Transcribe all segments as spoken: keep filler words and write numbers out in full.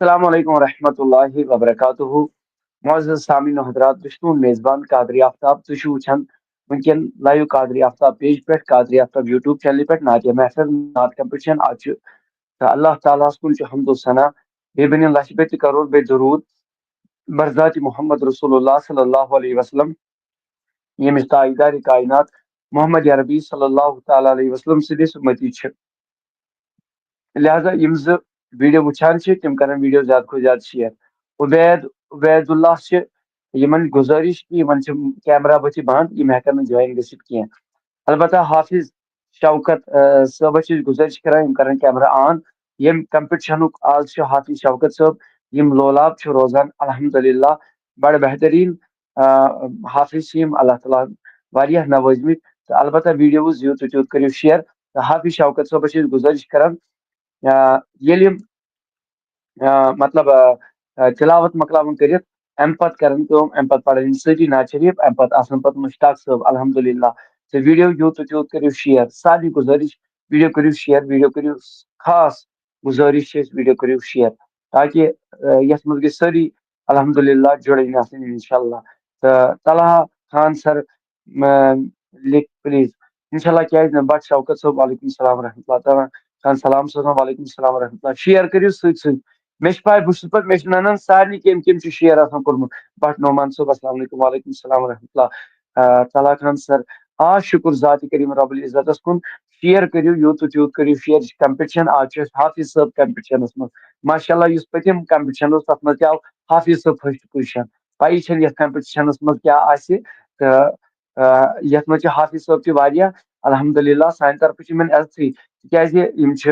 السلام علیکم ورحمۃ اللہ وبرکاتہ۔ معزز سامعین و حضرات، بہٕ چھُس تُہُنٛد میزبان قادری آفتاب۔ تُہۍ چھِو وٕچھان وٕنکیٚن لایِو قادری آفتاب پیج پٮ۪ٹھ، قادری آفتاب یوٗٹیوب چینلہِ پٮ۪ٹھ نعتِ محفل، نعت کمپٹیشن۔ آز چھُ تہٕ اللہ تعالیٰ ہَس کُن چھُ حمد و ثنا، بیٚیہِ بٔنِن لَچھِ بٔتہِ کَرور بیٚیہِ درود بر ذاتِ محمد رسول اللہ صلی اللہ علیہ وسلم، ییٚمِس تاجدارِ کائنات محمد عربی صلی اللہ تعالیٰ علیہ وسلم سٕنٛدِس اُمتی چھِ۔ لہذا یِم زٕ ویڈیو وٕچھان چھِ، تِم کرن ویڈیو زیادٕ کھۄتہٕ زیادٕ شیئر۔ عبید، عبید اللہ چھِ، یِمن گُزٲرِش کہِ یِمن چھِ کیمرہ بٕتھِ بنٛد، یِم ہٮ۪کن نہٕ جوین گٔژھِتھ کینٛہہ۔ البتہ حافظ شوکت، آ، صٲبس چھِ أسۍ گُزٲرِش کران، یِم کرن کیمرہ آن۔ ییٚمہِ کمپٹیشنُک آز چھُ حافظ شوکت صٲب، یِم لولاب چھِ روزان الحمدللہ بڑٕ بہتریٖن۔ آ، حافظ چھِ یِم اللہ تعالیٰ ہن واریاہ نوٲزمٕتۍ۔ تہٕ البتہ ویڈیوز یوٗت تہٕ تیوٗت کٔرِو شیئر۔ تہٕ حافظ شوکت صٲبس چھِ أسۍ گُزٲرِش کران، آ، ییٚلہِ یِم، آ، مطلب، آ، آ، تلاوت مۄکلاوان کٔرِتھ، امہِ پتہٕ کران کٲم، امہِ پتہٕ پران یِم سٲری نعت شریف، امہِ پتہٕ آسان پتہٕ مشتاق صٲب الحمدللہ۔ تہٕ ویڈیو یوٗت تہٕ تیوٗت کٔرِو شیئر۔ سارنٕے گُزٲرِش، ویڈیو کٔرِو شیئر، ویڈیو کٔرِو خاص گُزٲرِش چھِ أسۍ، ویڈیو کٔرِو شیئر، تاکہِ، آ، یَتھ منٛز گٔژھۍ سٲری الحمدللہ جُڑٕنۍ آسٕنۍ انشاءاللہ۔ تہٕ طلحہ خان سر، م-، لیکھ پلیز۔ انشاءاللہ، کیازِ نہٕ؟ بٹ شوکت صٲب، وعلیکم السلام ورحمۃ اللہ۔ طلحہ خان سلام صٲب، وعلیکم السلام ورحمۃ اللہ۔ شیئر کٔرِو سۭتۍ سۭتۍ۔ مےٚ چھِ پاے، بہٕ چھُس پتہٕ، مےٚ چھِ ننان سارنٕے کٔمۍ کٔمۍ چھُ شیئر آسان کوٚرمُت۔ بٹ نعمان صٲب، السلام علیکم، وعلیکم السلام ورحمۃ اللہ۔ آ، طلحہ خان سر، آ، شُکُر ذاتِ کریم رب العزتس کُن۔ شیئر کٔرِو، یوٗت تہٕ تیوٗت کٔرِو شیئر۔ یہِ چھِ کمپٹیشن، آز چھُ اَسہِ حافظ صٲب کمپٹیشنس منٛز۔ ماشاءاللہ، یُس پٔتِم کمپٹیشن اوس، تتھ منٛز تہِ آو حافظ صٲب فرسٹ پوزیشن۔ پَیی چھَنہٕ یَتھ کمپٹیشنس منٛز کیٛاہ آسہِ، تہٕ، آ، یَتھ منٛز چھِ حافظ صٲب تہِ واریاہ۔ الحمدللہ، سانہِ طرفہٕ چھِ یِمن عزتٕے، تِکیازِ یِم چھِ،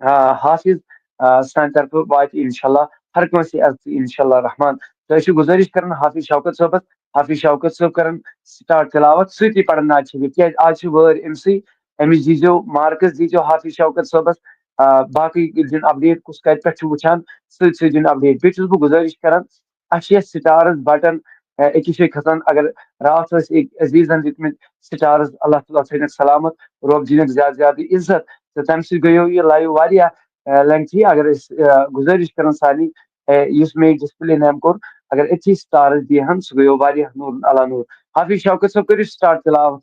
آ، حافظ، آ، سانہِ طرفہٕ واتہِ انشاءاللہ ہر کٲنٛسہِ عزتٕے انشاءاللہ رحمان۔ تہٕ أسۍ چھِ گُزٲرِش کران حافظ شوکت صٲبس، حافظ شوکت صٲب کرن سٹارٹ تلاوت، سۭتی پرن نعت شریف، کیازِ آز چھِ وٲرۍ أمسٕے، أمِس دیٖزیو مارکس، دیٖزیو حافظ شوکت صٲبس، آ، باقٕے دِن اپڈیٹ، کُس کتہِ پٮ۪ٹھ چھُ وٕچھان، سۭتۍ سۭتۍ دِن اپڈیٹ۔ بیٚیہِ چھُس بہٕ گُزٲرِش کران، اَسہِ چھِ یَتھ سٹارز بٹن، آ، أکِس جایہِ کھسان۔ اگر راتھ ٲسۍ أکۍ عزیزن دِتمٕتۍ سٹارز، اللہ تعالیٰ تھٲینَکھ سلامت، رۄب دِنَکھ زیادٕ زیادٕ عزت۔ تہٕ تَمہِ سۭتۍ گٔیو یہِ لایو واریاہ، آ، لینتھی۔ اگر أسۍ، آ، گُزٲرِش کران سارنٕے، آ، یُس مےٚ یہِ ڈسپلے نیم کوٚر، اگر أتھی سٹارز دِیہِ ہن، سُہ گٔیو واریاہ نوٗر علی نوٗر۔ حافظ شوکت صٲب، کٔرِو سٹارٹ تلاوت۔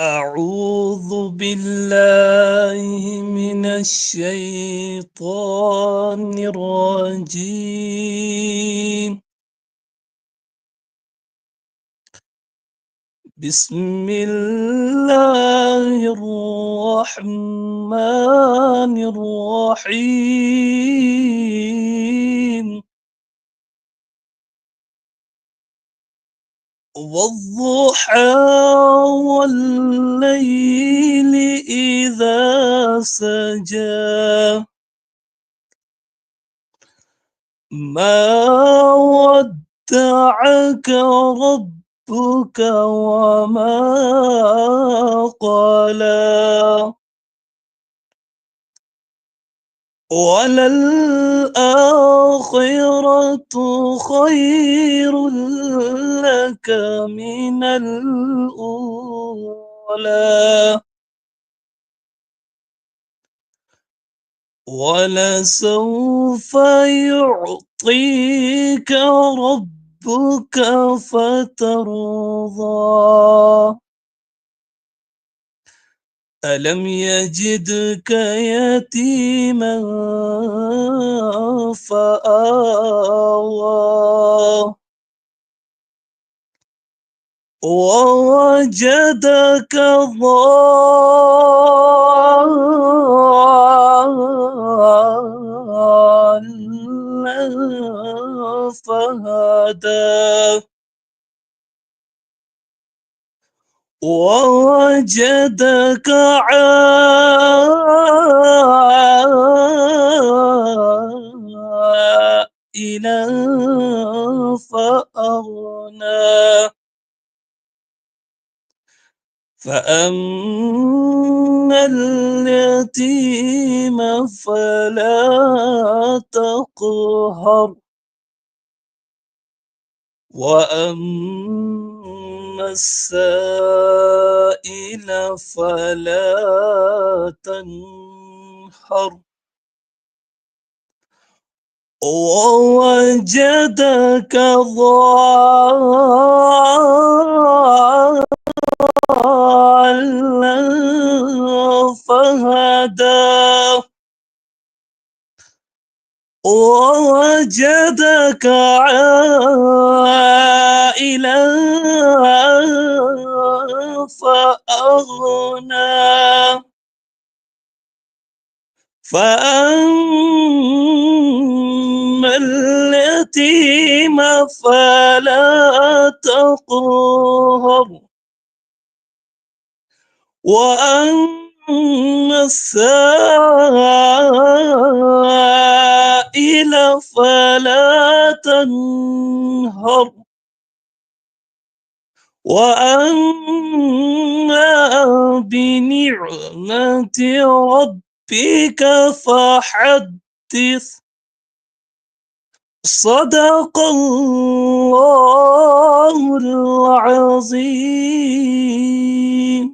أعوذ بالله من الشيطان الرجيم. بسم الله الرحمن الرحيم. والضحى والليل إذا سجى. ما ودعك ربك وما قلى. وللآخرة خير لك من الأولى. ولسوف يعطيك ربك فترضى. ألم يجدك يتيما فآوى. ووجدك ضالا فهدى. ووجدك عائلا فأغنى. فأما اليتيم فلا تقهر. وأما السائل فلا تنهر. ووجدك ضالا فهدى. ووجدك عائلا فأغنى. فأما اليتيم فلا تقهر. وأما السائل فلا تنهر. وأما بنعمة ربك فحدث. صدق الله العظيم.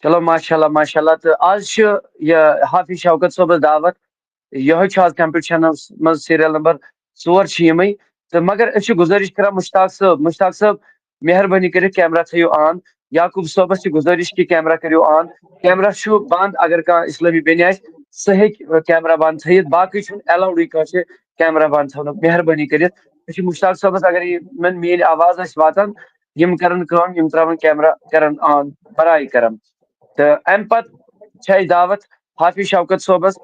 چلو، ماشاء اللہ، ماشاء اللہ۔ تہٕ آز چھُ یہِ حافظ شوکت صٲبَس دعوت۔ یِہوٚے چھُ آز کمپیٹیشنَس منٛز سیریل نمبر ژور چھِ یِمَے۔ تہٕ مگر أسۍ چھِ گُزٲرِش کران مشتاق صٲب، مشتاق صٲب، مہربٲنی کٔرِتھ کیمرہ تھٲیِو آن۔ یعقوب صٲبَس چھِ گُزٲرِش کہِ کیمرہ کٔرِو آن۔ کیمرہ چھُ بنٛد، اگر کانٛہہ اِسلٲمی بیٚنہِ آسہِ، سُہ ہیٚکہِ کیمرہ بنٛد تھٲیِتھ۔ باقٕے چھُنہٕ ایلاوڈٕے کٲنٛسہِ کیمرہ بنٛد تھاونُک۔ مہربٲنی کٔرِتھ، أسۍ چھِ مشتاق صٲبَس، اگر یِمَن میٛٲنۍ آواز آسہِ واتان، یِم کرن کٲم، یِم ترٛاوَن کیمرہ، کرن آن، برائے کرم۔ تہٕ اَمہِ پتہٕ چھِ اَسہِ دعوت حافظ شوکت صٲبَس۔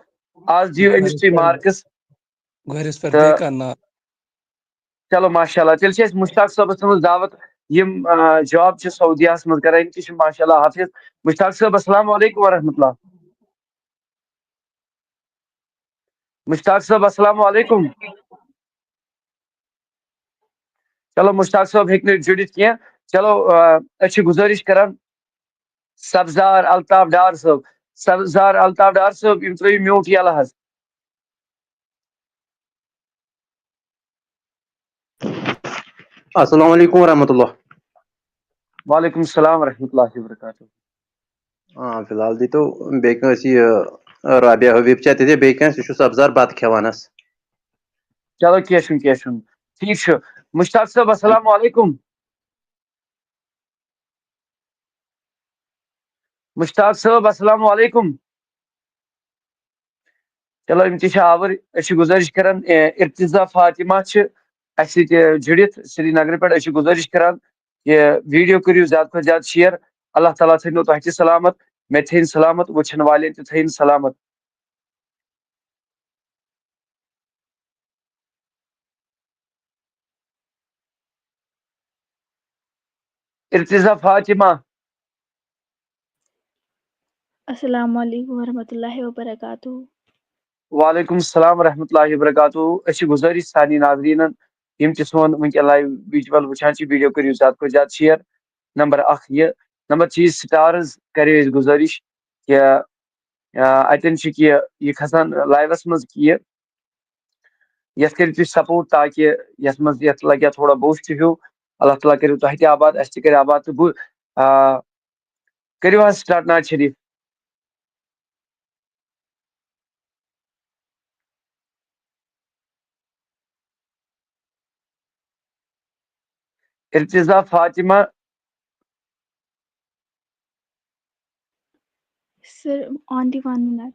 آز دِیِو أمِس تُہۍ مارکس۔ گۄڈَس پٮ۪ٹھ تہٕ بیٚیہِ کانٛہہ ناو؟ چلو، ماشاء اللہ، تیٚلہِ چھِ اَسہِ مشتاق صٲبَس تھٲومٕژ دعوت، یِم، آ، جاب چھِ سعودیہ ہَس منٛز کران، یِم تہِ چھِ ماشاء اللہ حافظ۔ مشتاق صٲب، السلام علیکم ورحمۃ اللہ۔ مشتاق صٲب، السلام علیکم۔ چلو، مشتاق صٲب ہیٚکہِ نہٕ جُڑِتھ کینٛہہ۔ چلو، آ، أسۍ چھِ گُزٲرِش کران سبزار الطاف ڈار صٲب، سبزار الطاف ڈار صٲب، یِم ترٲیِو mute یَلہٕ حظ۔ السلام علیکم ورحمۃ اللہ۔ وعلیکم السلام ورحمۃ اللہ وبرکاتہ۔ آ، فی الحال دیٖتو بیٚیہِ کٲنٛسہِ یہِ، رابعہ حبیب چھا تہِ بیٚیہِ کٲنٛسہِ، سُہ چھُ سبزار بَتہٕ کھٮ۪وان حظ۔ چلو، کینٛہہ چھُنہٕ، کینٛہہ چھُنہٕ۔ ٹھیٖک چھُ۔ مشتاق صٲب، السلام علیکم۔ مشتاق صٲب، السلام علیکم۔ چلو، یِم تہِ چھِ آوٕرۍ۔ أسۍ چھِ گُزٲرِش کران، اے، ارتضا فاطمہ چھِ اَسہِ سۭتۍ، اے، جُڑِتھ سرینگرٕ پٮ۪ٹھ۔ أسۍ چھِ گُزٲرِش کران، یہِ video کٔرِو زیادٕ کھۄتہٕ زیادٕ share۔ اللہ تعالیٰ تھٲینو تۄہہِ تہِ سلامت، مےٚ تہِ تھٲیِن سلامت، وٕچھن والٮ۪ن تہِ تھٲیِن سلامت۔ ارتضا فاطمہ۔ السلام علیکم ورحمۃ اللہ وبرکاتہ۔ وعلیکم السلام ورحمۃ اللہ وبرکاتہ۔ أسۍ چھِ گُزٲرِش سارنٕے ناظریٖنَن، یِم تہِ سون وٕنکٮ۪ن live visual وٕچھان چھِ، video کٔرِو زیادٕ کھۄتہٕ زیادٕ share۔ نمبر اکھ یہِ۔ نمبر چیٖز، stars کَرے أسۍ گُزٲرِش کہِ، آ، اَتٮ۪ن چھِ کہِ یہِ کھسان live-َس منٛز کہِ یہِ، یَتھ کٔرِو تُہۍ support، تاکہِ یَتھ منٛز یَتھ لَگہِ ہا تھوڑا boost ہیوٗ۔ اللہ تعالیٰ کٔرِو تۄہہِ تہِ آباد، اَسہِ تہِ کَرِ آباد۔ تہٕ بہٕ، آ، کٔرِو حظ start ناز شریٖف۔ Irtaza Fatima. Sir, only one minute.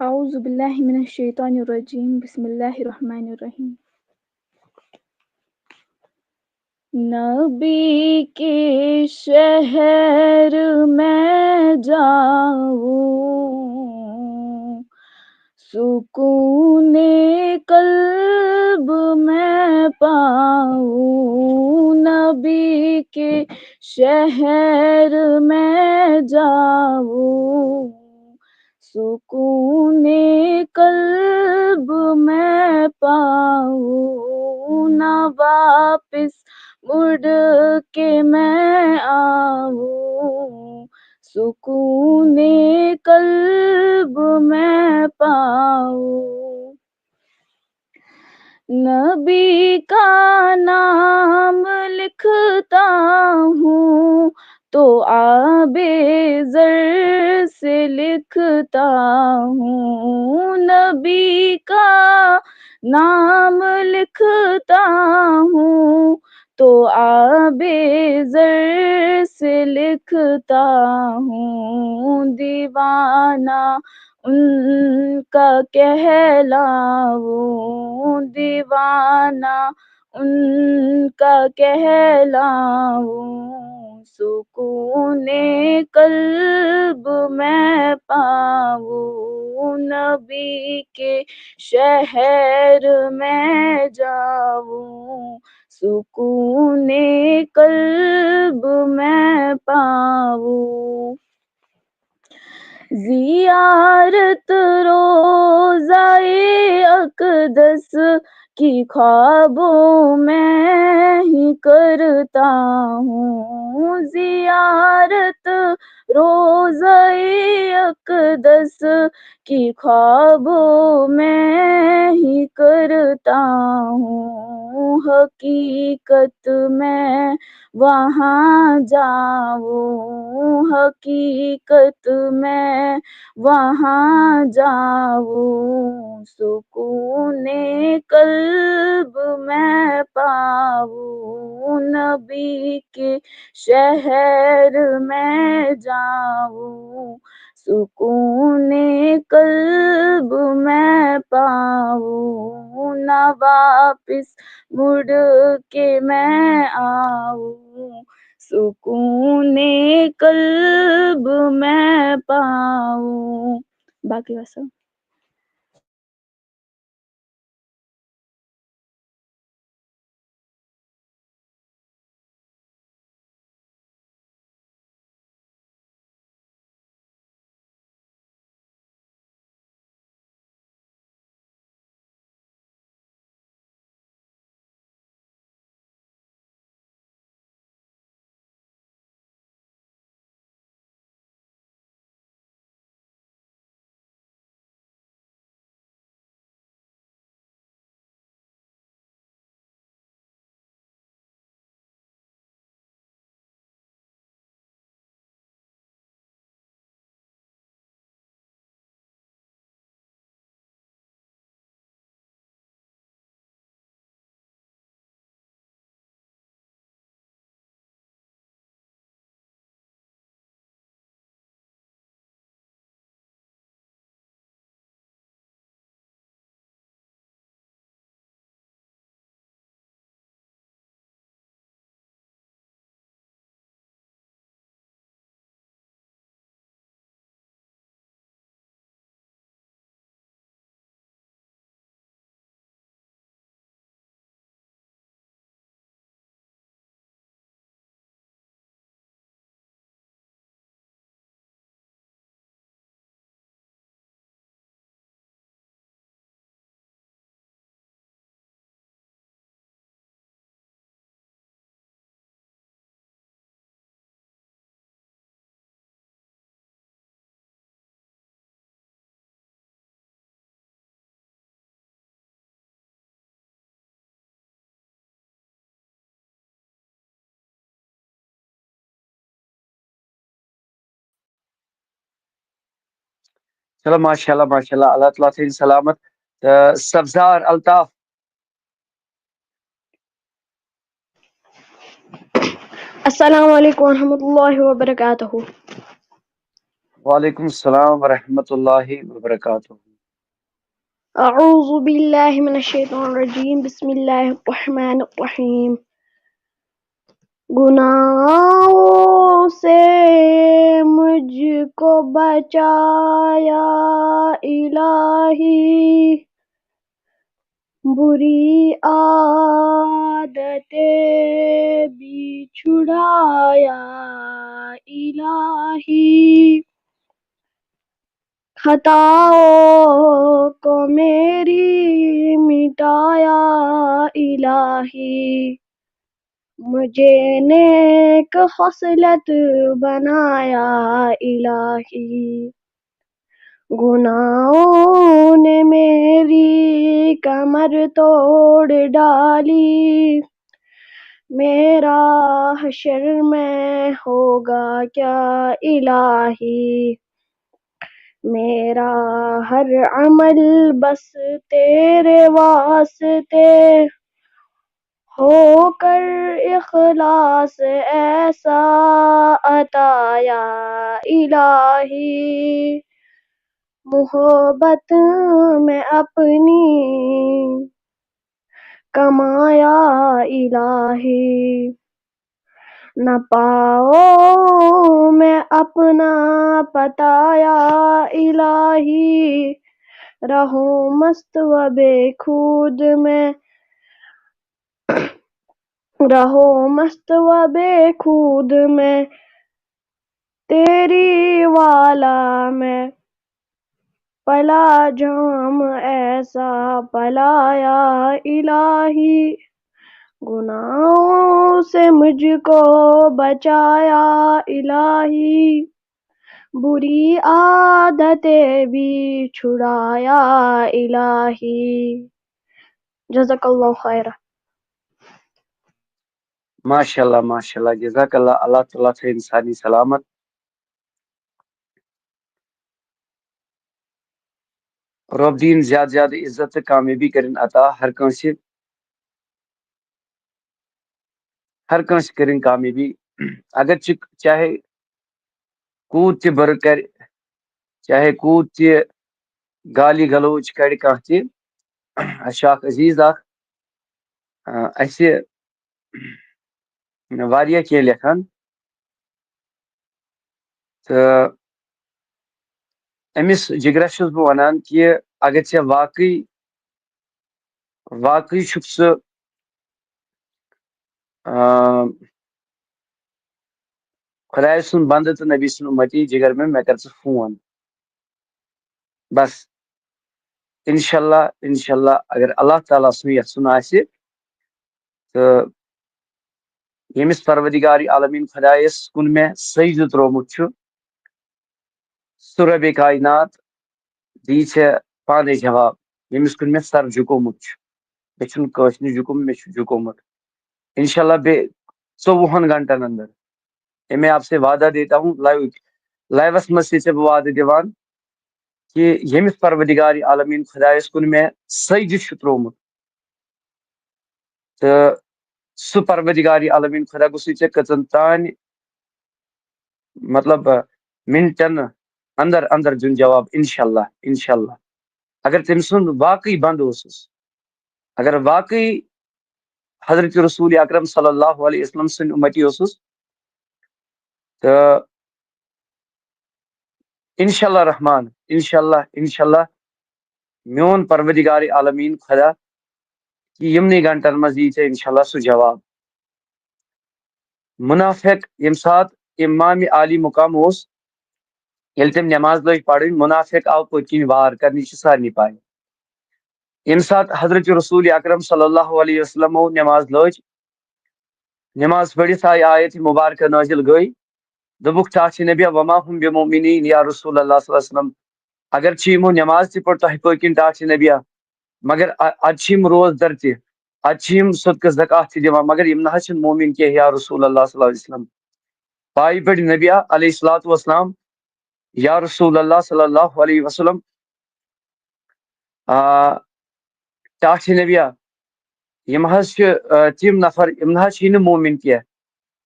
أعوذ بالله من الشيطان الرجيم. بسم الله الرحمن الرحيم. نبی کے شہر میں جاؤں، سکون قلب میں پاؤں۔ نبی کے شہر میں جاؤں، سکون قلب میں پاؤں، نہ واپس مڑ کے میں آؤں، سکون قلب میں پاؤں۔ نبی کا نام لکھتا ہوں تو آب زر سے لکھتا ہوں، نبی کا نام لکھتا ہوں تو آب زر سے لکھتا ہوں، دیوانہ ان کا کہلاؤں، دیوانہ ان کا کہلاؤں، سکون قلب میں پاؤں، نبی کے شہر میں جاؤں، سکون قلب میں پاؤں۔ زیارت روضہ اقدس کی خوابوں میں ہی کرتا ہوں، زیارت روضہ اقدس کی خوابوں میں ہی کرتا ہوں، حقیقت میں وہاں جاؤں، حقیقت میں وہاں جاؤں، سکون قلب میں پاؤں، نبی کے شہر میں جاؤں، سکون قلب میں پاؤں، نہ واپس مڑ کے میں آؤں، سکون قلب میں پاؤں۔ باقی وسلم۔ چلو، ماشاء اللہ، ماشاء اللہ، اللہ تعالیٰ تھٲیِن سلامت۔ تہٕ سبزار الطاف۔ السلام علیکم ورحمۃ اللہ وبرکاتہ۔ وعلیکم السلام ورحمۃ اللہ وبرکاتہ۔ اعوذ باللہ من الشیطان الرجیم، بسم اللہ الرحمن الرحیم۔ گناہوں سے مجھ کو بچایا الہی، بری عادتیں بھی چھڑایا الہی، خطاؤں کو میری مٹایا الہی، مجھے نیک خصلت بنایا الہی۔ گناہوں نے میری کمر توڑ ڈالی، میرا حشر میں ہوگا کیا الہی؟ میرا ہر عمل بس تیرے واسطے ہو کر اخلاص ایسا عطایا الہی، محبت میں اپنی کمایا الہی، نہ پاؤں میں اپنا پتایا الہی، رہوں مست و بے خود میں، رہوں مست و بے خود میں، تیری والا میں پلا جام ایسا پلایا الہی، گناہوں سے مجھ کو بچایا الہی، بری عادتیں بھی چھڑایا الہی۔ جزاک اللہ خیرا۔ ماشاء اللہ، ماشاء اللہ، جزاک اللہ، اللہ تعالیٰ تھٲیِن سارنٕے سلامت۔ رۄب دِیِن زیادٕ زیادٕ عزت تہٕ کامیٲبی کٔرِن عطا ہر کٲنٛسہِ، ہر کٲنٛسہِ کٔرِن کامیٲبی۔ اگر چہِ چاہے کوٗت تہِ بُرٕ کرِ، چاہے کوٗت تہِ گالی گلوچ کرِ کانٛہہ تہِ، اَسہِ چھُ اکھ عزیز اکھ، آ، اَسہِ واریاہ کینٛہہ لیکھان۔ تہٕ أمِس جگرس چھُس بہٕ وَنان کہِ اگر ژےٚ واقعی، واقعی چھُکھ ژٕ، آ، خۄداے سُنٛد بنٛدٕ تہٕ نبی سُنٛد اُمتی، جگر مےٚ، مےٚ کر ژٕ فون۔ بس، انشاءاللہ، انشاءاللہ، اگر اللہ تعالیٰ سُنٛد یژھُن آسہِ، تہٕ ییٚمِس پروردگار عالمین خۄدایس کُن مےٚ سجدٕ ترٛوومُت چھُ، سُہ ربِ کائنات دی ژےٚ پانے جواب، ییٚمِس کُن مےٚ سر جُکومُت چھُ۔ مےٚ چھُنہٕ کٲنٛسہِ نِش جُکُم، مےٚ چھُ جُکومُت۔ انشاءاللہ بیٚیہِ ژوٚوُہن گھنٹن اندر۔ یہ میں آپ سے وعدہ دیتا ہوں، لائیو، لائیوس منٛز چھُسے ژےٚ بہٕ وعدٕ دِوان کہِ ییٚمِس پروردگار عالمین خۄدایس کُن مےٚ سجدٕ چھُ ترٛوومُت، تہٕ سُہ پروردگار عالمین خۄدا گوٚژھُے ژےٚ کٔژن تانۍ، مطلب، منٹن اندر اندر دیُن جواب، انشاءاللہ، انشاءاللہ۔ اگر تٔمۍ سُنٛد واقعی بنٛدٕ اوسُس، اگر واقعی حضرت رسول اکرم صلی اللہ علیہ وسلم سُنٛد اُمتی اوسُس، تہٕ انشاءاللہ رحمان، انشاءاللہ، انشاءاللہ، میون پروردگار عالمین خۄدا، کہِ یِمنٕے گھنٹن منٛز یی ژےٚ انشاءاللہ سُہ جواب۔ منافق ییٚمہِ ساتہٕ امام عالی مقام اوس، ییٚلہِ تٔمۍ نماز لٲج پرٕنۍ، منافق آو پٔتۍ کِنۍ وار کرنٕچ چھِ سارنٕے پاے۔ ییٚمہِ ساتہٕ حضرت رسول اکرم صلی اللہ علیہ وسلمو نماز لٲج، نماز پٔرِتھ آیہِ آیت مبارکہ نٲزِل گٔے، دوٚپُکھ، ٹاٹھہِ نبیہ، وما ہم بمؤمنین یا رسول اللہ صلی اللہ علیہ وسلم، اگر چھِ یِمو نماز تہِ پٔر تۄہہِ پٔتۍ کِنۍ ٹاٹھہِ نبیہ، مگر ا-، ادٕ چھِ یِم روزدر تہِ، ادٕ چھِ یِم صدقہٕ زکوٰۃ تہِ دِوان، مگر یِم نہ حظ چھِنہٕ مومن کینٛہہ یا رسول اللہ صلی اللہ علیہ وسلم۔ پایہِ پٮ۪ٹھ نبیہ علیہ الصلوۃ والسلام، یا رسول اللہ صلی اللہ علیہ وسلم، آ، ٹاٹھہِ نبیہ، یِم حظ چھِ، آ، تِم نفر، یِم نہ حظ چھِ نہٕ مومن کینٛہہ،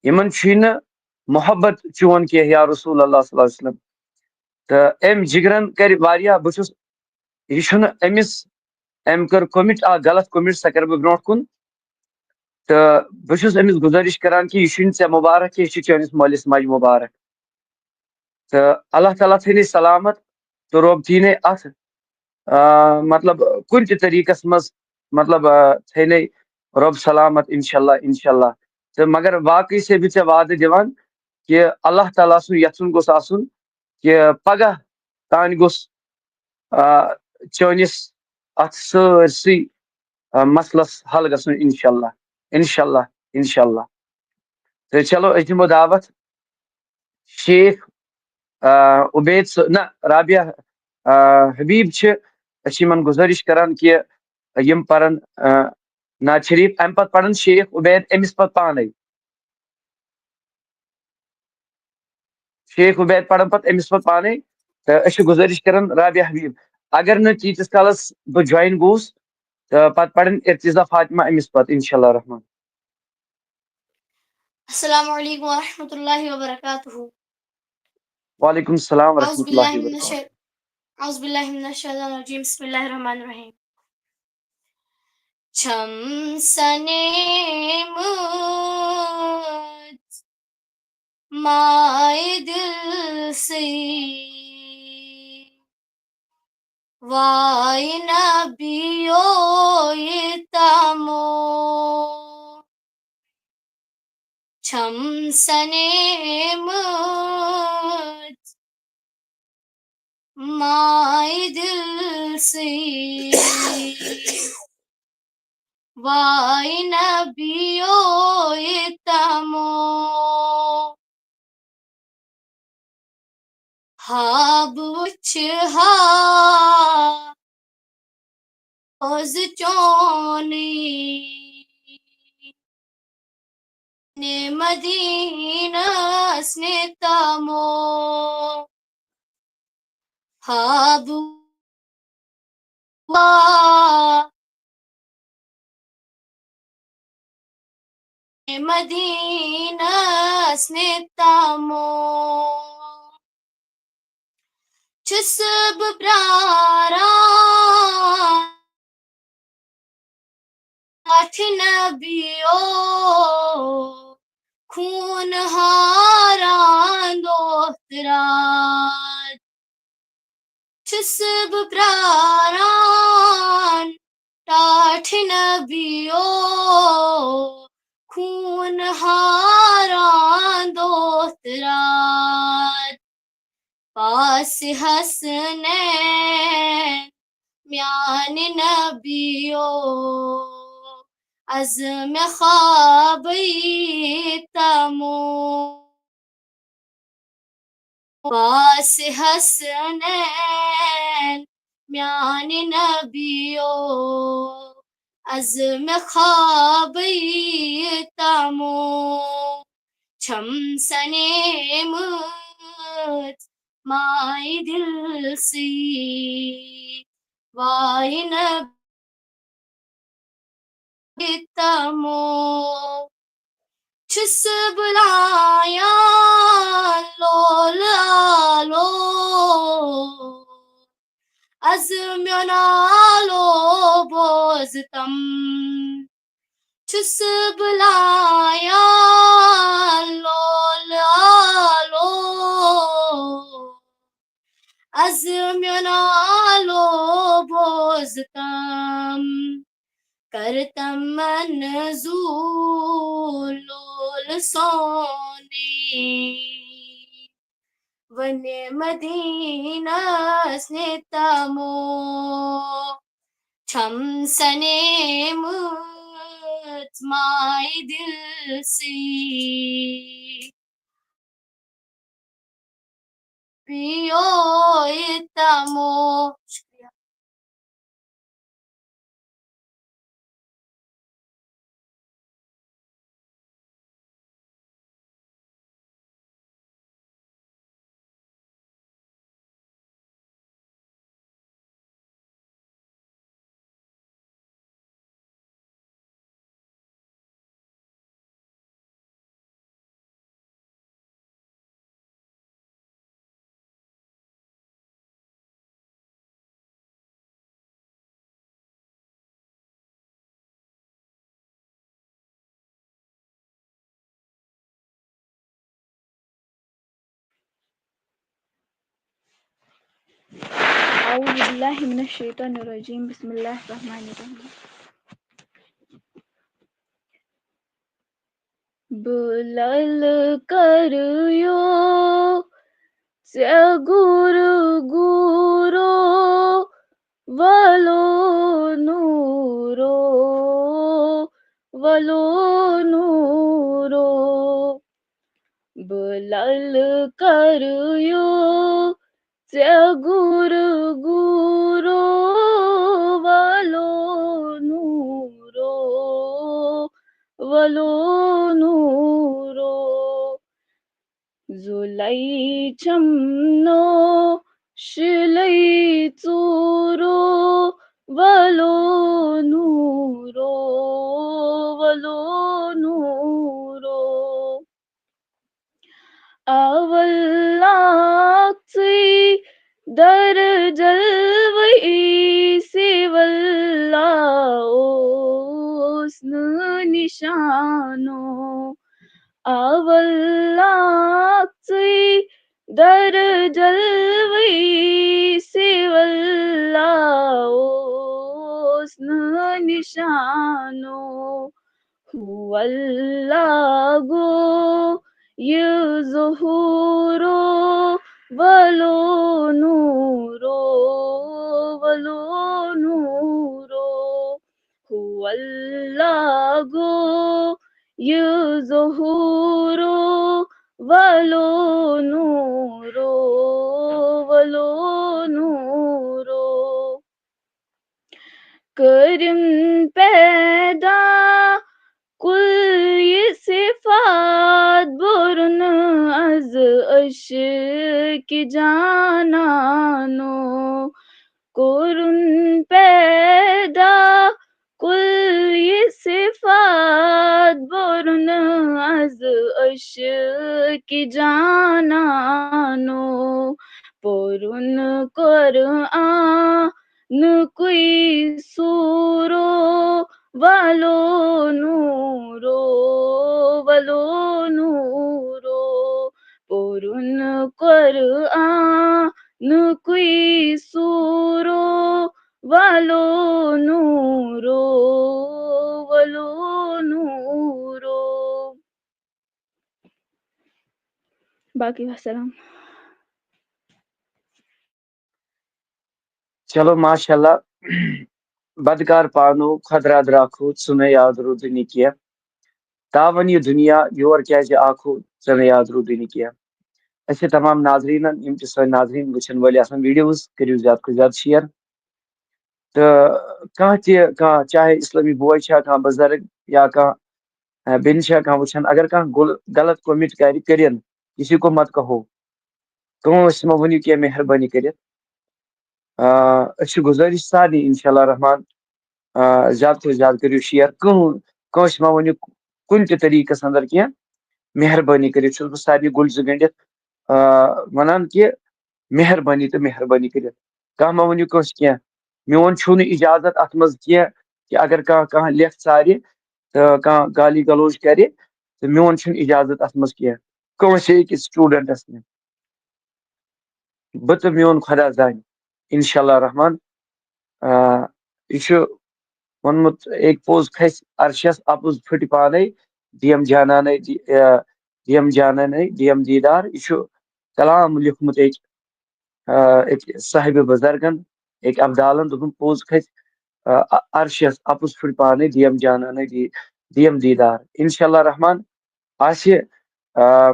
یِمن چھُے نہٕ محبت چون کینٛہہ یا رسول اللہ صلی اللہ علیہ وسلم۔ تہٕ أمۍ جگرن کرِ واریاہ، بہٕ چھُس، یہِ چھُنہٕ أمِس، أمۍ کٔر کوٚمِٹ، اکھ غلط کوٚمِٹ، سۄ کرٕ بہٕ برونٛٹھ کُن۔ تہٕ بہٕ چھُس أمِس گُزٲرِش کران کہِ یہِ چھُنہٕ ژےٚ مُبارک کینٛہہ، یہِ چھُ چٲنِس مٲلِس ماجہِ مُبارک۔ تہٕ اللہ تعالیٰ تھٲینَے سلامت تہٕ رۄب دِیٖنَے اَتھ، آ، مطلب، کُنہِ تہِ طریٖقَس منٛز، مطلب، آ، تھٲینَے رۄب سلامت، انشاءاللہ، انشاءاللہ۔ تہٕ مگر واقعی چھُسے بہٕ ژےٚ وعدٕ دِوان کہِ اللہ تعالیٰ سُنٛد یَژھُن گوٚژھ آسُن کہِ پگاہ تانۍ گوٚژھ، آ، چٲنِس اَتھ سٲرسٕے، آ، مسلس حل گژھُن، انشاءاللہ، انشاءاللہ، انشاءاللہ۔ تہٕ چلو، أسۍ دِمو دعوت شیخ، آ، عبید صٲ-، نہ، رابعہ، آ، حبیب چھِ، أسۍ چھِ یِمن گُزٲرِش کران کہِ یِم پرن، آ، نعت شریف، اَمہِ پتہٕ پرن شیخ عبید أمِس پتہٕ پانے۔ شیخ عبید پرن پتہٕ أمِس پتہٕ پانے۔ تہٕ أسۍ چھِ گُزٲرِش کران رابعہ حبیب، اگر نہٕ تیٖتِس کالس بہٕ join گوٚوُس، تہٕ پتہٕ پرن ارتضیٰ فاطمہ أمِس پتہٕ، انشاءاللہ الرحمن۔ السلام علیکم ورحمۃ اللہ وبرکاتہ۔ وعلیکم السلام اعوذ ورحمۃ اللہ باللہ من وبرکاتہ۔ الشی-، اعوذ باللہ من الشیطان الرجیم۔ بسم اللہ الرحمن الرحیم۔ چھم سنے مت مائے دل سی، وائے نبیو یہ تمو۔ چھم سنے مت مائے دل سی، وائے نبیو یہ تمو۔ ہاب وچ ہا اوز چونی نے مدینہ اس نے تمو۔ ہاب وا مدینہ اس نے تمو۔ چھس بہٕ پراران اَتھِ نبیو، خوٗن ہاران دۄہ تہٕ راتھ۔ چھُس بہٕ پراران ٹاٹھِ نبیو، خوٗن ہاران دۄہ تہٕ راتھ۔ پاس حسنین میانہِ نبیو، از مےٚ خوابٕے تمو۔ پاس حسنین میانہِ نبیو، از مےٚ خوابٕے تمو۔ چھم سنے مت مائے دل سی، وائے نبی تمو۔ چھُس بُلایان لول آلو، از میون آلو بوزتم۔ چھُس بُلایان لول آلو، از میون آلو بوزتم۔ کرتم منظور لول سونی، ونہِ مدینس نے تمو۔ چھم سنے مت مائے دل سی، پیو تمو۔ شکریہ۔ أعوذ بالله من الشيطان الرجيم. بسم الله الرحمن الرحيم. بہٕ لَلہٕ کَرٕ یو ژےٚ گوٗرٕ گوٗرو، وَلو نوٗرو، وَلو نوٗرو۔ بہٕ لَلہٕ کَرٕ یو ژےٚ گوٗرٕ گوٗرو، وَلو نوٗرو، وَلو نوٗرو۔ زُلَے چھَم نو شِلَے ژوٗرو، وَلو نوٗرو، وَلو نوٗرو۔ اول لاکھٕے در جلوٕے سِوَل اوس نہٕ نِشانو۔ اول لاکھٕے در جلوٕے سِوَل اوس نہٕ نِشانو۔ ہُہ اللہ گوٚو یہِ ظہوٗرو، وَلو نوٗرو، وَلو نوٗرو۔ ہُہ اللہ گوٚو یہِ ظہوٗرو، وَلو نوٗرو، وَلو نوٗرو۔ کٔرِم پیدا کُل یہِ صِفات برُن از عشقِ جانانو۔ کوٚرُن پیدا کُل یہِ صِفات برُن از عشقِ جانانو۔ پوٚرُن قرآنُکُے سوٗرو، وَلو نوٗرو، وَلو نوٗرو۔ پوٚرُن قرآنُکُے سوٗرو، وَلو نوٗرو، وَلو نوٗرو۔ باقٕے وَسَلام۔ چلو ماشاءاللہ۔ بدکار پانو خۄدرا درٛاکھو، ژٕ نَے یاد روٗدُے نہٕ کینٛہہ۔ تاوَن یہِ دُنیا یور کیٛازِ آکھو، ژٕ نَے یاد روٗدُے نہٕ کینٛہہ۔ أسۍ چھِ تمام ناظریٖنَن، یِم تہِ سٲنۍ ناظریٖن وٕچھَن وٲلۍ آسَن videos، کٔرِو زیادٕ کھۄتہٕ زیادٕ share۔ تہٕ کانٛہہ تہِ، کانٛہہ چاہے اِسلٲمی بوے چھا، کانٛہہ بُزرگ یا کانٛہہ، اَ، بیٚنہِ چھا کانٛہہ وٕچھان، اگر کانٛہہ گُل-، غلط comment کَرِ، کٔرِن، کسی کو مت کہو، کٲنٛسہِ مہ ؤنِو کینٛہہ مہربٲنی کٔرِتھ۔ آ، أسۍ چھِ گُزٲرِش سارنٕے اِنشاء اللہ رحمان، آ، زیادٕ کھۄتہٕ زیادٕ کٔرِو share۔ کٕہٕنۍ، کٲنٛسہِ مہ ؤنِو کُنہِ تہِ طریٖقَس اَندَر کینٛہہ۔ مہربٲنی کٔرِتھ چھُس بہٕ سارنٕے گُلۍ زٕ گٔنٛڈِتھ، آ، وَنان کہِ مہربٲنی تہٕ مہربٲنی کٔرِتھ۔ کانٛہہ مہ ؤنِو کٲنٛسہِ کینٛہہ۔ میون چھُنہٕ اِجازت اَتھ منٛز کینٛہہ کہِ اگر کانٛہہ، کانٛہہ لیکھ ژارِ تہٕ کانٛہہ گالی گلوج کَرِ، تہٕ میون چھُنہٕ اِجازت اَتھ منٛز کینٛہہ۔ کٲنٛسہِ أکِس studentَس نہٕ۔ بہٕ تہٕ میون خۄدا زانہِ، اِنشاء اللہ رحمان۔ آ، یہِ چھُ ووٚنمُت، أکۍ پوٚز کھسہِ عرشَس، اَپُز پھٕٹہِ پانَے، ڈی ایم جانانَے، ڈی-، آ، ڈی ایم جانانَے، ڈی ایم دیٖدار۔ یہِ چھُ کلام لیوٗکھمُت أکۍ، آ، أکۍ صاحبِ بُزرگَن، أکۍ ابدالَن، دوٚپُن، پوٚز کھسہِ، آ، عرشَس، اَپُز پھٕٹہِ پانَے، ڈی ایم جانانَے، ڈی-، ڈی ایم دیٖدار۔ اِنشاء اللہ رحمان، آسہِ، آ،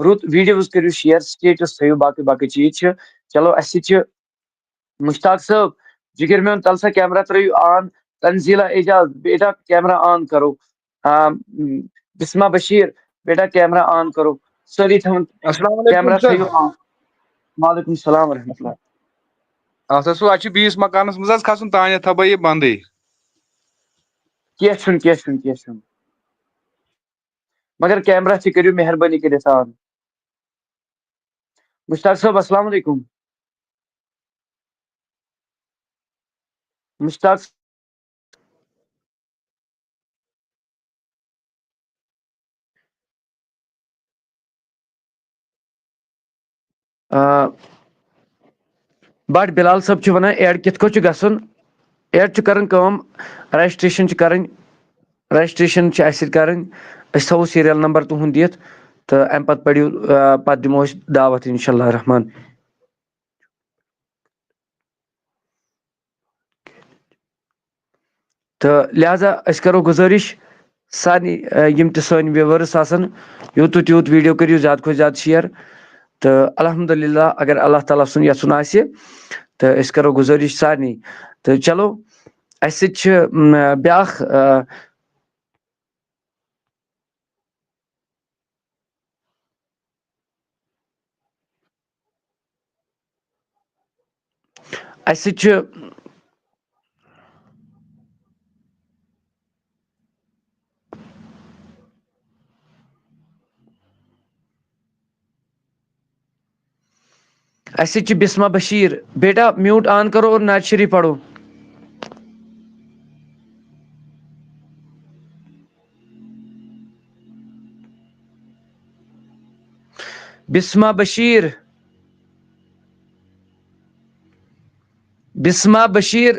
رُت videos کٔرِو share، status تھٲیِو، باقٕے باقٕے چیٖز چھِ۔ چلو، اَسہِ چھِ مشتاق صٲب، جِگر میون، تَل سا camera ترٲیِو on، تنزیلا اعجاز، بیٹا camera on کرو، آ، بسمہ بشیر، بیٹا camera on کرو، سٲری تھاوُن، السلام علیکم camera سر۔ تھٲیِو on۔ وعلیکم السلام ورحمۃ اللہ۔ اَتھ حظ چھُ، اَتہِ چھُ بیٚیِس مکانَس منٛز حظ کھسُن، تانٮ۪تھ تھاوٕ بہٕ یہِ بنٛدٕے۔ کینٛہہ چھُنہٕ، کینٛہہ چھُنہٕ، کینٛہہ چھُنہٕ۔ مگر camera تہِ کٔرِو مہربٲنی کٔرِتھ on۔ مشتاق صٲب، السلام علیکم۔ مشتاق۔ آ، بٹ بلال صٲب چھُ وَنان add کِتھ کٔنۍ چھُ گژھُن؟ Add چھُ کرٕنۍ کٲم، registration چھِ کرٕنۍ، رجسٹریشن چھِ اَسہِ سۭتۍ کَرٕنۍ۔ أسۍ تھاوو سیریل نمبر تُہُنٛد دِتھ، تہٕ اَمہِ پتہٕ پٔرِو، آ، پتہٕ دِمو أسۍ دعوت، انشاءاللہ الرحمن۔ تہٕ لہذا أسۍ کرو گُزٲرِش سارنٕے، آ، یِم تہِ سٲنۍ viewers آسن، یوٗت تہٕ تیوٗت video کٔرِو زیادٕ کھۄتہٕ زیادٕ share۔ تہٕ الحمدللہ، اگر اللہ تعالیٰ سُنٛد یژھُن آسہِ، تہٕ أسۍ کرو گُزٲرِش سارنٕے۔ تہٕ چلو، اَسہِ سۭتۍ چھِ، م، بیٛاکھ، آ، اَسہِ سۭتۍ چھُ، اَسہِ سۭتۍ چھُ بسمہ بشیر۔ بیٹا، mute on کرو اور نعت شریف پڑھو۔ بسمہ بشیر۔ بسمہ بشیر۔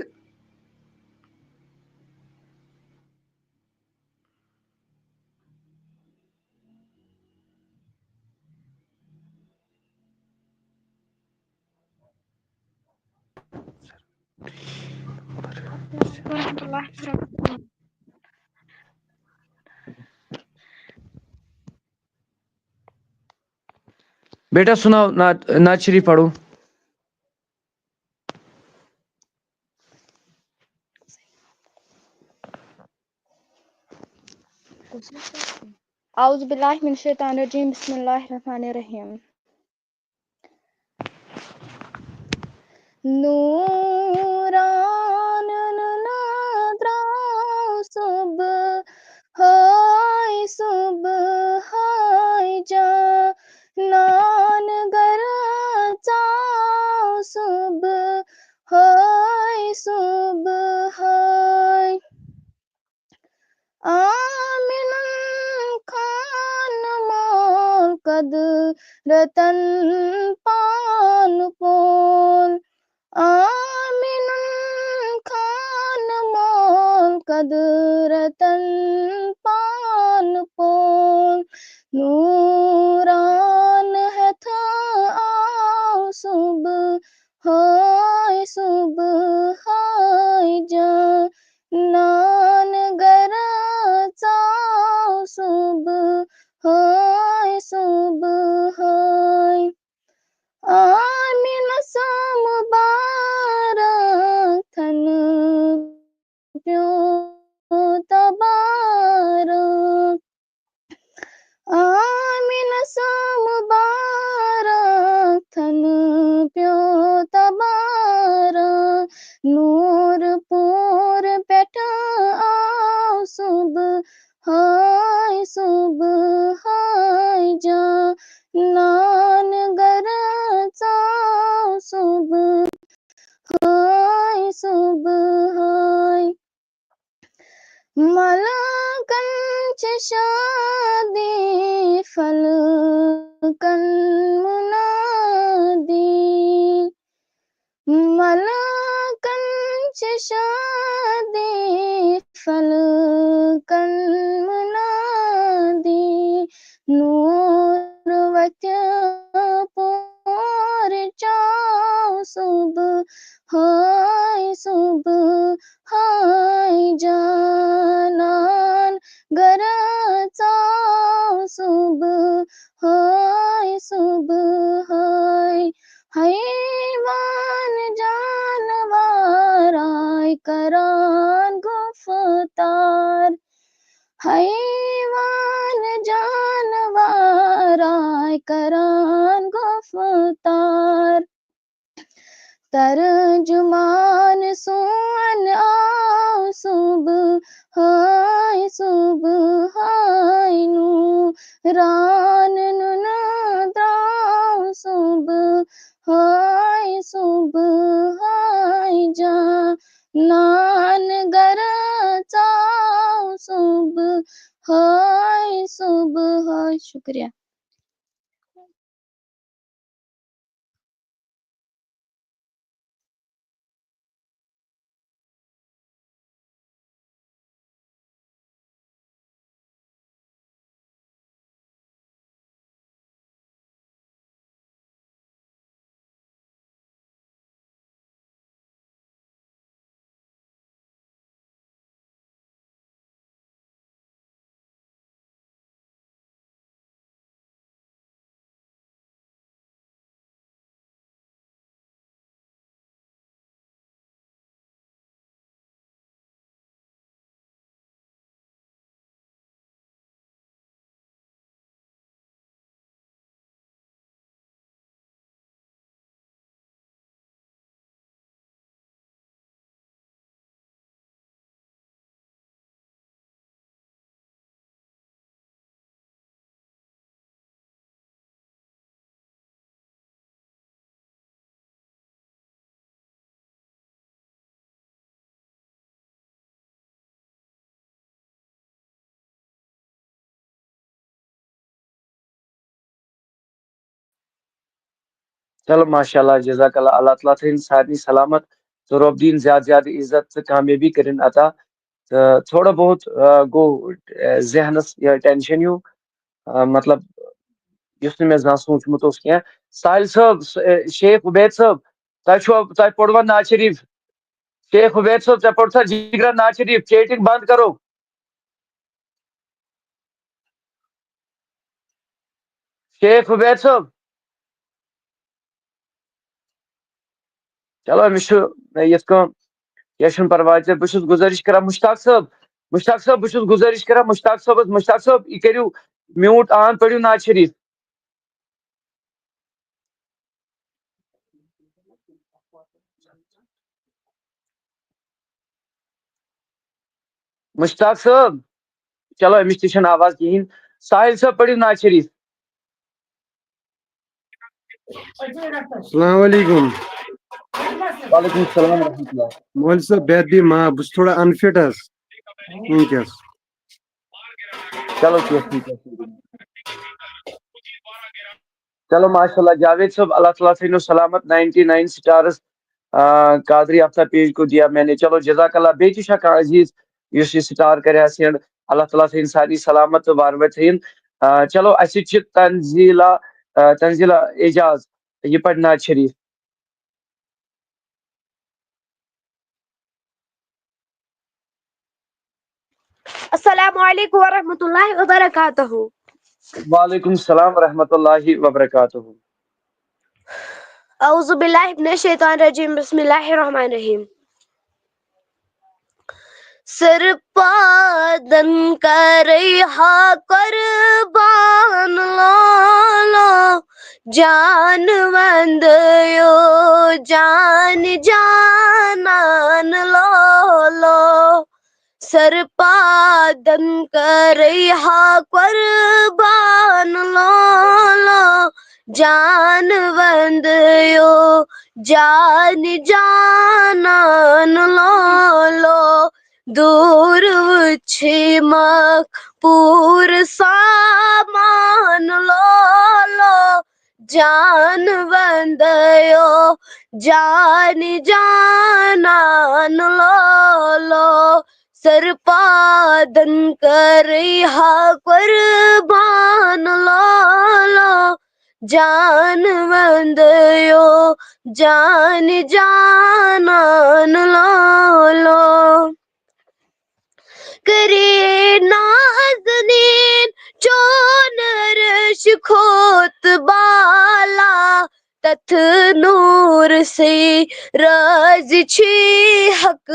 بیٹا سناؤ، نعت، نعت شریف پڑھو۔ اعوذ باللہ من الشیطان الرجیم، بسم اللہ الرحمن الرحیم۔ نوران نُنہٕ درٛاو صُبحٲے، صُبحٲے جانان گرٕ ژاو صُبحٲے، صُبحٲے۔ آمنن خان مول قدرتن پان پول۔ آمنن خان مول قدرتن پان پول۔ نوران ہیتھ آو صبح ہاے صبحٲے جانان گرٕ ژاو صبحٲے، صبحٲے۔ آمنس مبارک تھن پیو تبارک۔ آمنس مبارک تھن پیو تبارک۔ نور پور پٮ۪ٹھ آو صبحٲے، صبحٲے جانان گرٕ ژاو صبحٲے، صبحٲے۔ ملکن چھِ شادی، فلکن منادی۔ ملکن چھِ شادی، فلکن منادی۔ نور وتھِ پور چاو صبح ہاے صبح ہاے جانان گرٕ ژاو صبح ہاے صبح ہاے۔ حیوان جانور آے کران گفتار۔ حیوان جانور آے کران گفتار۔ ترجمان سون آو صبح ہاے، صبح ہاے۔ نوران نُنہٕ درٛاو صبح ہاے، صبح ہاے۔ جانان گرٕ ژاو صبح ہاے، صبح ہاے۔ شکریہ۔ چلو، ماشاء اللہ، جزاک اللہ، اللہ تعالیٰ تھٲیِن سارنٕے سلامت تہٕ رۄب دِیِن زیادٕ زیادٕ عزت تہٕ کامیٲبی کٔرِن عطا۔ تہٕ تھوڑا بہت، آ، گوٚو، آ، ذہنس یہِ ٹینشن ہیوٗ، آ، مطلب، یُس نہٕ مےٚ زانٛہہ سوٗنٛچمُت اوس کینٛہہ۔ ساحل صٲب، س-، آ، شیخ عبید صٲب، تۄہہِ چھُوا، تۄہہِ پوٚروا ناز شریف؟ شیخ عبید صٲب، ژےٚ پوٚرتھا جگرا ناز شریف؟ چیٹنگ بند کرو۔ شیخ عبید صٲب۔ چلو، أمِس چھُ، یِتھ کٔنۍ، کینٛہہ چھُنہٕ پرواے، تہٕ بہٕ چھُس گُزٲرِش کران مشتاق صٲب، مشتاق صٲب، بہٕ چھُس گُزٲرِش کران مشتاق صٲبس، مشتاق صٲب، یہِ کٔرِو میوٗٹ آن، پٔرِو ناز شریف۔ مشتاق صٲب، چلو، أمِس تہِ چھَنہٕ آواز کِہیٖنۍ۔ ساحل صٲب، پٔرِو ناز شریف۔ السلام علیکم۔ وعلیکم السلام ورحمۃ اللہ۔ مولوی صٲب، بہت دی ما، بہٕ چھُس تھوڑا unfit حظ وٕنکیٚس۔ چلو، کینٛہہ چھُنہٕ، کینٛہہ چھُنہٕ۔ چلو، ماشاء اللہ، جاوید صٲب، اللہ تعالیٰ تھٲینو سلامت۔ ناینٹی ناین سٹارز، آ، قادری آفتاب پیج کو دیا میں نے۔ چلو، جزاک اللہ۔ بیٚیہِ تہِ چھا کانٛہہ عزیز یُس یہِ سٹار کرِ ہا سینڈ؟ اللہ تعالیٰ تھٲیِن سارنٕے سلامت تہٕ وارٕ وارٕ تھٲیِن۔ آ، چلو، اَسہِ سۭتۍ چھِ تنزیلا، آ، تنزیلا اعجاز، یہِ پَرِ نعت شریف۔ السلام علیکم ورحمۃ اللہ وبرکاتہ۔ وعلیکم السلام ورحمۃ اللہ وبرکاتہ۔ اعوذ باللہ من الشیطان الرجیم، بسم اللہ الرحمن الرحیم۔ سرپادن کرے ہا قربان لولو، جان وندیو جان جانان لولو۔ سرپادن کرے ہا قربان لولو، جان وندیو جان جانان لولو۔ دوٗر وٕچھِ مکھ پوٗرٕ سامان لولو، جان وندیو جان جانان لولو۔ سرپادن کرے ہا قربان لولو، جان وندیو جان جانان لولو۔ کرے نازنین چون عرش کھوت بالا، تتھ نور سے راز چھی حق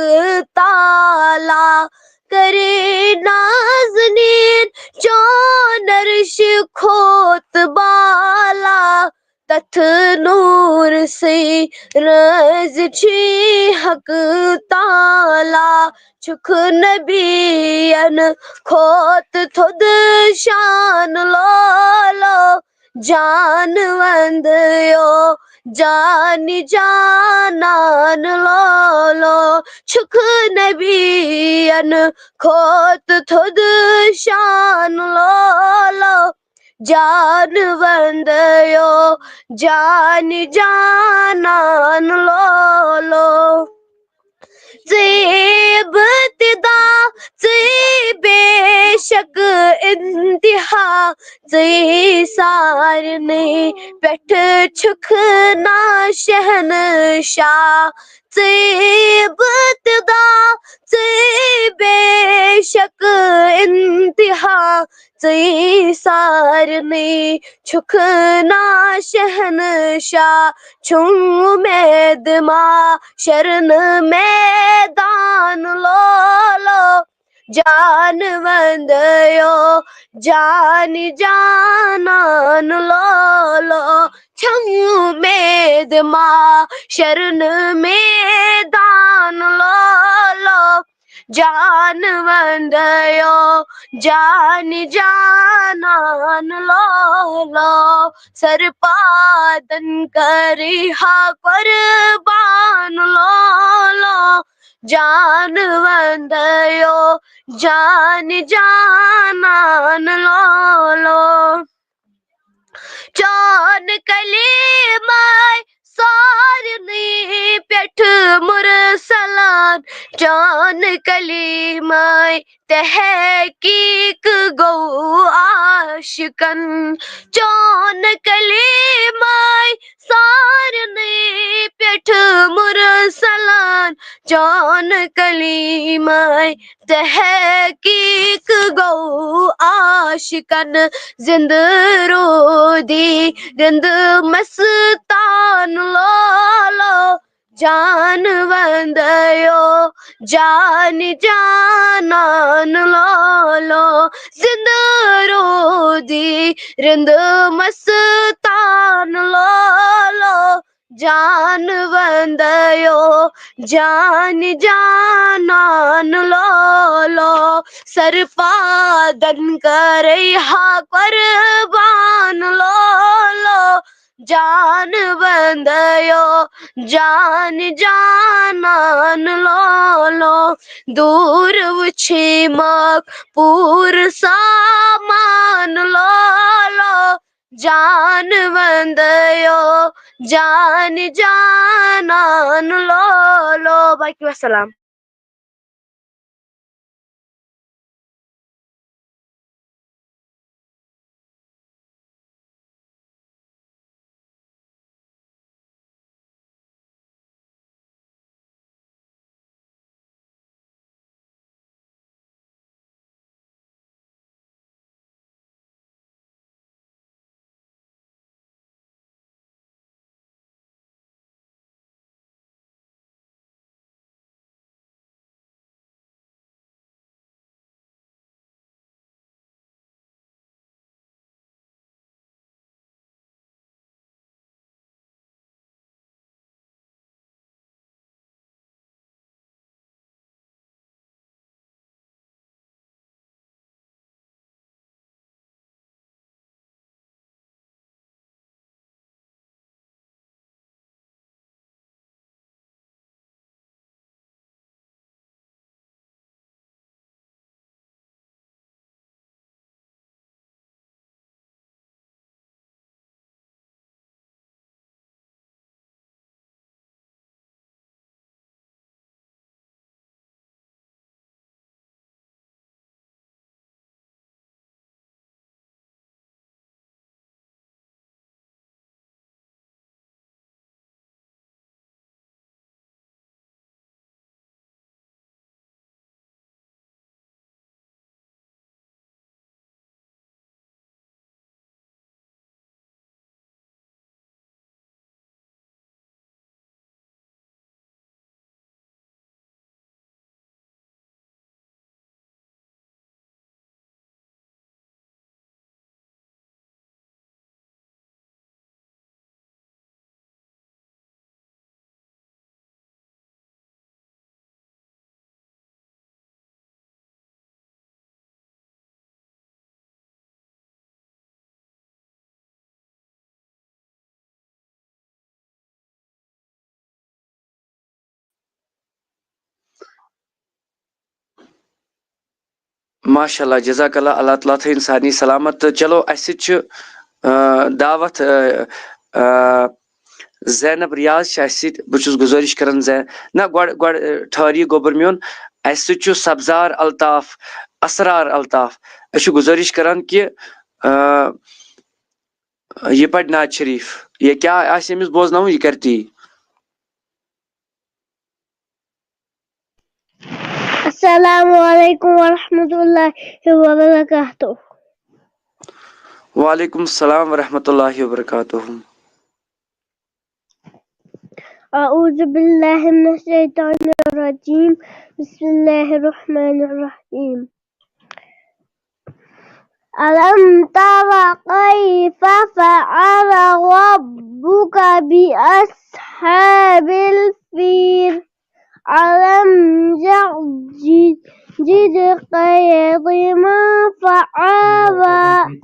تعالی۔ کرے نازنین چون عرش کھوت بالا، تتھ نور سے راز چھی حق تعالی۔ چھُکھ نبیَن کھوت تھوٚد شان لولو، جان وندیو جان جانان لولو۔ چھُکھ نبیَن کھوت تھوٚد شان لولو، جان وندیو جان جانان لولو۔ ژے ابتدا، ژے بے شک انتہا، ژے سارنٕے پٮ۪ٹھ چھُکھ نا شہنشاہ۔ ژے ابتدا، ژے بے شک انتہا، ژے سارنٕے چھُکھ نا شہنشاہ۔ چھُم اُمید ما شرن میدان لولو، جان وندیو جان جانان لولو۔ چھُم اُمید ما شرن میدان لولو، جان وندیو جان جانان لولو۔ سرپادن کرے ہا قربان لولو، جان وندیو جان جانان لولو۔ چون کلیمہ پٮ۪ٹھ مرسلان، چون کلیمے تحقیق گوٚو عاشقن۔ چون کلیمے سارنٕے پٮ۪ٹھ مرسلان، چون کلیمے تحقیق گوٚو عاشقن۔ زندٕ روٗدی رِنٛدٕ مستان لولو، جان وندیو جان جانان لولو۔ زندٕ روٗدی رِنٛدٕ مستان لولو، جان وندیو جان جانان لولو۔ سرپادن کرے ہا قربان لولو، جان وندیو جان جانان لولو۔ دوٗر وٕچھے مکھ پوٗرٕ سامان لولو، جان وندیو جان جانان لولو۔ باقی وسلام۔ ماشاء اللہ، جزاک اللہ، اللہ تعالیٰ تھٲیِن سارنٕے سلامت۔ تہٕ چلو، اَسہِ سۭتۍ چھُ، آ، دعوت، آ، آ، زینب ریاض چھِ اَسہِ سۭتۍ۔ بہٕ چھُس گُزٲرِش کران زین-، نہ، گۄڈٕ، گۄڈٕ، آ، ٹھٔہر یہِ گوٚبُر میون۔ اَسہِ سۭتۍ چھُ سبزار الطاف، اسرار الطاف۔ أسۍ چھِ گُزٲرِش کران کہِ، آ، یہِ پَرِ نعت شریٖف۔ یہِ کیٛاہ آسہِ أمِس بوزناوُن، یہِ کَرِ تی۔ السلام عليكم ورحمة الله وبركاته. وعليكم السلام ورحمة الله وبركاته. أعوذ بالله من الشيطان الرجيم. بسم الله الرحمن الرحيم. ألم تر كيف فعل ربك بأصحاب الفيل؟ ألم يجد، يجد كيدهم فآوى،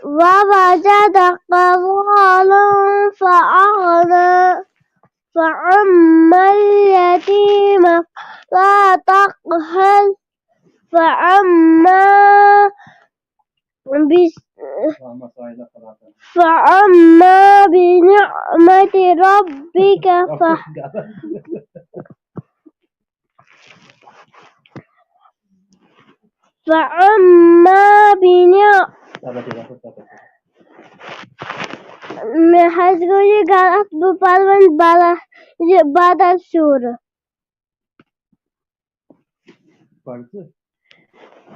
ووجدك ضالا فأغنى، فأما اليتيم فلا تقهر، فأما بس-، فأما بنعمة ربك ف فأما بنعمة مےٚ حظ گوٚو یہِ غلط، بہٕ پَرٕ وۄنۍ بَلا-، یہِ بدل سورٕ۔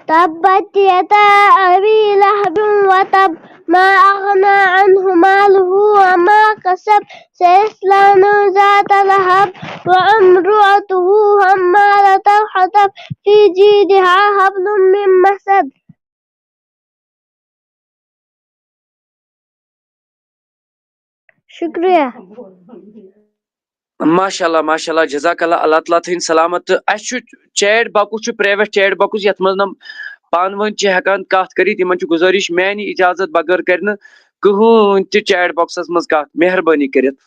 تبت يدا أبي لهب وتب، ما أغنى عنه ماله وما كسب، سيصلى نارا ذات لهب، وامرأته حمالة الحطب، في جيدها حبل من مسد۔ شُکریہ۔ ماشاء اللہ، ماشاء اللہ، جزاک اللہ، اللہ تعالیٰ تھٲیِن سلامت۔ تہٕ اَسہِ چھُ چیٹ باکس، چھُ پرٛایویٹ چیٹ باکس، یَتھ منٛز نہٕ پانہٕ ؤنۍ چھِ ہٮ۪کان کَتھ کٔرِتھ۔ یِمَن چھُ گُزٲرِش، میٛانہِ اِجازت بغٲر کَرِ نہٕ کٕہٕنۍ تہِ چیٹ باکسَس منٛز کَتھ، مہربٲنی کٔرِتھ۔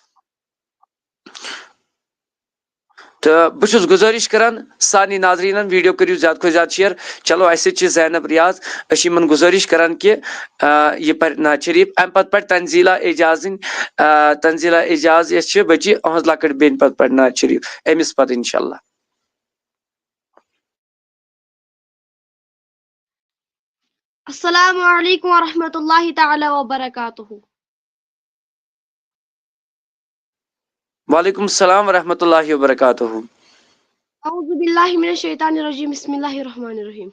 تہٕ بہٕ چھُس گُزٲرِش کران سارنٕے ناظریٖنَن، ویٖڈیو کٔرِو زیادٕ کھۄتہٕ زیادٕ شیئر۔ چلو، اَسہِ سۭتۍ چھِ زینب ریاض، أسۍ چھِ یِمَن گُزٲرِش کران کہِ، آ، یہِ پَرِ نعت شریٖف۔ اَمہِ پَتہٕ پَرِ تنزیلہ اعجازٕنۍ، آ، تنزیلہ اعجاز یۄس چھِ بٔچی، أہٕنٛز لۄکٕٹ بیٚنہِ پَتہٕ پَرِ نعت شریٖف أمِس پَتہٕ، اِنشاء اللہ۔ السلام عليكم ورحمة الله تعالى وبركاته. وعليكم السلام ورحمة الله وبركاته. أعوذ بالله من الشيطان الرجيم. بسم الله الرحمن الرحيم.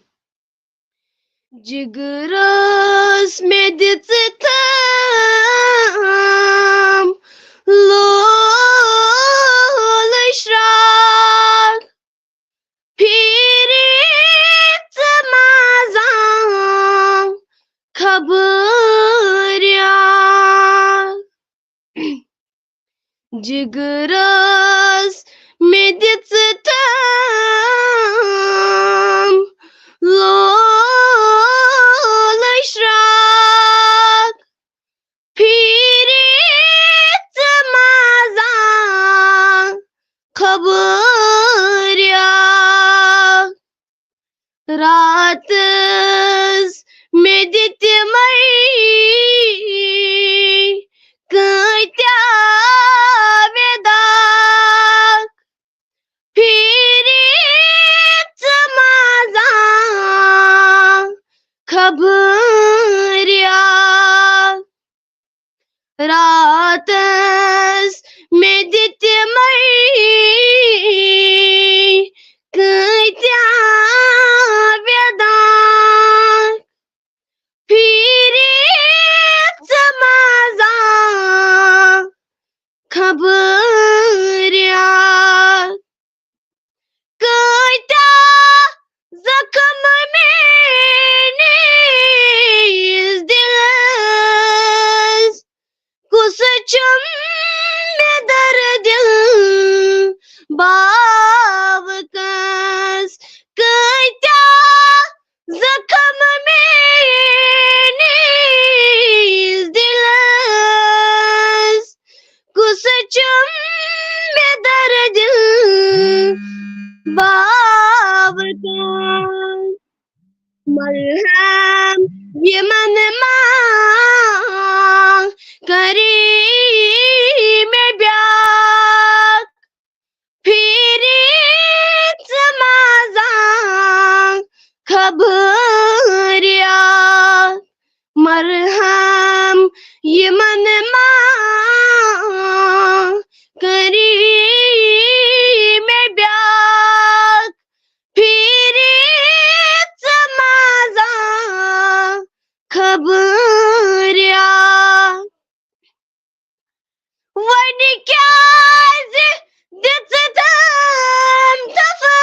جگرس مےٚ دِژٕ تام لول اشراق، پھیٖرِتھ ژٕ منٛزٕ خبریاں۔ جگرس مےٚ دِژٕ تام لول اشراق، پھیٖرِتھ ژٕ منٛزٕ خبریاں۔ راتس مےٚ دِتۍ تِمے کۭتیاہ وِداکھ، پھیٖرِتھ ژٕ منٛزٕ خبریاں۔ راتس مےٚ دِتۍ تِمے کۭتیاہ وِداکھ، پھیٖرِتھ ژٕ منٛزٕ خبریاں۔ کۭتیاہ زخم میٲنِس دِلس، کُس چھُم مےٚ دردِ باوکس؟ کۭتیاہ زخم میٲنِس دِلس، کُس چھُم مےٚ دردِ باوکس؟ مرہم یِمن ما کری مےٚ بیاکھ، پھیٖرِتھ ژٕ منٛزٕ خبریاں۔ مرہم یِمن ما کری مےٚ بیاکھ، پھیٖرِتھ ژٕ منٛزٕ خبریاں۔ وۄنۍ کیٛازِ دِژٕ تٔمۍ تفہٕ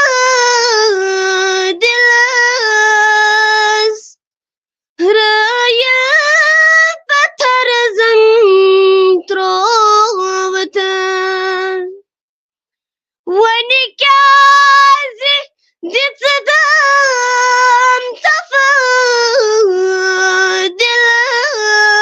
دِلس؟ رٲیِل پتھر زن ترووتن۔ وۄنۍ کیٛازِ دِژٕ تٔمۍ تفہٕ دِلس؟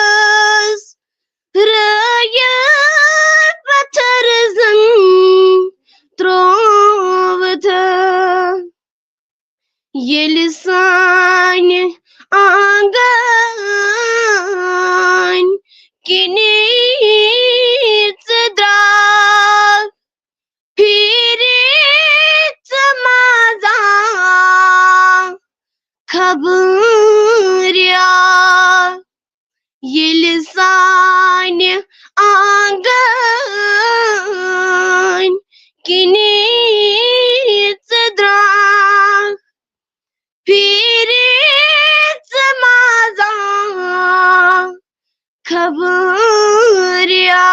خبریا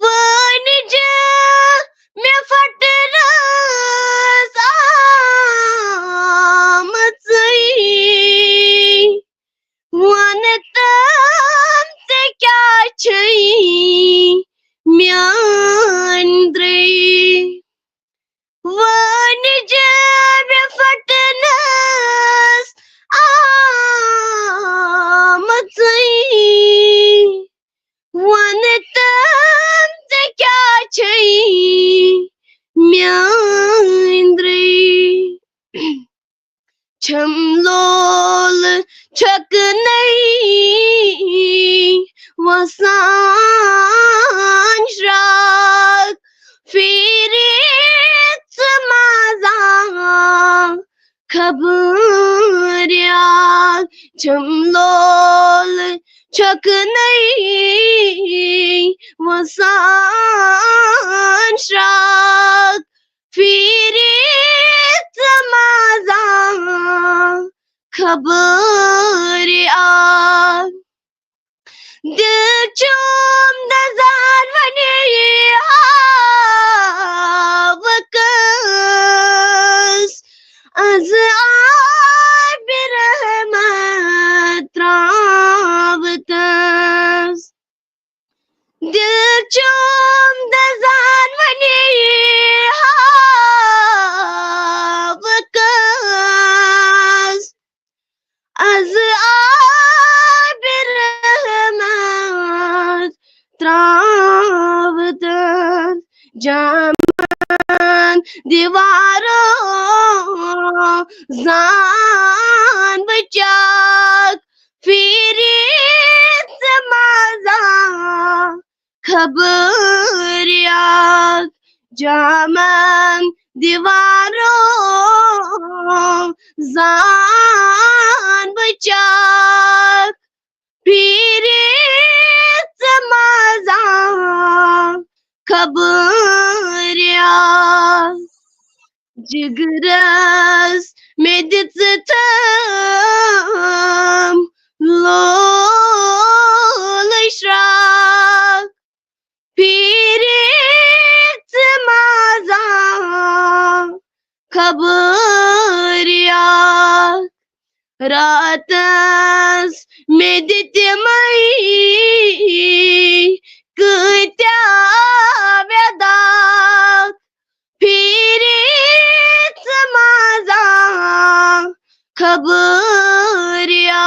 وٲنِج مےٚ پھٹرٲس آمٕژٕے۔ وَن تَم ژےٚ کیٛاہ چھَے میٛٲنۍ درٕے؟ وٲنِج مےٚ پھٹنَس آمٕژٕے۔ وَن تَم ژےٚ کیٛاہ چھَے میٛٲنۍ درٕے؟ چھَم لول چھَکھ نَے وَسان شرٛاکھ پھیٖرِتھ مَزا خبریا۔ چھَم لول چھَکھ نَے وَسان شرٛاکھ پھیٖرِتھ مَزا خبریا۔ دِل چھُم دَزان وَنے ہاوکَس، از آے بے رحمت ترٛاوتَس۔ دِل چھُم دَزان وَنے ہاوکَس، از آے بے رحمت ترٛاوتَس۔ جامَن دیوارو زان بہٕ چاک پھیٖرِتھ مَزا خبریا۔ جامَن دیوارو زان بہٕ چاک پھیٖرِتھ مَزا خبریا۔ جِگرَس مےٚ دِژ تھَم لول شرٛاکھ پھیٖرِتھ مَزا خبریا۔ راتَس مےٚ دِتۍ تِمَے کۭتیٛاہ وٮ۪داکھ پھیٖرِتھ مَزا خبریا۔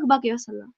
باقٕے وَسَلام۔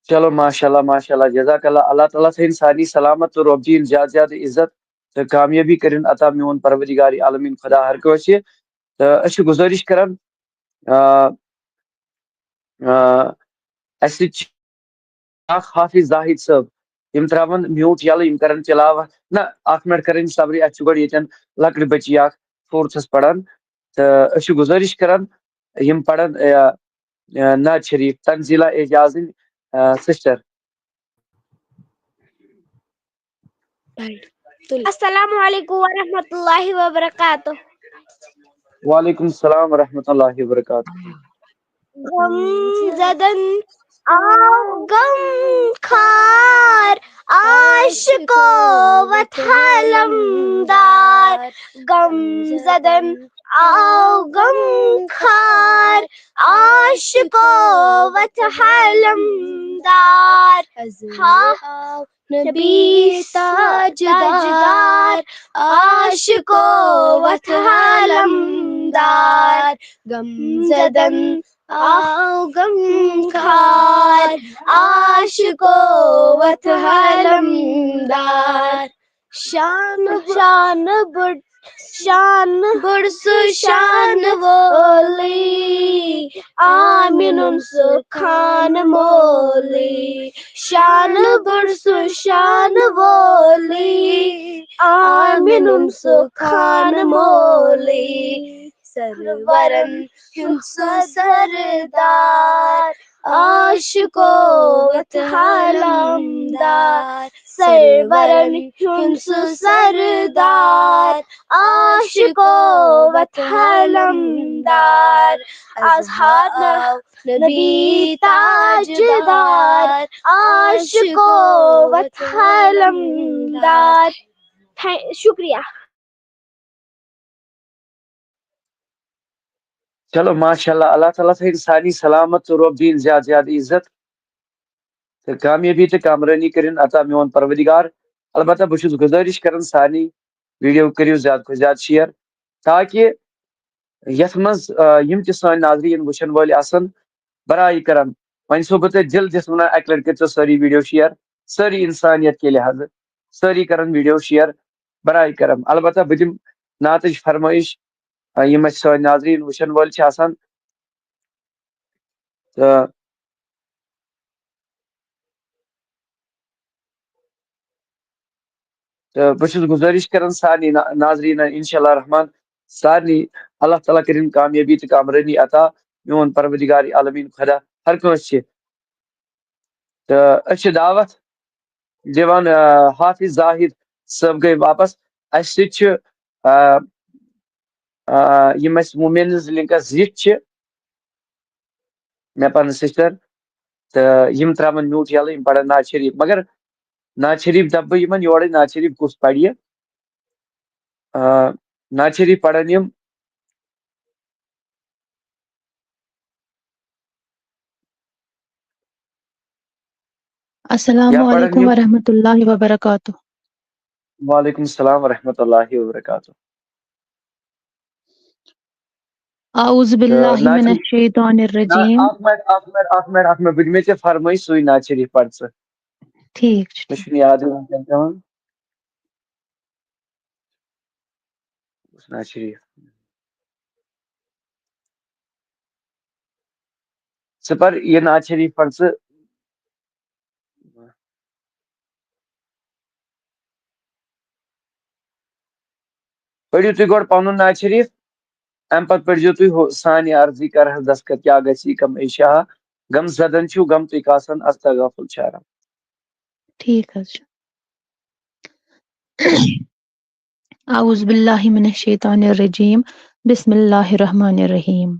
چلو، ماشاء اللہ، ماشاء اللہ، جزاک اللہ۔ اللہ تعالیٰ تھٲیِن سارنٕے سلامت تہٕ رۄب دِیِن زیادٕ زیادٕ عزت تہٕ کامیٲبی کٔرِن عطا میون پروردگار عالمیٖن خۄدا ہر کٲنٛسہِ۔ تہٕ أسۍ چھِ گُزٲرِش کران، آ، آ، اَسہِ سۭتۍ چھِ اکھ حافظ زاہد صٲب، یِم ترٛاوَن mute یَلہٕ، یِم کرن تلاوت۔ نہ، اکھ منٹ کرٕنۍ صبرٕے، اَسہِ چھُ گۄڈٕ ییٚتٮ۪ن لۄکٕٹۍ بٔچی اکھ fourth پران، تہٕ أسۍ چھِ گُزٲرِش کران، یِم پرن، آ، آ، نعت شریف تنزیلہ اعجازٕنۍ، آ، sister۔ السلام علیکم ورحمۃ اللہ وبرکاتہ۔ وعلیکم السلام ورحمۃ اللہ وبرکاتہ۔ غم زدن آو غم خار، عاشقو وت حلم دار۔ غم زدن آو غم خار، عاشقو وت حلم دار۔ ہا نبی تاجدار، عاشقو وت حلم دار۔ غم زدن آو غم خار، عاشقو وت حلم دار۔ شان شان بڑ شان بڑ سُہ شان وولٕے، آمِنُن سُہ خان مولٕے۔ شان بڑ سُہ شان وولٕے، آمِنُن سُہ خان مولٕے۔ سرورن ہُنٛد سُہ سردار، عاشقو وت حلم دار۔ سرورن ہُنٛد سُہ سردار، عاشقو وت حلم دار۔ از ہا نبی تاجدار، عاشقو وت حلم دار۔ تھے-، شکریہ۔ چلو، ماشاء اللہ، اللہ تعالیٰ تھٲیِن سارنٕے سلامت تہٕ رۄب دِیِن زیادٕ زیادٕ عزت تہٕ کامیٲبی تہٕ کامرٲنی کٔرِن عطا میون پروردگار۔ البتہ بہٕ چھُس گُزٲرِش کران، سارنٕے video کٔرِو زیادٕ کھۄتہٕ زیادٕ share، تاکہِ یَتھ منٛز، آ، یِم تہِ سٲنۍ ناظریٖن وٕچھَن وٲلۍ آسَن، برائے کرم، وۄنۍ چھُسو بہٕ تۄہہِ دِل دِتھ وَنان، اَکہِ لَٹہِ کٔرۍتو سٲری video share، سٲری اِنسانیت کے لحاظہٕ، سٲری کرن video share، برائے کرم۔ البتہ بہٕ دِمہٕ نعتٕچ فرمٲیش، آ، یِم اَسہِ سٲنۍ ناظریٖن وٕچھن وٲلۍ چھِ آسان۔ تہٕ، تہٕ بہٕ چھُس گُزٲرِش کران سارنٕے نا-، ناظریٖنن، انشاءاللہ رحمان، سارنٕے اللہ تعالیٰ کٔرِن کامیٲبی تہٕ کامرٲنی عطا، میون پروردگار عالمیٖن خۄدا ہر کٲنٛسہِ چھِ۔ تہٕ أسۍ چھِ دعوت دِوان، آ، حافظ زاہد صٲب گٔے واپس۔ اَسہِ سۭتۍ چھِ، آ، آ، یِم اَسہِ women's linkس زِٹھۍ چھِ، مےٚ پنٕنۍ sister، تہٕ یِم ترٛاوَن mute یَلہٕ، یِم پَرَن نعت شریٖف۔ مگر نعت شریٖف دَپہٕ بہٕ یِمَن یورَے، نعت شریٖف کُس پَرِ؟ آ، نعت شریٖف پَرَن یِم۔ السلام یا پَرَن علیکم یِم۔ ورحمۃ اللہ وبرکاتہ۔ وعلیکم السلام ورحمۃ اللہ وبرکاتہ۔ اعوذ باللہ من الشیطان الرجیم۔ اکھ منٹ، اکھ منٹ، اکھ منٹ، اکھ منٹ، بہٕ دِمے ژےٚ فرمٲیِش، سُے نعت شریٖف پَر ژٕ۔ ٹھیٖک چھُ، مےٚ ٹھیٖک۔ چھُنہٕ یاد یِوان کینٛہہ پٮ۪وان۔ نعت شریٖف۔ ژٕ پَر یہِ نعت شریٖف پَر ژٕ۔ پٔرِو تُہۍ گۄڈٕ پَنُن نعت شریٖف، اَمہِ پَتہٕ پٔرۍزیو تُہۍ ہُہ سانہِ عرضی کَر حظ دستخط کیٛاہ گژھِ یہِ کَم ایشا، غم زدن چھُو غم تُہۍ کاسن استغفل چھارم۔ ٹھیٖک حظ چھُ۔ اعوذ باللہ من الشیطان الرجیم۔ بسم اللہ الرحمن الرحیم۔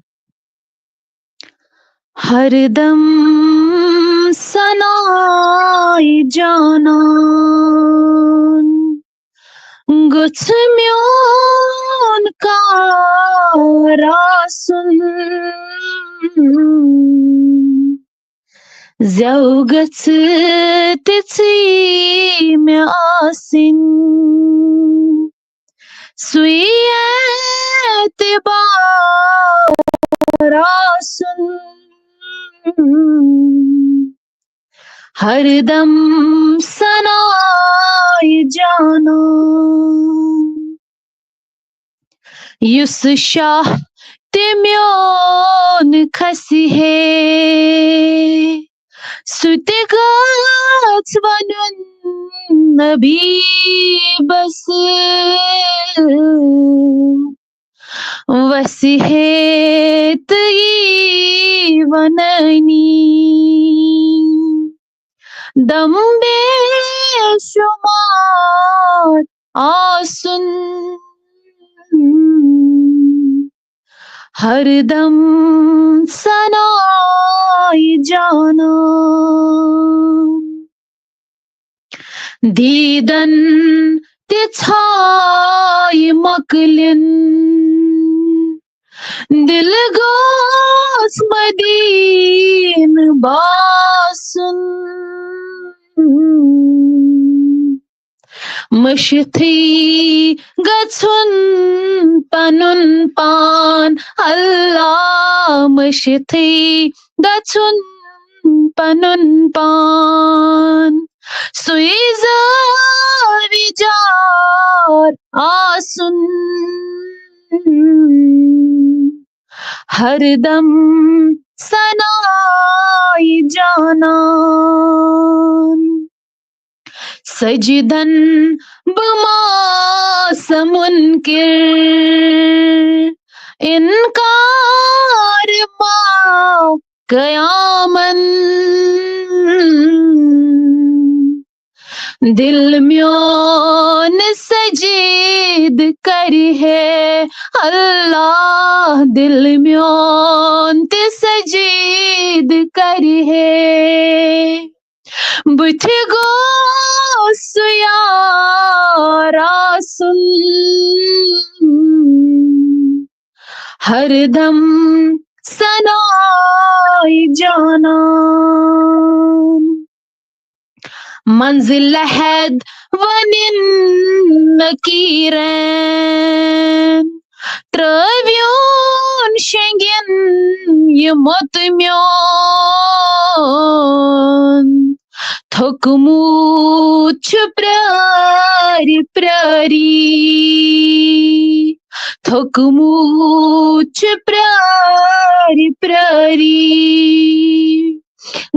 ہر دم ثنای جانان گوٚژھ میون کار آسُن۔ زٮ۪و گٔژھ تِژھٕے مےٚ آسٕنۍ، سُے اعتبار آسُن۔ ہردم ثنائی جانان، یُس شاہ تہِ میون کھسہِ ہے، سُہ تہِ گژھِ وَنُن نبی بس۔ وسہِ ہے تہٕ یی وَنٲنی، دم بے شمار آسُن، ہردم ثنائی جانان۔ دیدن تہِ ژھایہِ مۄکلِن، دل گوٚژھ مدینہٕ باسُن۔ مٔشتھٕے گژھُن پنُن پان، اللہ، مٔشتھٕے گژھُن پنُن پان۔ سُے زٲوِ جار آسُن، ہردم ثنائی جانان۔ سجدن بہٕ ما سا منکر، انکار ما قیامن۔ دل میون سجید کرِ ہے، اللہ، دل میون تہِ سجید کرِ ہے۔ بہٕ تہِ گوٚژھ سُہ یار آسُن، ہردم ثنائی جانان۔ منزلہٕ ہٮ۪تھ ونن نکیرن، ترٲوِن شنگن یہِ مُت میون۔ تھوٚکمُت چھُ پرٛٲرۍ پرٛٲری، تھوٚکمُت چھُ پرٛٲرۍ پرٛٲری۔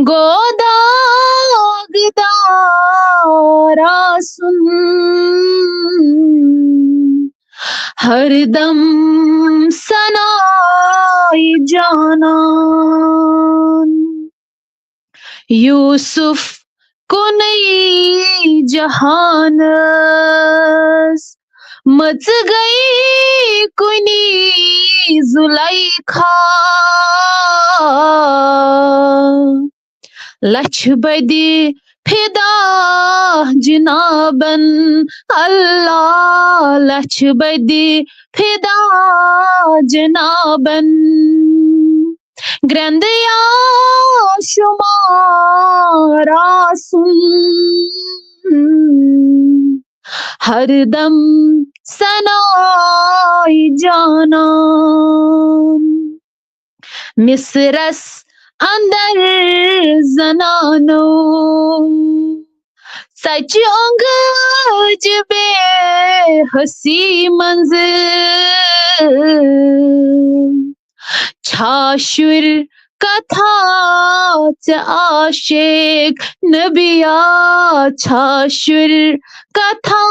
گوٚو داغدار آسُن، ہردم ثنائی جانان۔ یوسف کُنُے جہانس، مٔژ گٔے کُنی زلیخا۔ لچھ بدِ فدا جنابن، اللہ، لچھ بدِ فدا جنابن۔ گرٛنٛدٕ یا شُمار آسُن، ہردم ثنائی جانان۔ مصرس اندر زنانو ژچہِ اونگج بے حسی منز۔ چھا شُر کتھا ژےٚ عاشق نبیا، چھا شُر کتھا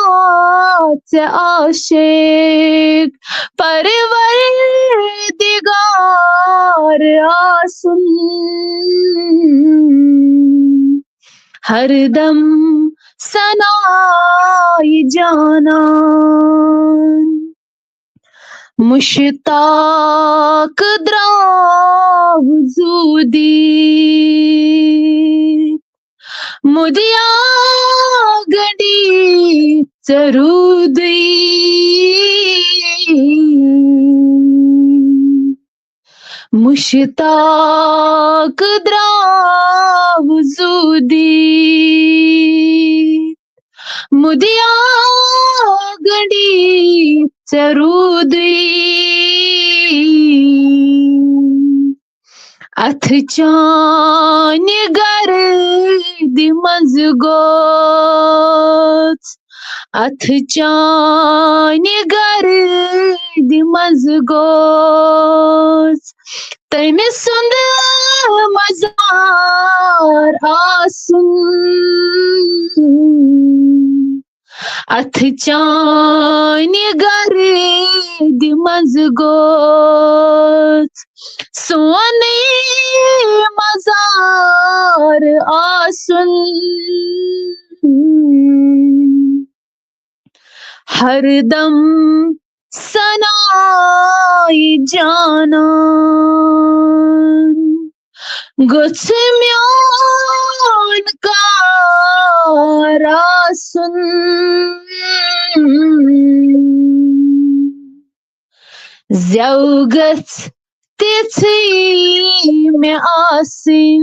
ژےٚ عاشق؟ پروردگار آسُن، ہردم ثنائی جانان۔ مشتاق دراو زودی، مُدیا گنڈی ژرودی۔ مشتاق دراو زودی، مُدیا گنڈی ژرودی۔ اتھ چانہِ گردِ گوٚژھ، اتھ چانہِ گردِ منٛز گوٚژھ تٔمۍ سُنٛد مزار آسُن۔ اتھ چانہِ گردِ منٛز گوٚژھ سونُے مزار آسُن۔ ہردم ثناے جانان گوٚژھ میون کار آسُن۔ زٮ۪و گٔژھ تِژھٕے مےٚ آسٕنۍ،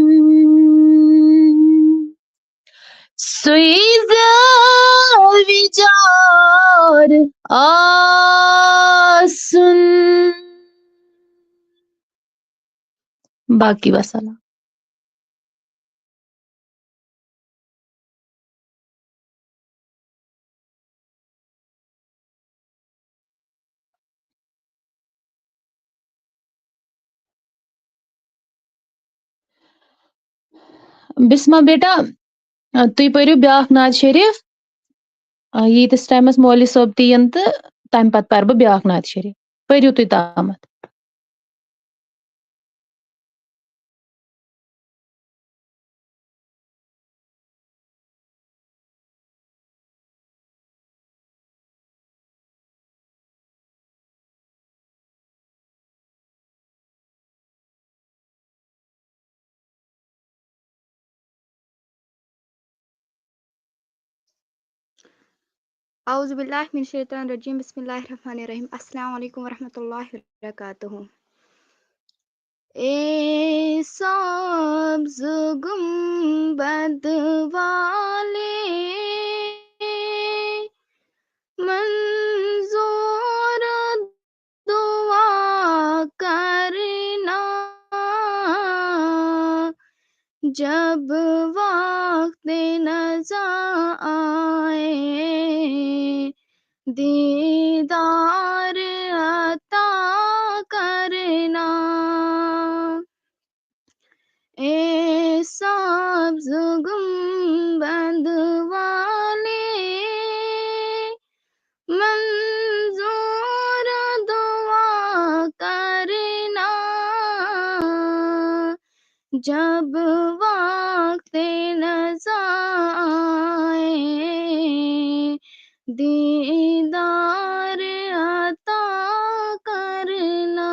سُے زٮ۪و وِجار آسُن۔ باقی وسلام۔ بسمہ بیٹا، تُہۍ پٔرِو بیٛاکھ نعت شریف۔ آ، ییٖتِس ٹایمَس مولوی صٲب تہِ یِن تہٕ تَمہِ پَتہٕ پَرٕ بہٕ بیٛاکھ نعت شریف۔ پٔرِو تُہۍ تامَتھ۔ اعوذ باللہ من الشیطان الرجیم، بسم اللہ الرحمن الرحیم، السلام علیکم ورحمۃ اللہ وبرکاتہ۔ اے سبز گنبد والے، منظور دعا کرنا، جب وقت نزا آئے، دیدار عطا کرنا۔ اے سبز گنبد والے، منظور دعا کرنا، جب وقت نزا آئے، دیدار عطا کرنا۔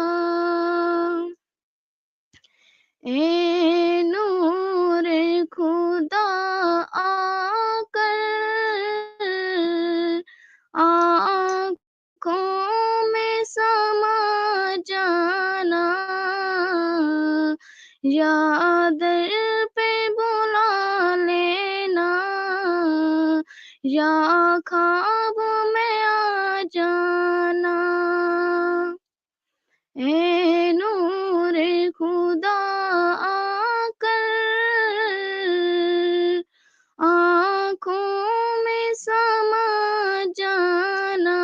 اے نور خدا آ کر آنکھوں میں سما جانا، یا در پہ بلا لینا، یا خواب میں آ جانا۔ اے نور خدا آ کر آنکھوں میں سما جانا،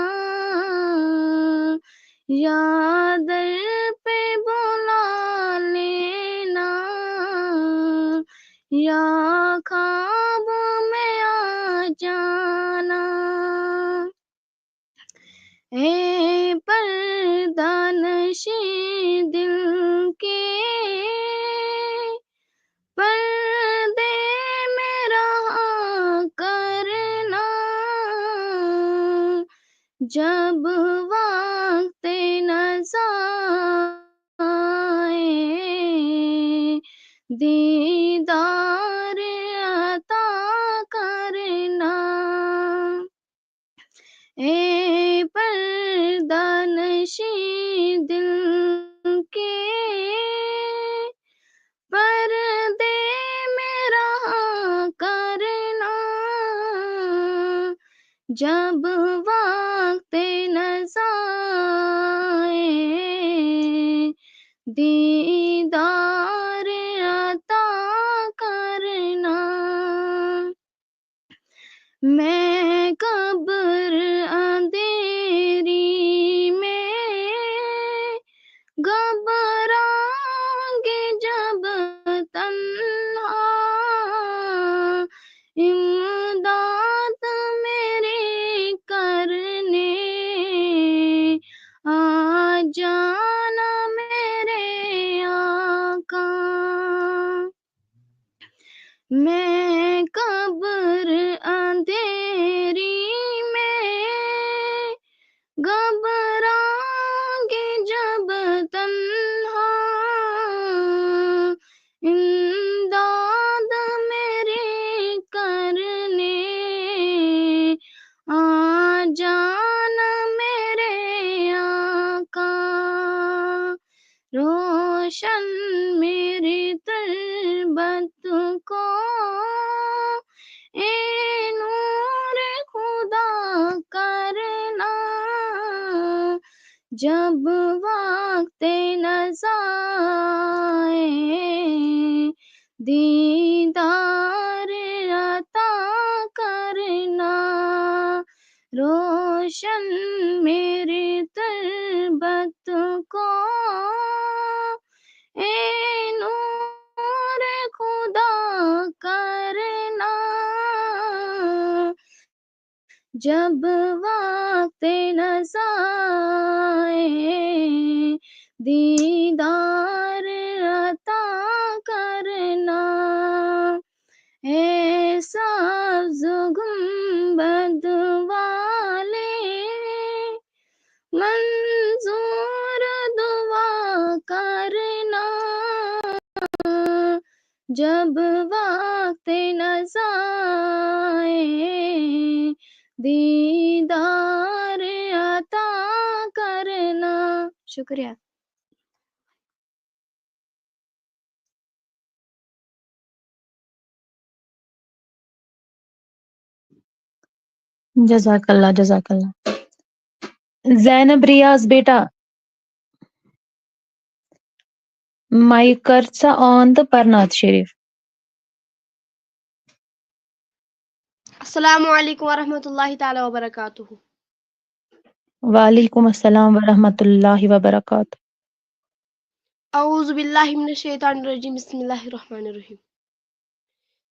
یا در پہ بلا لینا، یا خواب میں آ جانا۔ اے پردہ نشیں دل کے، پردے میں رہا کرنا، جب وقت نزا آئے، دیدار عطا کرنا۔ اے پردہ نشیں دل کے، پردے میں رہا کرنا، جب وقت نزا آئے، دیدار عطا کرنا۔ میں قبر اندھیری میں گھبراؤں گی جب تنہا، امداد میری کرنے آ جانا میرے آقا۔ میں قبر اندھیری میں گھبراؤں گی جب تنہا، امداد میری کرنے آ جانا میرے آقا۔ روشن میری تربت کو اے نور خدا کرنا، جب وقت نزا دیدار عطا کرنا۔ روشن میری تربت کو اے نور خدا کرنا، جب وقت نزا دیدار عطا کرنا۔ اے سبز گنبد والے منظور دعا کرنا، جب وقت نزا دیدار عطا کرنا۔ شکریہ۔ جزاک اللہ، جزاک اللہ۔ زینب ریاض بیٹا، مایِک کر سا آن تہٕ پرنات شریف۔ السلام علیکم ورحمۃ اللہ تعالیٰ وبرکاتہ۔ وعلیکم السلام ورحمۃ اللہ وبرکاتہ۔ اعوذ باللہ من الشیطان الرجیم، بسم اللہ الرحمن الرحیم۔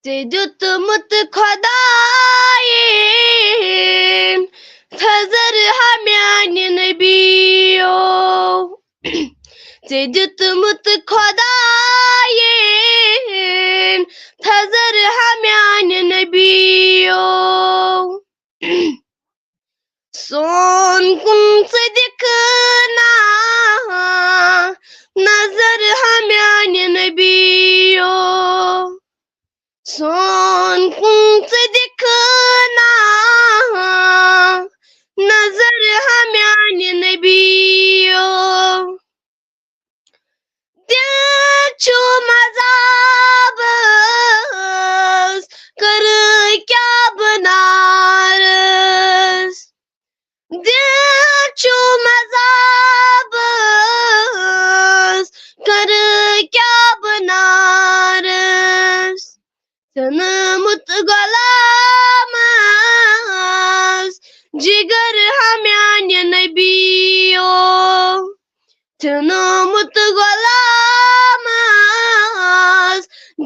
ژےٚ دیُتمُت خۄدایَن تھزر ہا میانہِ نبیو۔ ژےٚ دیُتمُت خۄدایَن تھزر ہا میانہِ نبیو۔ سون کُن ژٕ دِکھ نا نظر ہا میانہِ نبیو۔ سون کُن ژٕ دِکھ نا نظر ہا میانہِ نبیو۔ دِل چھُم عذابس، کٔرٕ کیٛاہ بہٕ نارس۔ دِل چھُم عذابس، کٔرٕ کیٛاہ بہٕ نارس۔ ژھیوٚنمُت غلامس جگر ہا میانہِ نبیو۔ ژھیوٚنمُت غلامس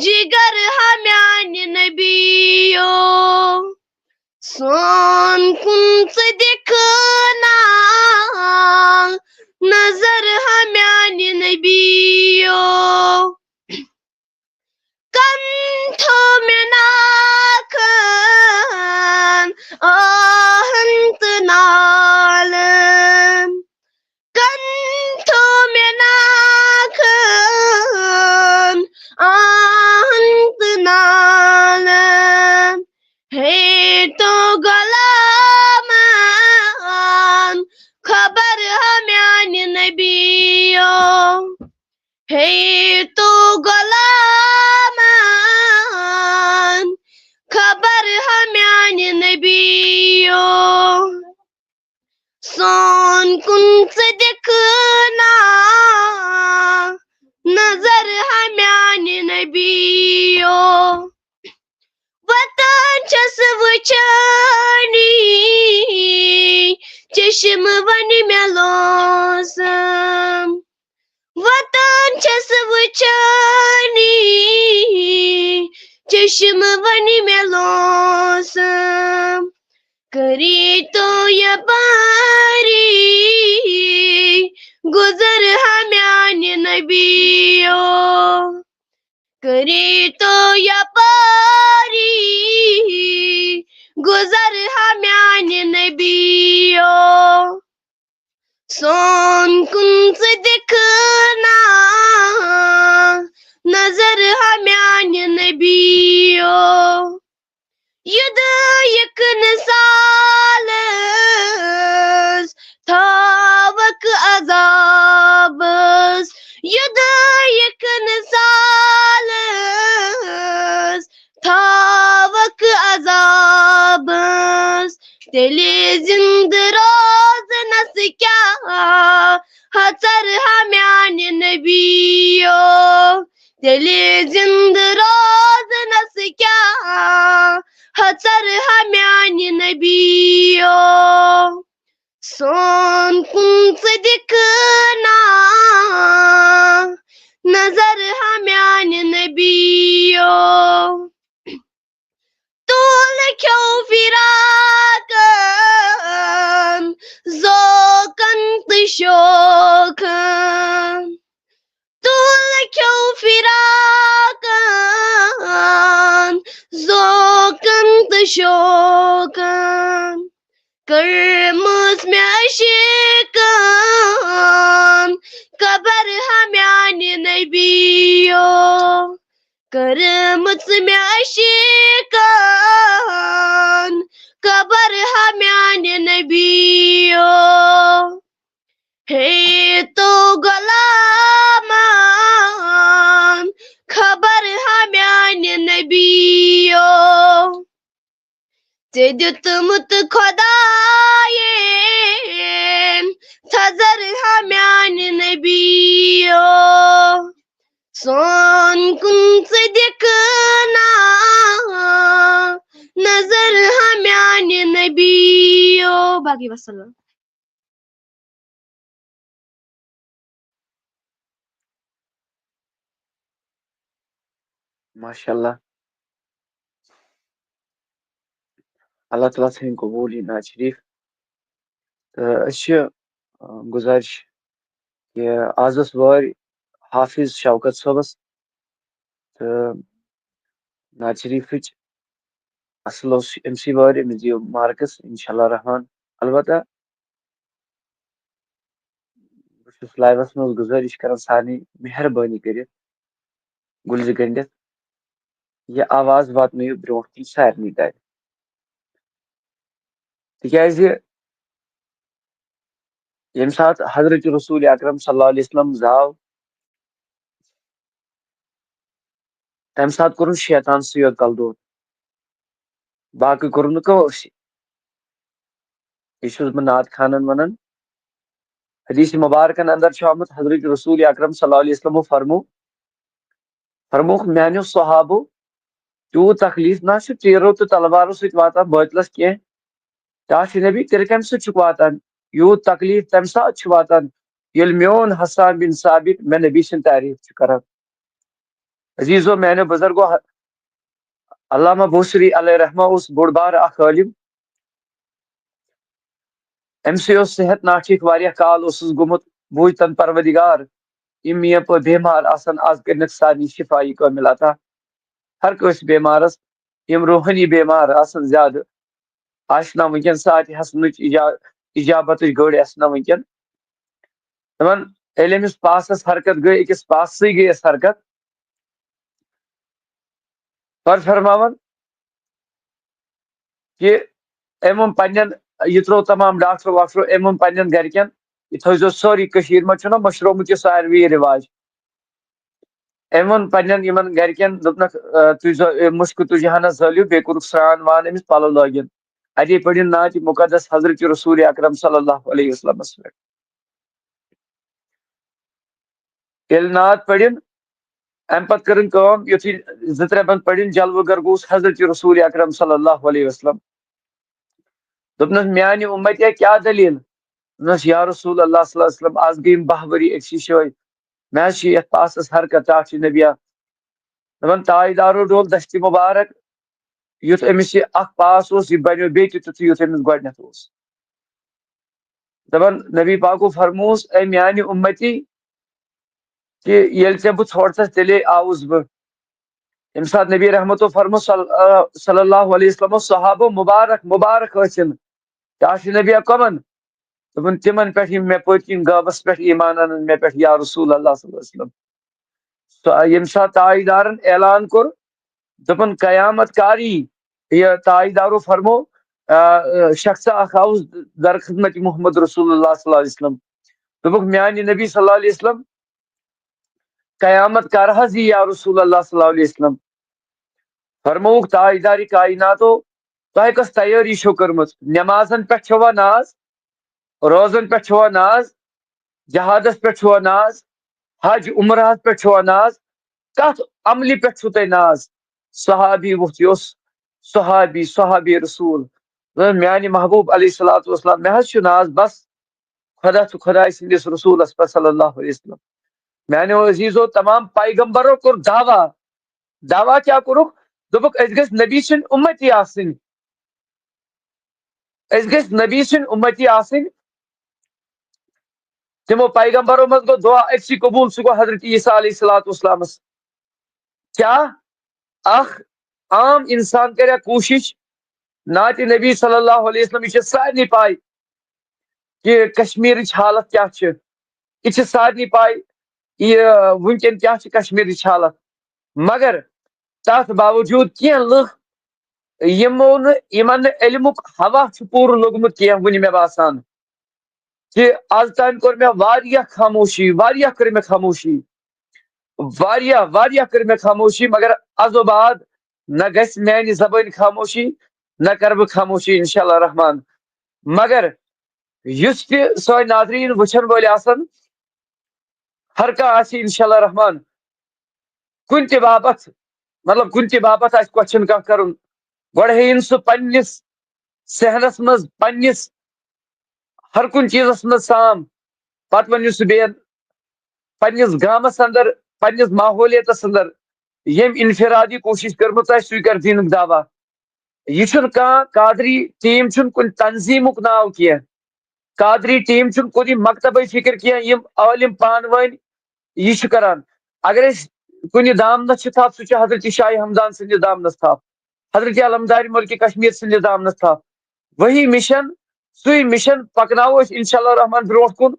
جگر ہا میانہِ نبیو۔ سون کُن ژٕ دِکھ نا نظر ہا میانہِ نبیو۔ کن تھوٚو مےٚ ناکھن آہن تہٕ نالن۔ کن تھوٚو مےٚ ناکھن آہن تہٕ نالن۔ ہے تو غلامن خبر ہا میانہِ نبیو۔ ہے تو غلامن خبر ہا میانہِ نبیو۔ سون کُن ژٕ دِکھ نا نظر ہا میانہِ نبیو۔ وطن چھس وٕچھان چشم ونہِ مےٚ لوسم، وطن چھس وٕچھٲنی۔ چشم ونہِ مےٚ لوسم، کری تو یپاری گزر ہا میانہِ نبیو۔ کری تو یپاری گزر ہا میانہِ نبیو۔ سون کُن ژٕ دِکھ نا نظر ہا میانہِ نبیو۔ یہِ دٲیِکھ نہٕ سالس تھاوکھ عذابس۔ یہِ دٲیِکھ نہٕ سالس تھاوکھ عذابس۔ تیٚلہِ زِندٕ روزنس کیٛاہ ہژر ہا میانہِ نبیو۔ تیٚلہِ زِندٕ روزنس کیٛاہ ہژر ہا میانہِ نبیو۔ سون کُن ژٕ دِکھ نا نظر ہا میانہِ نبیو۔ تُل کھیوٚو فراقن ذوقن تہٕ شوقن۔ تُل کھیوٚو فراقن ذوقن تہٕ شوقن۔ کٔرمٕژ مےٚ عشقن قبر ہا میانہِ نبیو۔ کٔرمٕژ مےٚ عشقن قبر ہا میانہِ نبیو۔ ہے تو غلامن خبر ہا میانہِ نبیو۔ ژےٚ دیُتمُت خۄدایَن تھزر ہا میانہِ نبیو۔ سون کُن ژٕ دِکھ نا نظر ہا میانہِ نبیو۔ باقی وسلام۔ ماشاء اللہ۔ اللہ تعالیٰ تھٲیِن قبوٗل یہِ نعت شریٖف۔ تہٕ أسۍ چھِ، آ، گُزٲرِش کہِ آز ٲس وٲرۍ حافظ شوکت صٲبَس، تہٕ نعت شریٖفٕچ اَصٕل اوس أمۍ سٕے وٲرۍ، أمِس دِیِو مارکٕس اِنشاء اللہ رحمان۔ البتہ بہٕ چھُس لایوَس منٛز گُزٲرِش کران سارنٕے، مہربٲنی کٔرِتھ گُلزِ گٔنٛڈِتھ یہِ آواز واتنٲیِو برٛونٛٹھ کُن سارنٕے تام۔ تِکیٛازِ ییٚمہِ ساتہٕ حضرت رسول اکرم صلی اللہ علیہ وسلم زاو، تَمہِ ساتہٕ کوٚرُن شیطان سٕے یوت کلہٕ دود، باقٕے کوٚرُن نہٕ کٲنٛسہِ۔ یہِ چھُس بہٕ نعت خانن ونان۔ حدیث مبارکن اندر چھُ آمُت، حضرت رسول اکرم صلی اللہ علیہ وسلمو فرمو، فرمووُکھ، میانیو صحابو، تیوٗت تکلیف نہ چھُ تیرو تہٕ تلوارو سۭتۍ واتان بٲطلس کینٛہہ۔ ٹاٹھہِ نبی، تیٚلہِ کمہِ سۭتۍ چھُکھ واتان؟ یوٗت تکلیف تمہِ ساتہٕ چھُ واتان، ییٚلہِ میون حسان بن ثابت مےٚ نبی سٕنٛدۍ تعریف چھُ کران۔ عزیزو، میانیو بزرگو، علامہ بوصری علیہ رحمہ اوس بوٚڑ بارٕ اکھ عٲلم۔ أمۍ سٕے اوس صحت ناٹھیٖک، واریاہ کال اوسُس گوٚمُت۔ بوٗزۍ تن پروردگار، یِم میٲنۍ پٲٹھۍ بیمار آسن، آز کٔرِنکھ سارنٕے شفا یہِ کٲمِل عطا۔ ہر کٲنٛسہِ بیمارس، یِم روحٲنی بیمار آسن زیادٕ، آسہِ نہ وٕنکیٚن ساتہِ حسنٕچ اجا-، اجابتٕچ گٔر آسہِ نہ وٕنکیٚن۔ دپان، ییٚلہِ أمِس پاسس حرکت گٔے، أکِس پاسسٕے گٔیس حرکت، پتہٕ فرماوان کہِ أمۍ ووٚن پننٮ۪ن، یہِ ترٛوو تمام ڈاکٹر واکٹر، أمۍ ووٚن پننٮ۪ن گرِکٮ۪ن، یہِ تھٲیزیو سٲری، کٔشیٖرِ منٛز چھُنہ مشرومُت یہِ ساروی یہِ رِواج۔ أمۍ ووٚن پننٮ۪ن یِمن گرِکٮ۪ن، دوٚپنکھ، آ، تُہۍ زٲ-، مُشکہٕ تُجہِ ہنا زٲلِو، بیٚیہِ کوٚرُکھ سرٛان وان أمِس، پلو لٲگِن۔ اَتے پٔرِن نعتِ مُقدس حضرت رسول اکرم صلی اللہ علیہ وسلمس پٮ۪ٹھ۔ ییٚلہِ نعت پٔرِن، اَمہِ پتہٕ کٔرٕن کٲم، یُتھُے زٕ ترٛےٚ بند پٔرِن، جلوٕ گر گوٚوُس حضرت رسول اکرم صلی اللہ علیہ وسلم۔ دوٚپنس، میانہِ اُمتیا، کیٛاہ دٔلیٖل؟ دوٚپنَس، "یا رسول اللہ صلی اللہ علیہ وسلم، آز گٔے یِم باہ ؤری أکسٕے جایہِ۔ مےٚ حظ چھِ یَتھ پاسَس ہر کانٛہہ ٹاٹھہِ نبیہ۔" دَپان، تاجدارو ڈول دَستہِ مُبارک، یُتھ أمِس یہِ اَکھ پاس اوس، یہِ بَنیو بیٚیہِ تہِ تیُتھُے، یُتھ أمِس گۄڈٕنٮ۪تھ اوس۔ دَپان، نبی پاکو فرمووُس، "اے میٛانہِ اُمتی، کہِ ییٚلہِ ژےٚ بہٕ ژھۄٹھ ژَس، تیٚلے آوُس بہٕ۔" ییٚمہِ ساتہٕ نبی رحمتو فرموو صل-، آ، صلی اللہ علیہ وسلمو، صحابو، مُبارک، مُبارک حٲصِل۔ ٹاٹھہِ نبیہ کَمَن؟ دوٚپُن، تِمَن پٮ۪ٹھ یِم مےٚ پٔتۍ کِنۍ غٲبَس پٮ۪ٹھ ایمان اَنَن مےٚ پٮ۪ٹھ، یا رسول اللہ صلی اللہ علیہ وسلم۔ سُہ، ییٚمہِ ساتہٕ تاجدارَن اعلان کوٚر، دوٚپُن، قیامت کاری، یہِ تاجدارو فرمو، آ، آ، شخص اکھ آوُس در خدمت محمد رسول اللہ صلی اللہ علیہ وسلم۔ دوٚپُکھ، میٛانہِ نبی صلی اللہ علیہ وسلم، قیامت کر حظ یی یا رسول اللہ صلی اللہ علیہ وسلم؟ فرمووُکھ تاجدارِ کائناتو، تۄہہِ کۄس تیٲری چھو کٔرمٕژ؟ نمازن پٮ۪ٹھ چھوا ناز؟ روزن پٮ۪ٹھ چھوا ناز؟ جہادس پٮ۪ٹھ چھوا ناز؟ حج عمرہس پٮ۪ٹھ چھوا ناز؟ کتھ عملہِ پٮ۪ٹھ چھُو تۄہہِ ناز؟ صحابی ووٚتھ، یہِ اوس صحابی، صحابی رسول۔ دوٚپُن، میانہِ محبوب علیہ الصلوۃ والسلام، مےٚ حظ چھُ ناز بس خدا تہٕ خداے سٕنٛدِس رسولس پٮ۪ٹھ صلی اللہ علیہ وسلم۔ میانیو عزیزو، تمام پیغمبرو کوٚر دعویٰ۔ دعویٰ کیٛاہ کوٚرُکھ؟ دوٚپُکھ، أسۍ گٔژھۍ نبی سٕنٛدۍ اُمتی آسٕنۍ۔ أسۍ گٔژھۍ نبی سٕنٛدۍ اُمتی آسٕنۍ۔ تِمو پیغمبرو منٛز گوٚو دعا أکسٕے قبوٗل، سُہ گوٚو حضرت عیسیٰ علیہ الصلوۃ والسلامس۔ کیٛاہ اکھ عام انسان کرِ کوٗشش؟ نعتِ نبی صلی اللہ علیہ وسلم، یہِ چھِ سارنٕے پاے کہِ کشمیرٕچ حالت کیٛاہ چھِ۔ یہِ چھِ سارنٕے پاے، یہِ وٕنکیٚن کیٛاہ چھِ کشمیرٕچ حالت۔ مگر تتھ باوجوٗد کینٛہہ لُکھ، یِمو نہٕ، یِمن نہٕ علمُک ہوا چھُ پوٗرٕ لوٚگمُت کینٛہہ وُنہِ، مےٚ باسان، کہِ از تام کوٚر مےٚ واریاہ خاموشی، واریاہ کٔر مےٚ خاموشی، واریاہ، واریاہ کٔر مےٚ خاموشی، مگر از و بعد نہ گژھِ میانہِ زبٲنۍ خاموشی، نہ کرٕ بہٕ خاموشی، انشاءاللہ رحمان۔ مگر یُس تہِ سٲنۍ ناظریٖن وٕچھن وٲلۍ آسن، ہر کانٛہہ آسہِ انشاءاللہ رحمان کُنہِ تہِ باپتھ، مطلب، کُنہِ تہِ باپتھ آسہِ question کانٛہہ کرُن، گۄڈٕ ہیٚیِن سُہ پننِس صحنس منٛز، پننِس ہر کُنہِ چیٖزس منٛز سام، پتہٕ ؤنِو سُہ بیٚیَن پننِس گامس اندر، پننِس ماحولیتس اندر، ییٚمۍ انفرادی کوٗشش کٔرمٕژ آسہِ، سُے کرِ دیٖنُک دعویٰ۔ یہِ چھُنہٕ کانٛہہ قادری ٹیٖم، چھُنہٕ کُنہِ تنظیٖمُک ناو کینٛہہ۔ قادری ٹیٖم چھُنہٕ کُنہِ مکتبٕچ فکر کینٛہہ، یِم عٲلِم پانہٕ ؤنۍ یہِ چھِ کران۔ اگر أسۍ کُنہِ دامنس چھِ تھپھ، سُہ چھُ حضرت شاہ ہمدان سٕنٛدِس دامنس تھپھ، حضرت علمدار ملکہ کشمیر سٕنٛدِس دامنس تھپھ۔ وہی مشن، سُے مشن پکناوو أسۍ انشاءاللہ الرحمن برونٛٹھ کُن۔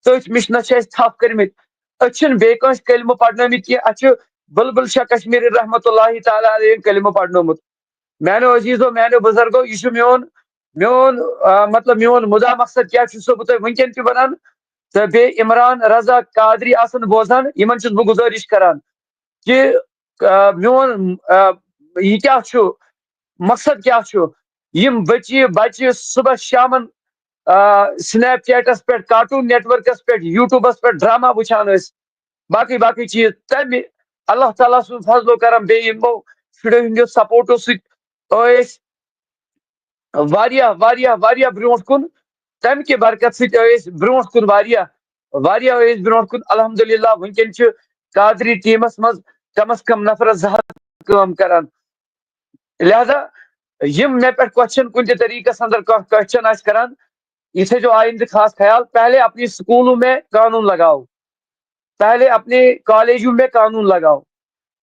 تٔتھۍ مشنس چھِ أسۍ تھپھ کٔرمٕتۍ۔ أسۍ چھِنہٕ بیٚیہِ کٲنٛسہِ کلمہٕ پرنٲومٕتۍ کینٛہہ، اَسہِ چھُ بلبل شاہ کشمیری رحمتہ اللہ تعالیٰ علیہ کلمہٕ پرنومُت۔ میانیو عزیزو، میانیو بزرگو، یہِ چھُ میون، میون، آ، مطلب، میون مُدا مقصد کیٛاہ چھُ، سُہ بہٕ تۄہہِ وٕنکیٚن تہِ وَنان۔ تہٕ بیٚیہِ عمران رضا قادری آسن بوزان، یِمن چھُس بہٕ گُزٲرِش کران کہِ، آ، میون، آ، یہِ کیٛاہ چھُ، مقصد کیٛاہ چھُ؟ یِم بٔچی بچہِ صُبحس شامن، آ، سنیپ چیٹس پٮ۪ٹھ، کارٹون نیٹ ورکس پٮ۪ٹھ، یوٹیوبس پٮ۪ٹھ ڈرامہ وٕچھان ٲسۍ، باقٕے باقٕے چیٖز، تمہِ اللہ تعالیٰ سُنٛد فضل و کرم، بیٚیہِ یِمو شُرٮ۪و ہٕنٛدیو سپورٹو سۭتۍ ٲسۍ واریاہ، واریاہ، واریاہ برونٛٹھ کُن۔ تمہِ کہِ برکت سۭتۍ ٲسۍ أسۍ برونٛٹھ کُن واریاہ، واریاہ ٲسۍ أسۍ برونٛٹھ کُن۔ الحمدللہ، وٕنکیٚن چھِ قادری ٹیٖمس منٛز کم از کم نفرس زٕ ہتھ کٲم کران۔ لہذا یِم مےٚ پٮ۪ٹھ question کُنہِ تہِ طریٖقس اندر کانٛہہ question آسہِ کران، یہِ تھٲیزیو آیندٕ خاص خیال، پہلے اپنی سکولوں میں قانون لگاؤ، پہلے اپنے کالجوں میں قانون لگاؤ۔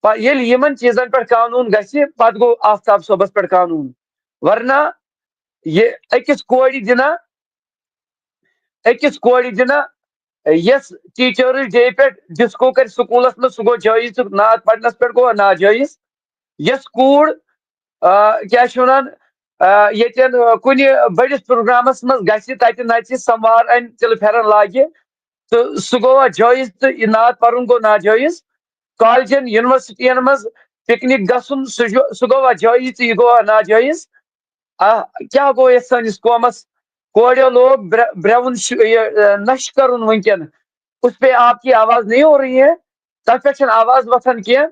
پ-، ییٚلہِ یِمن چیٖزن پٮ۪ٹھ قانون گژھِ، پتہٕ گوٚو آفتاب صٲبس پٮ۪ٹھ قانون۔ ورنہ یہِ أکِس کورِ دِنا، أکِس کورِ دِنا، یس ٹیچرس ڈے پٮ۪ٹھ ڈسکو کرِ سکولس منٛز، سُہ گوٚو جٲیز تہٕ نعت پرنس پٮ۪ٹھ گوٚو ناجٲیز۔ یس کوٗر، آ، کیٛاہ چھِ ونان، آ، ییٚتٮ۪ن، آ، کُنہِ بٔڑِس پروگرامس منٛز گژھِ، تتہِ نژِ، سموار انہِ، تِلہٕ پھٮ۪رن لاگہِ، تہٕ سُہ گوٚوا جٲیز تہٕ یہِ نعت پرُن گوٚو ناجٲیز۔ کالجن، یونیورسٹین منٛز پکنک گژھُن، سُہ چھُ، سُہ گوٚوا جٲیز تہٕ یہِ گوٚوا ناجٲیز؟ آ، کیٛاہ گوٚو یتھ سٲنِس قومس؟ کورٮ۪و لوگ برٛ-، برٛٮ۪وُن شُ-، یہِ، آ، نشہٕ کرُن وٕنکیٚن۔ اس پہ آپ کی آواز نہیں ہو رہی ہے؟ تتھ پٮ۪ٹھ چھنہٕ آواز وۄتھان کینٛہہ۔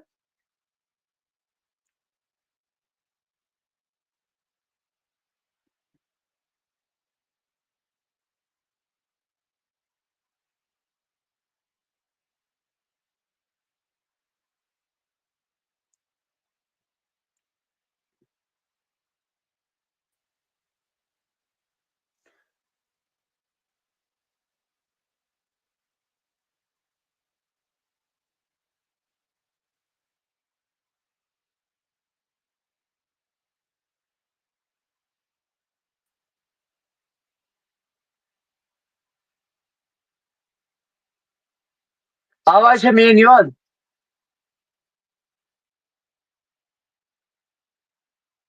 آواز چھےٚ میٲنۍ یِوان؟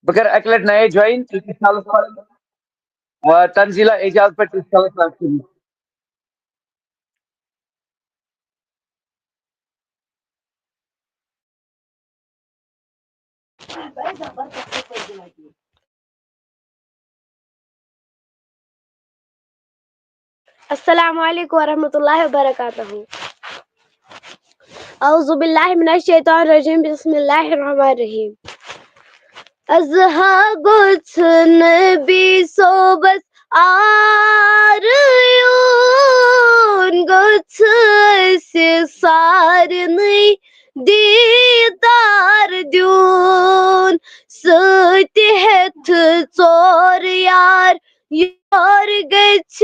بہٕ کرٕ اَکہِ لَٹہِ نَیے join، تیٖتِس کالَس پَرٕ۔ آ، تنزیلا اعجاز پٮ۪ٹھ تیٖتِس کالَس پَرٕ۔ السلام عليكم ورحمة الله وبركاته. أعوذ بالله من الشيطان الرجيم. بسم الله الرحمن الرحيم. از ہا گوٚژھ نبی صٲبس آر یُن، گوٚژھ اَسہِ سارنٕے دیٖدار دیُن۔ سۭتۍ ہٮ۪تھ ژور یار یور گژھِ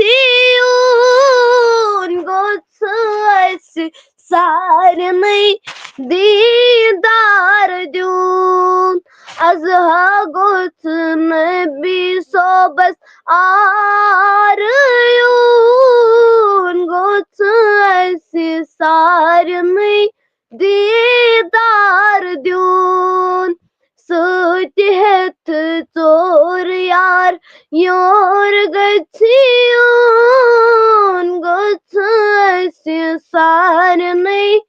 یُن، گوٚژھ اَسہِ سارنٕے دیٖدار دیُن۔ از ہا گوٚژھ نبی صٲبس آر یُن، گوٚژھ اَسہِ سارنٕے دیٖدار دیُن۔ سۭتۍ ہٮ۪تھ ژور یار یور گژھِ یُن، گوٚژھ اَسہِ سارنٕے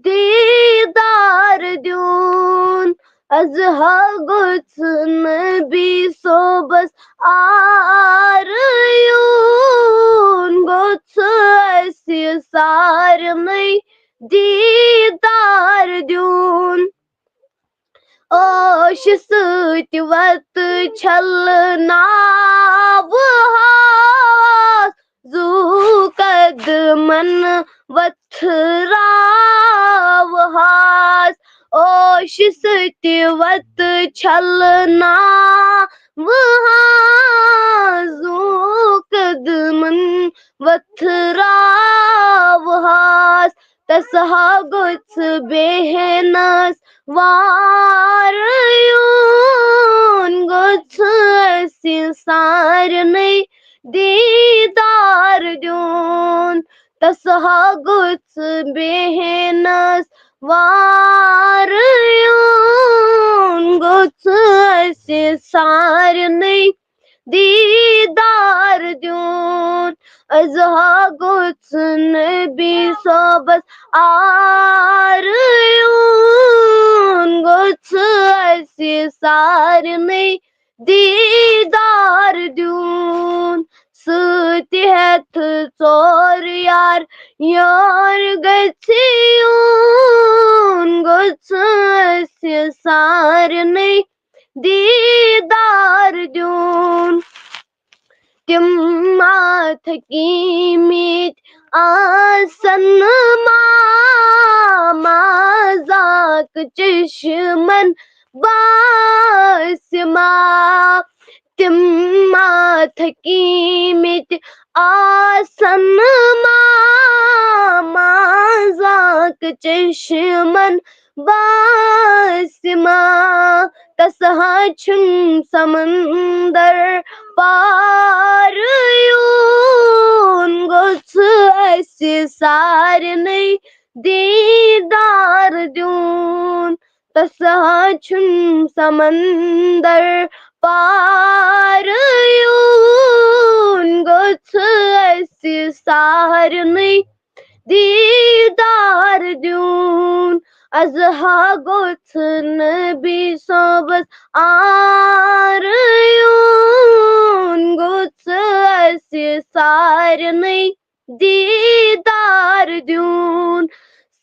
دیٖدار دیُن۔ از ہا گوٚژھ نبی صٲبس آر یُن، گوٚژھ اَسہِ سارنٕے دیٖدار دیُن۔ اوش سۭتۍ وتہٕ چھلناوہاس، زُو قدمن وتھراوہاس۔ اوش سۭتۍ وتہٕ چھلناوہاس، زُو قدمن وتھراوہاس۔ تس ہا گوٚژھ بیہنس وار یُن، گوٚژھ اَسہِ سارنٕے دیٖدار دیُن۔ تس ہا گوٚژھ بیہنس وار یُن، گوٚژھ اَسہِ سارنٕے دیٖدار دیُن۔ از ہا گوٚژھ نبی صٲبس آر یُن، گوٚژھ اَسہِ سارنٕے دیٖدار دیُن۔ سۭتۍ ہٮ۪تھ ژور یار یور گژھِ یُن، گوٚژھ اَسہِ سارنٕے دیٖدار دیُن۔ تِم ما تھکیمٕتۍ آسن ما مذاق چشمن باسما۔ تِم ما تھکیمٕتۍ آسن ما مذاق چشمن باسما۔ تس ہا چھُن سمندر پار یُن، گوٚژھ اَسہِ سارنٕے دیٖدار دیُن۔ تس ہا چھُن سمندر پار یُن، گوٚژھ اَسہِ سارنٕے دیٖدار دیُن۔ از ہا گوٚژھ نبی صٲبس آر یُن، گوٚژھ اَسہِ سارنٕے دیٖدار دیُن۔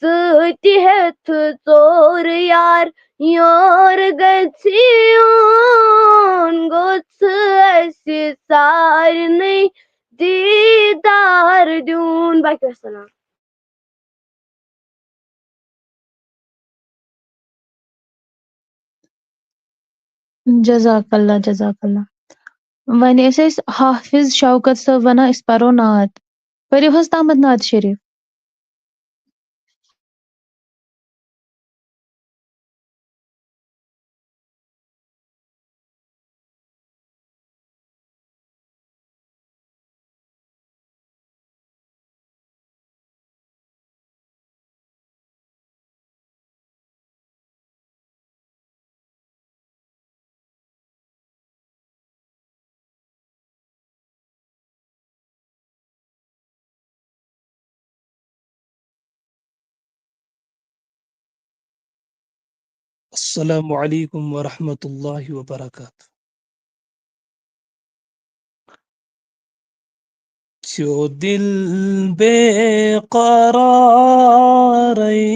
سۭتۍ ہٮ۪تھ ژور یار یور گژھِ یُن، گوٚژھ اَسہِ سارنٕے دیٖدار دیُن۔ باقی وسلام۔ جزاک اللہ، جزاک اللہ۔ وۄنۍ ٲسۍ أسۍ حافظ شوکت صٲب ونان، أسۍ پرو نعت۔ پٔرِو حظ تامتھ نعت شریف۔ السلام عليكم ورحمة الله وبركاته. چھُ دِل بے قرارٕے،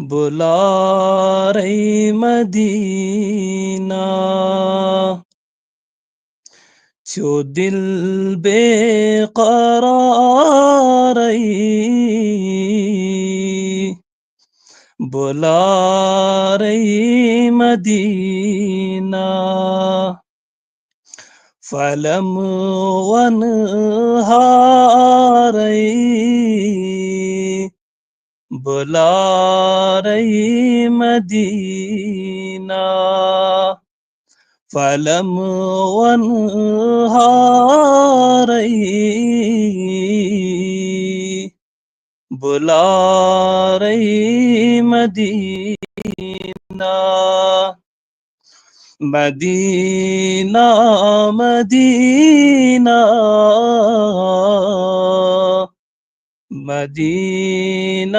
بُلارَے مدینہ۔ چھُ دِل بے قرارٕے، بُلارَے مدینہ۔ فلم ونہارٕے، بُلارَے مدینہ۔ فلم ونہارٕے، بُلارَے مدینہ۔ مدینہ، مدینہ، مدینہ،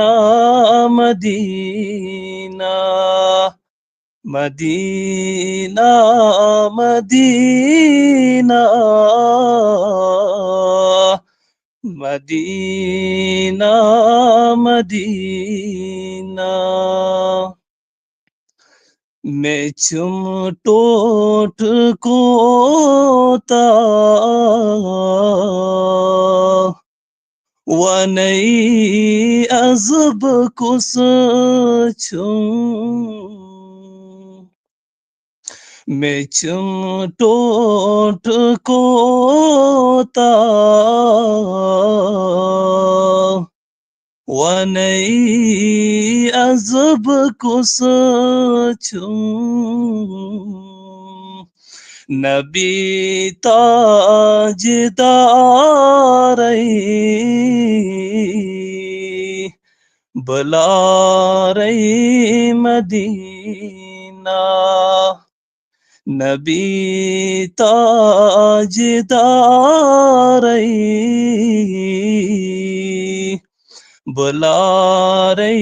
مدینہ، مدینہ، مدینہ، مدینہ، مدینہ۔ مےٚ چھُم ٹوٹھ کوتاہ، وَنَے عزب کُس چھُم۔ مےٚ چھُم ٹوٹھ کوتاہ، وَنَے عزب کُس چھُم۔ نبی تاجدارٕے، بُلارَے مدینہ۔ نبی تاجدارٕے، بُلارَے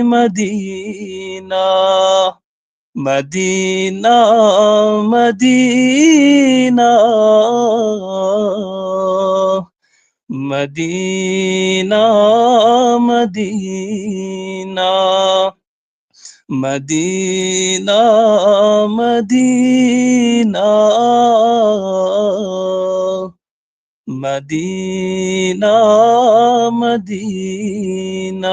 مدینہ۔ مدینہ، مدینہ، مدینہ، مدینہ۔ مدینہ، مدینہ، مدینہ، مدینہ۔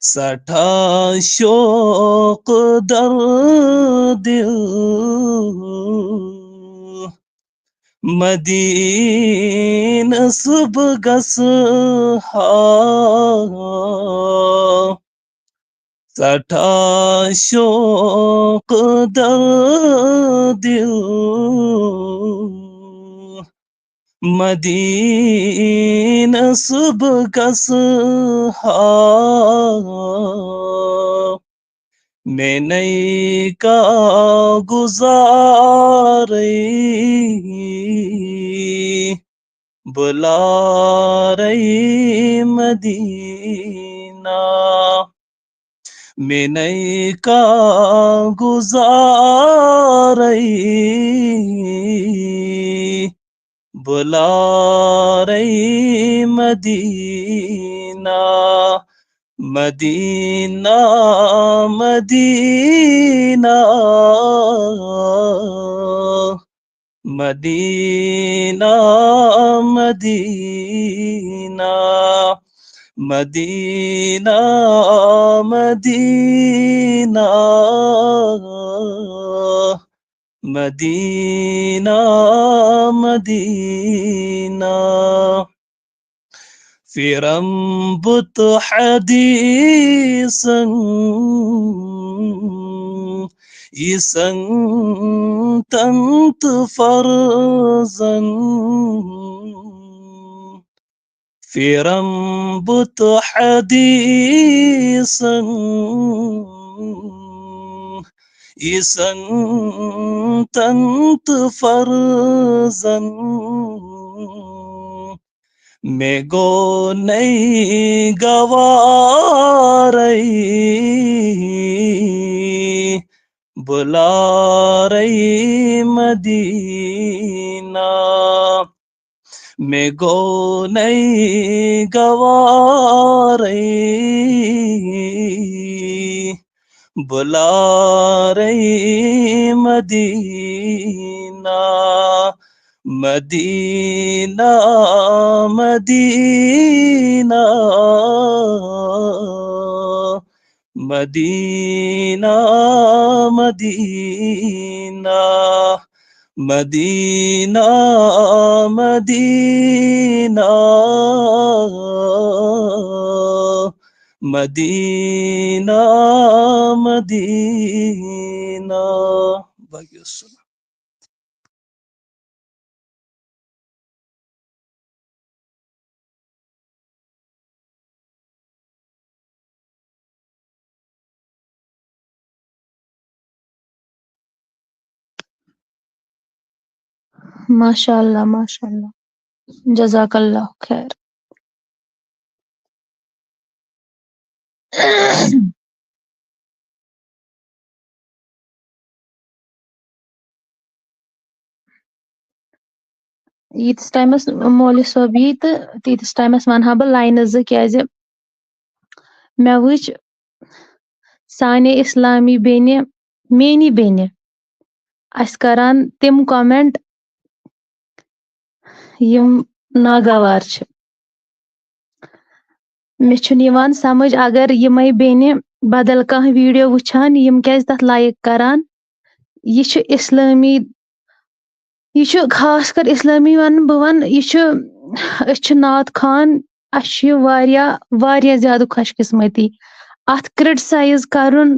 سٮ۪ٹھاہ شوق در دِل مدینس بہٕ گژھٕ ہا۔ سٮ۪ٹھاہ شوق در دِل مدینس بہٕ گژھٕ ہا۔ مےٚ نَے کانٛہہ گُزارٕے، بُلارَے مدینہ۔ مےٚ نَے کانٛہہ گُزارٕے، بُلارَے مدینہ۔ مدینہ، مدینہ، مدینہ، مدینہ، مدینہ، مدینہ، مدینہ، مدینہ۔ پھرم بُت حدیثن، عیسن تن تہٕ فرضن۔ پھرم بُت حدیثن، عیسن تن تہٕ فرضن۔ مےٚ گوٚو نَے گوارَے، بُلارَے مدینہ۔ مےٚ گوٚو نَے گوارَے، بُلارَے مدینہ۔ مدینہ، مدینہ، مدینہ، مدینہ، مدینہ، مدینہ، مدینہ، مدینہ۔ باقی السلام۔ ماشاء اللہ، ماشاء اللہ، جزاک اللہ خیر۔ ییٖتِس ٹایمَس مولوی صٲب یی تہٕ تیٖتِس ٹایمَس وَنہٕ ہا بہٕ لاینہٕ زٕ، کیٛازِ مےٚ وٕچھ سانہِ اِسلامی بیٚنہِ، میٛٲنی بیٚنہِ، اَسہِ کَران تِم comment، یِم ناگوار چھِ۔ مےٚ چھُنہٕ یِوان سمجھ، اگر یِمے بیٚنہِ بدل کانٛہہ video وٕچھان، یِم کیازِ تتھ like کران؟ یہِ چھُ اسلٲمی، یہِ چھُ خاص کر اسلٲمی ونہٕ بہٕ ونہٕ، یہِ چھُ، أسۍ چھِ نعت خوان، اسہِ چھُ یہِ واریاہ، واریاہ زیادٕ خۄش قسمتی۔ اتھ criticize کرُن،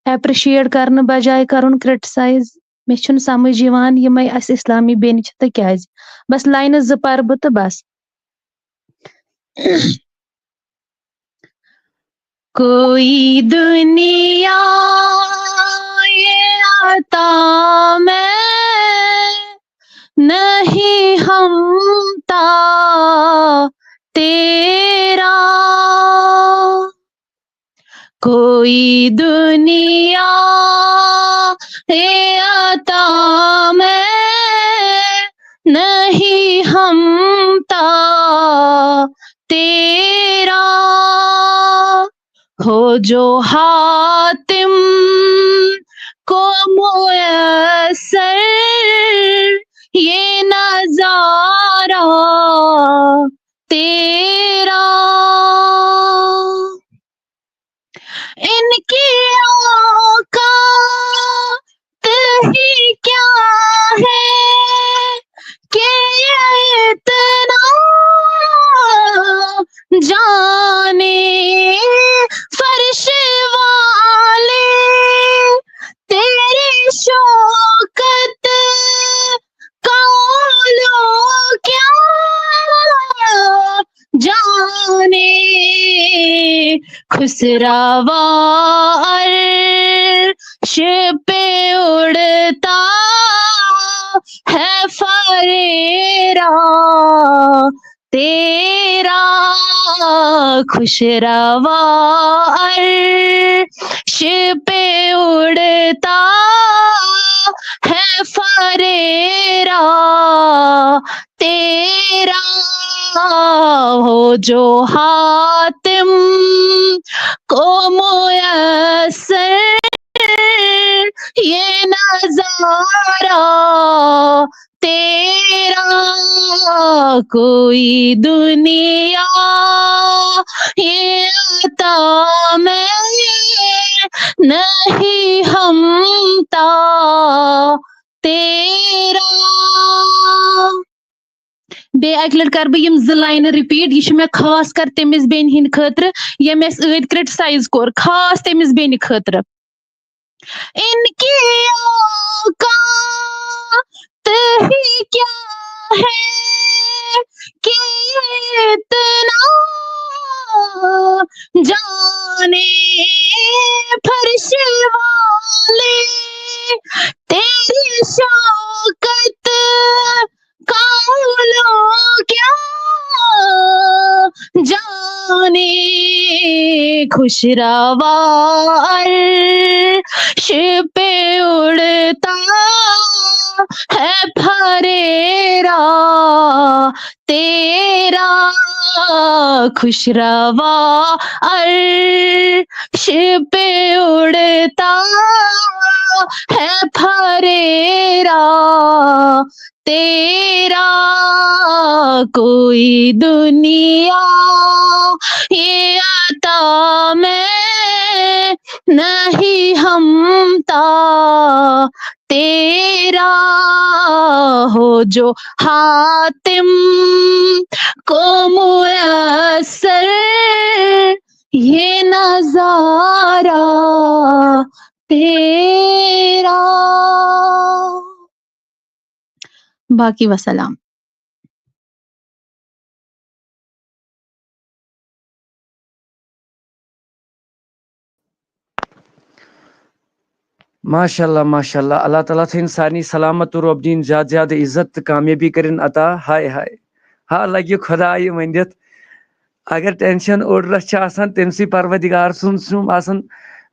appreciate کرنہٕ بجایہِ کرُن criticize۔ مےٚ چھُنہٕ سمجھ یِوان یِمے اسہِ اسلامی بیٚنہِ چھِ تہٕ کیازِ۔ بس لاینہٕ زٕ پرٕ بہٕ تہٕ بس۔ کوئی دنیا یہ عطا میں نہیں ہمتا تیرا، کوئی دنیا یہ عطا میں نہیں ہمتا تیرا، ہو جو حاتم کو میسر یہ نظارہ تیرا۔ ان کی اوقات ہی کیا ہے کہ یہ اتنا جانے، فرش والے تیری شوکت کا علو کیا جانے۔ خسروا عرش پہ اڑتا ہے پھریرا تیرا، خسروا عرش پہ اڑتا ہے پھریرا تیرا، ہو جو حاتم کو میسر یہ نظارہ تیرا، کوئی دنیا یہ عطا میں نہیں ہمتا تیرا۔ بیٚیہِ اَکہِ لَٹہِ کَرٕ بہٕ یِم زٕ لاینہٕ repeat۔ یہِ چھُ مےٚ خاص کر تٔمِس بیٚنہِ ہِنٛدِ خٲطرٕ، ییٚمۍ اَسہِ ٲدۍ criticize کوٚر، خاص تٔمِس بیٚنہِ خٲطرٕ۔ ان کی اوقات ہی کیا ہے کہ یہ اتنا جانے، فرش والے تیری شوکت کا علو کیا خوش روا عرش پہ اڑتا ہے پھریرا تیرا، خوش روا عرش پہ اڑتا ہے پھریرا تیرا، کوئی دنیا یہ عطا میں نہیں ہمتا تیرا، ہو جو حاتم کو میسر یہ نظارہ تیرا۔ باقی وسلام۔ ماشاء اللہ، ماشاء اللہ، اللہ تعالیٰ تھٲیِن سارنٕے سلامت تہٕ رۄب دِیِن زیادٕ زیادٕ عزت تہٕ کامیٲبی کٔرِن عطا۔ ہاے ہاے، ہا لگہِ خۄدایہِ ؤنِتھ۔ اگر ٹینشن اوٚڑ رژھ چھِ آسان، تٔمۍ سٕے پروردگار سُنٛد چھُم آسان۔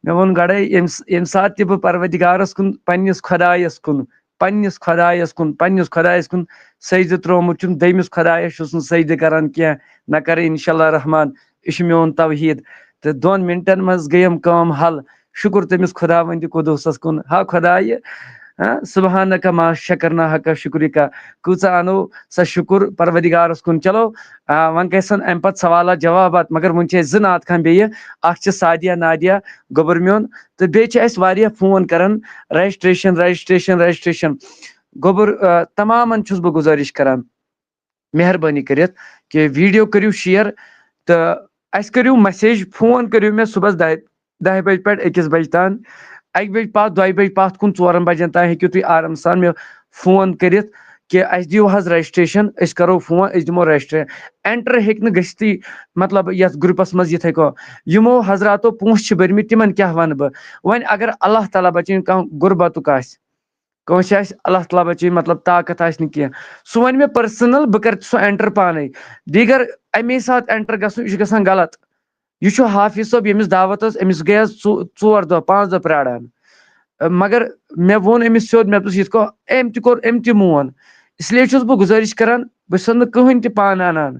مےٚ ووٚن گۄڈے، ییٚمہِ س- ییٚمہِ ساتہٕ تہِ بہٕ پروردگارس کُن، پننِس خۄدایس کُن، پننِس خۄدایس کُن، پننِس خۄدایس کُن سجدٕ ترٛوومُت چھُم، دوٚیمِس خۄدایس چھُس نہٕ سجدٕ کران کینٛہہ، نہ کرٕ انشاء اللہ رحمان۔ یہِ چھُ میون توحیٖد۔ تہٕ دۄن منٹن منٛز گٔیم کٲم حل۔ شُکُر تٔمِس خۄداوندِ قدوٗسس کُن۔ ہا خۄدایہِ، ہا، سبحانک ما شکرنا حق شکرک۔ کۭژاہ انو سۄ شُکُر پروردگارس کُن۔ چلو، آ، وۄنۍ گژھن امہِ پتہٕ سوالات جوابات، مگر وۄنۍ چھِ اَسہِ زٕ نعت خان بیٚیہِ۔ اکھ چھِ سعدیہ نادیہ گوٚبُر میون، تہٕ بیٚیہِ چھِ اَسہِ واریاہ فون کران، رجسٹریشن، رجسٹریشن، رجسٹریشن۔ گوٚبُر، آ، تمامن چھُس بہٕ گُزٲرِش کران، مہربٲنی کٔرِتھ کہِ ویٖڈیو کٔرِو شِیر تہٕ اَسہِ کٔرِو مسیج، فون کٔرِو مےٚ صُبحس دَہہِ، دَہہِ بجہِ پٮ۪ٹھ أکِس بجہِ تام، اَکہِ بجہِ پَتھ، دۄیہِ بجہِ پَتھ کُن، ژورَن بجن تام ہیٚکِو تُہۍ آرام سان مےٚ فون کٔرِتھ کہِ اَسہِ دِیِو حظ رجسٹریشن، أسۍ کَرو فون، أسۍ دِمو رجسٹرے۔ اینٹر ہیٚکہِ نہٕ گٔژھتھٕے، مطلب، یَتھ گروپَس منٛز یِتھَے کٔنۍ۔ یِمو حضراتو پونٛسہٕ چھِ بٔرمٕتۍ، تِمَن کیٛاہ وَنہٕ بہٕ؟ وۄنۍ اگر اللہ تعالیٰ بَچٲیِن، کانٛہہ غُربتُک آسہِ، کٲنٛسہِ آسہِ اللہ تعالیٰ بچٲیِن، مطلب، طاقت آسہِ نہٕ کینٛہہ، سُہ وَنہِ مےٚ پٔرسنل، بہٕ کَرٕ سُہ اینٹر پانے۔ دیٖگر اَمے ساتہٕ اینٹر گژھُن، یہِ چھُ گژھان غلط۔ یہِ چھُ حافظ صٲب، ییٚمِس دعوت ٲس، أمِس گٔیَس ژو-، ژور دۄہ، پانٛژھ دۄہ پرٛاران۔ مگر مےٚ ووٚن أمِس سیوٚد، مےٚ دوٚپُس، یِتھ کٔنۍ أمۍ تہِ کوٚر، أمۍ تہِ مون۔ اس لیے چھُس بہٕ گُزٲرِش کران، بہٕ چھُسَن نہٕ کٕہٕنۍ تہِ پانہٕ اَنان۔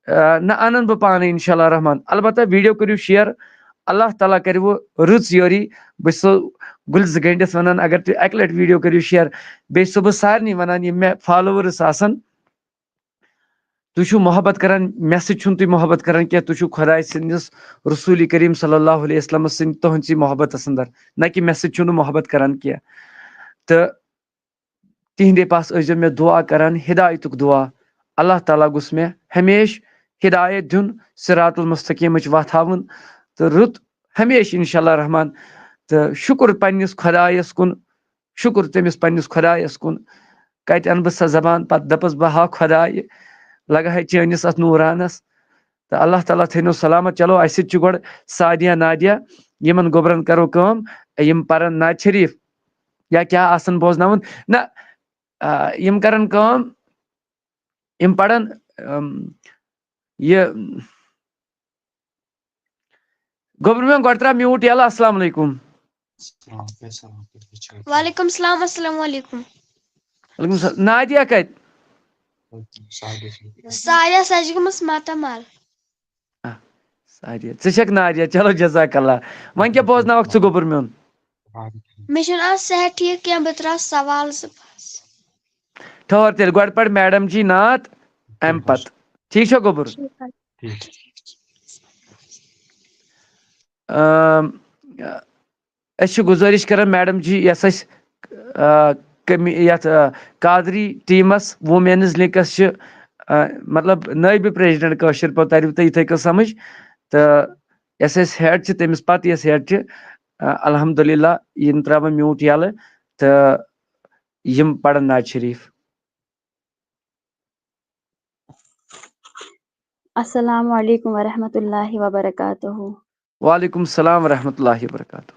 آ، نہ اَنَن بہٕ پانَے اِنشاء اللہ رحمان۔ البتہ ویٖڈیو کٔرِو شِیر۔ اللہ تعالیٰ کَرِ وۄنۍ رٕژ یٲری۔ بہٕ چھُسو گُلۍ زٕ گٔنٛڈِتھ وَنان، اگر تُہۍ اَکہِ لَٹہِ ویٖڈیو کٔرِو شِیر، بیٚیہِ چھُسو بہٕ سارنٕے وَنان، یِم مےٚ فالووٲرٕس آسَن، تُہۍ چھِو محبت کَران، مےٚ سۭتۍ چھُو نہٕ تُہۍ محبت کَران کینٛہہ، تُہۍ چھِو خۄداے سٕنٛدِس رسوٗلِ کریٖم صلی اللہ علیہ وسلمَس سٕنٛدۍ، تُہٕنٛدسٕے محبتَس اندر، نہ کہِ مےٚ سۭتۍ چھِو نہٕ محبت کَران کینٛہہ۔ تہٕ تِہنٛدے پاس ٲسۍزیو مےٚ دُعا کران، ہدایتُک دُعا۔ اللہ تعالیٰ گوٚژھ مےٚ ہمیشہِ ہدایت دیُن، صراط المستقیٖمٕچ وَتھ ہاوُن تہٕ رُت ہمیشہِ انشاء اللہ رحمان۔ تہٕ شُکُر پننِس خۄدایَس کُن، شُکُر تٔمِس پننِس خۄدایَس کُن۔ کَتہِ اَنہٕ بہٕ سۄ زبان، پَتہٕ دَپَس بہٕ، ہا خۄدایہِ، لگہٕ ہے چٲنِس اَتھ نوٗرانَس۔ تہٕ اللہ تعالیٰ تھٲینو سلامت۔ چلو، اَسہِ سۭتۍ چھُ گۄڈٕ سعدیہ نادیہ، یِمَن گوٚبرَن کَرو کٲم، یِم پَرَن نعت شریٖف۔ یا کیٛاہ آسَن بوزناوُن۔ نہ، آ، یِم کَرَن کٲم، یِم پَرَن، اَم، یہِ، گوٚبُر میون، گۄڈٕ ترٛاو میوٗٹ یَلہٕ۔ السلام علیکُم۔ وعلیکم السلام، السلام علیکم۔ وعلیکم السلام۔ نادیہ کَتہِ؟ ساریا سۄ چھِ گٔمٕژ ماتامال۔ ساریا، ژٕ چھَکھ نادیہ، چلو جزاک اللہ۔ وۄنۍ کیٛاہ بوزناوَکھ ژٕ گوٚبُر میون؟ مےٚ چھُنہٕ آز صحت ٹھیٖک کینٛہہ، بہٕ ترٛاوٕ سوال زٕ پاس۔ ٹھٔہر تیٚلہِ، گۄڈٕ پَر میڈم جی نعت، اَمہِ پَتہٕ۔ ٹھیٖک چھا گوٚبُر؟ اَم، أسۍ چھِ گُزٲرِش کران میڈم جی، یۄس اَسہِ، آ، کمی-، یَتھ، آ، قادری ٹیٖمَس ووٗمینٕز لِنکَس چھِ، آ، مطلب، نٲیِب پریزیڈنٹ کٲشِر پٲٹھۍ، تَریو تۄہہِ یِتھَے کٔنۍ سَمٕجھ۔ تہٕ یۄس اَسہِ ہیڈ چھِ، تٔمِس پَتہٕ یۄس ہیڈ چھِ، آ، الحمدللہ، یِم ترٛاوَن میوٗٹ یَلہٕ تہٕ یِم پَرَن نعت شریٖف۔ السلام علیکم ورحمۃ اللہ وبرکاتہ۔ وعلیکم السلام ورحمۃ اللہ وبرکاتہ۔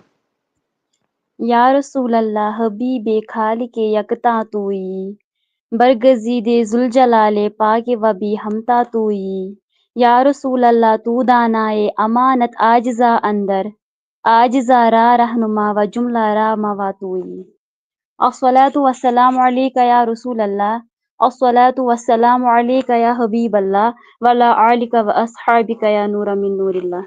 یا رسول اللہ، حبیب خالق یکتا توئی، برگزید ذوالجلال پاک و بی ہمتا توئی، یا رسول اللہ، تو دانائے امانت عاجزہ اندر، عاجزہ را رہنما و جملہ را مواتوئی۔ الصلاة والسلام علیک یا رسول اللہ، الصلاة والسلام علیک یا حبیب اللہ، وعلی آلک و اصحابک یا نور من نور اللہ۔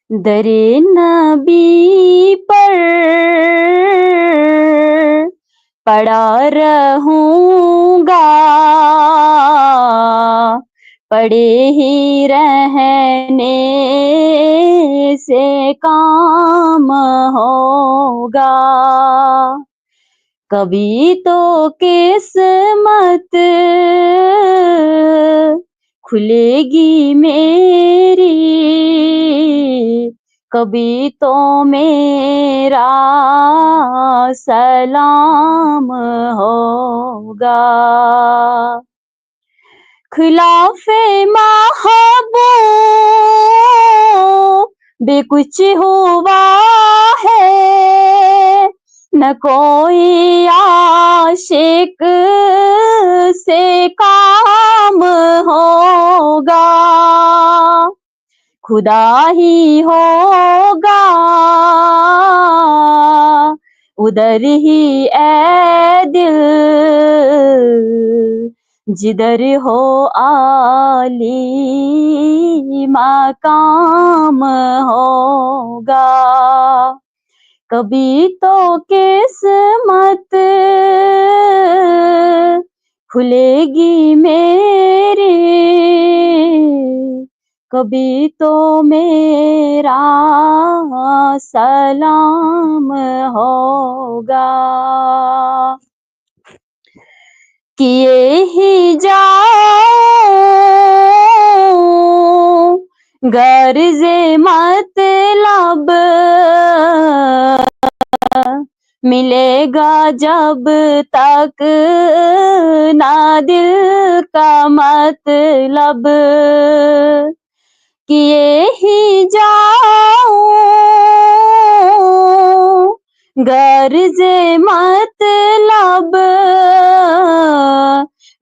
در نبی پر پڑا رہوں گا، پڑے ہی رہنے سے کام ہوگا۔ کبھی تو قسمت کھلے گی میری، کبھی تو میرا سلام ہوگا۔ خلاف محبوب بھی کچھ ہوا ہے، نہ کوئی عاشق سے کام ہوگا۔ خدا ہی ہوگا ادھر ہی، اے دل، جدھر ہو عالی مقام ہوگا۔ کبھی تو قسمت کھلے گی میری، کبھی تو میرا سلام ہوگا۔ کیے ہی جاؤں غرض مطلب، ملے گا جب تک نہ دل کا مطلب۔ کیے ہی جاؤں غرض مطلب،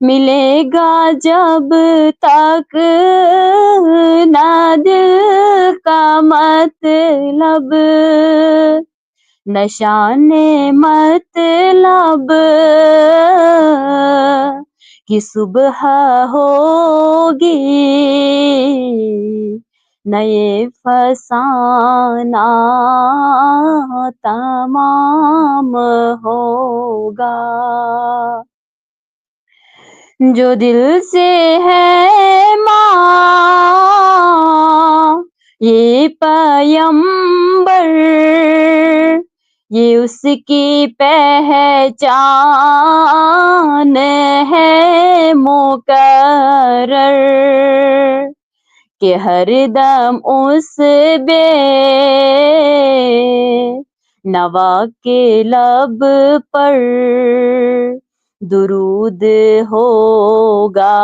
ملے گا جب تک نہ دل کا مطلب۔ نشان مطلب کی صبح ہوگی، نئے فسانہ تمام ہوگا۔ جو دل سے ہے ماں یہ پیمبر، یہ اس کی پہچان ہے مقرر، کہ ہر دم اس بے نوا کے لب پر درود ہوگا،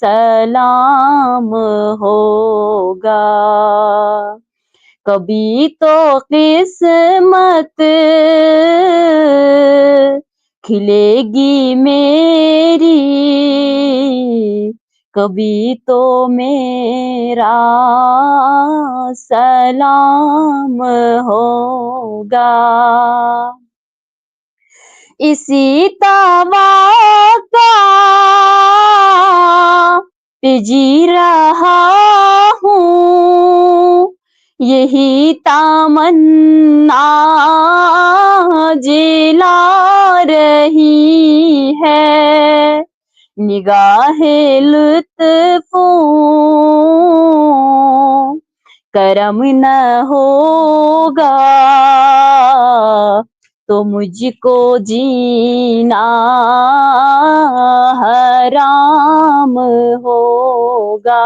سلام ہوگا۔ کبھی تو قسمت کھلے گی میری، کبھی تو میرا سلام ہوگا۔ اسی توقع پہ جی رہا ہوں، یہی تمنا جلا رہی ہے۔ نگاہ لطف و کرم نہ ہوگا تو مجھ کو جینا حرام ہوگا۔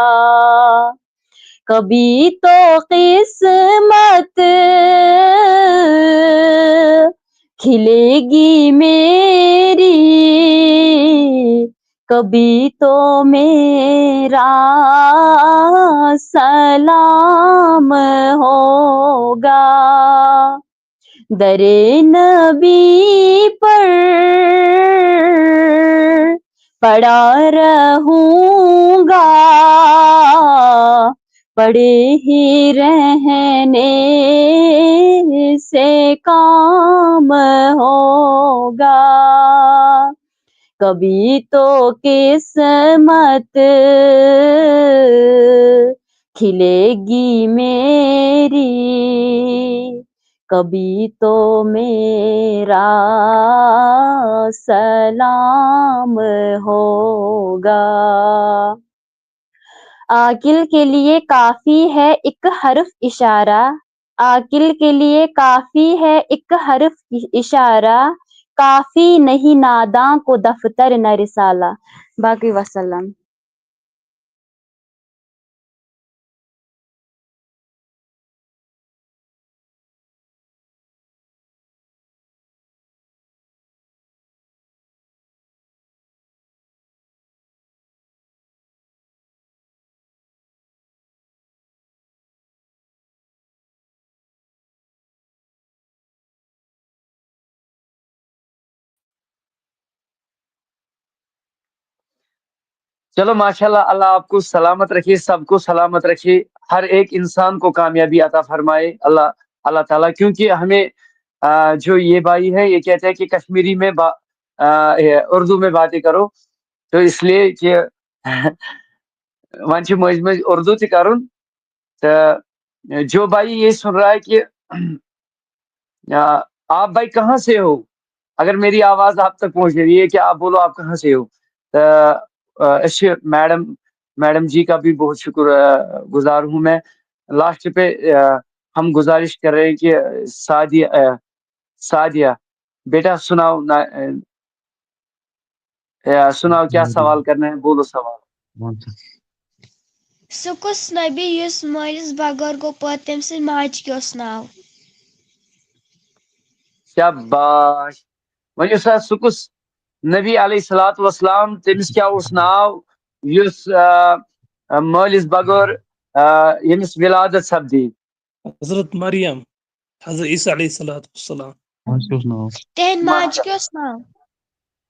کبھی تو قسمت کھلے گی میری، کبھی تو میرا سلام ہوگا۔ در نبی پر पड़ा रहूंगा, पड़े ही रहने से काम होगा। कभी तो किस्मत खिलेगी मेरी, कभी तो मेरा सलाम होगा। आकिल के लिए काफी है एक हरफ इशारा, आकिल के लिए काफी है एक हरफ इ- इशारा, काफी नहीं नादां को दफ्तर न रिसाला। बाकी वसल्लम। चलो, माशाल्लाह, अल्लाह आपको सलामत रखे, सबको सलामत रखे, हर एक इंसान को कामयाबी अता फरमाए अल्लाह, अल्लाह ताला। क्योंकि हमें, आ, जो ये भाई है, ये कहते हैं कि कश्मीरी में बा-, आ, ये, उर्दू में बातें करो, तो इसलिए कि वन छ मज मज उर्दू ति करुन। तो जो भाई ये सुन रहा है कि आ, आप भाई कहाँ से हो, अगर मेरी आवाज आप तक पहुंच रही है कि आप बोलो आप कहाँ से हो, तो, आ, अस मैडम, मैडम जी का भी बहुत शुक्र, आ, गुजार हूँ मैं। लास्ट पे, आ, हम गुजारिश कर रहे हैं कि सादिया, आ, सादिया, बेटा सुनाओ ना, आ, आ, सुनाओ क्या सवाल करना है, बोलो सवाल। سُہ کُس نبی یُس مٲلِس بغٲر گوٚو پٲدٕ، تٔمۍ سٕنٛدِ ماجہِ کیٛاہ اوس ناو؟ شاباش۔ وۄنۍ یُس حظ سُہ کُس نبی علیہ الصلوۃ والسلام، تٔمِس کیٛاہ اوس ناو یُس، آ، آ، مٲلِس بغٲر، آ، ییٚمِس ولادت سپدی؟ حضرت مریم، حضرت عیسیٰ علیہ الصلوۃ والسلام۔ تِہنٛدِ ماجہِ کیٛاہ اوس ناو؟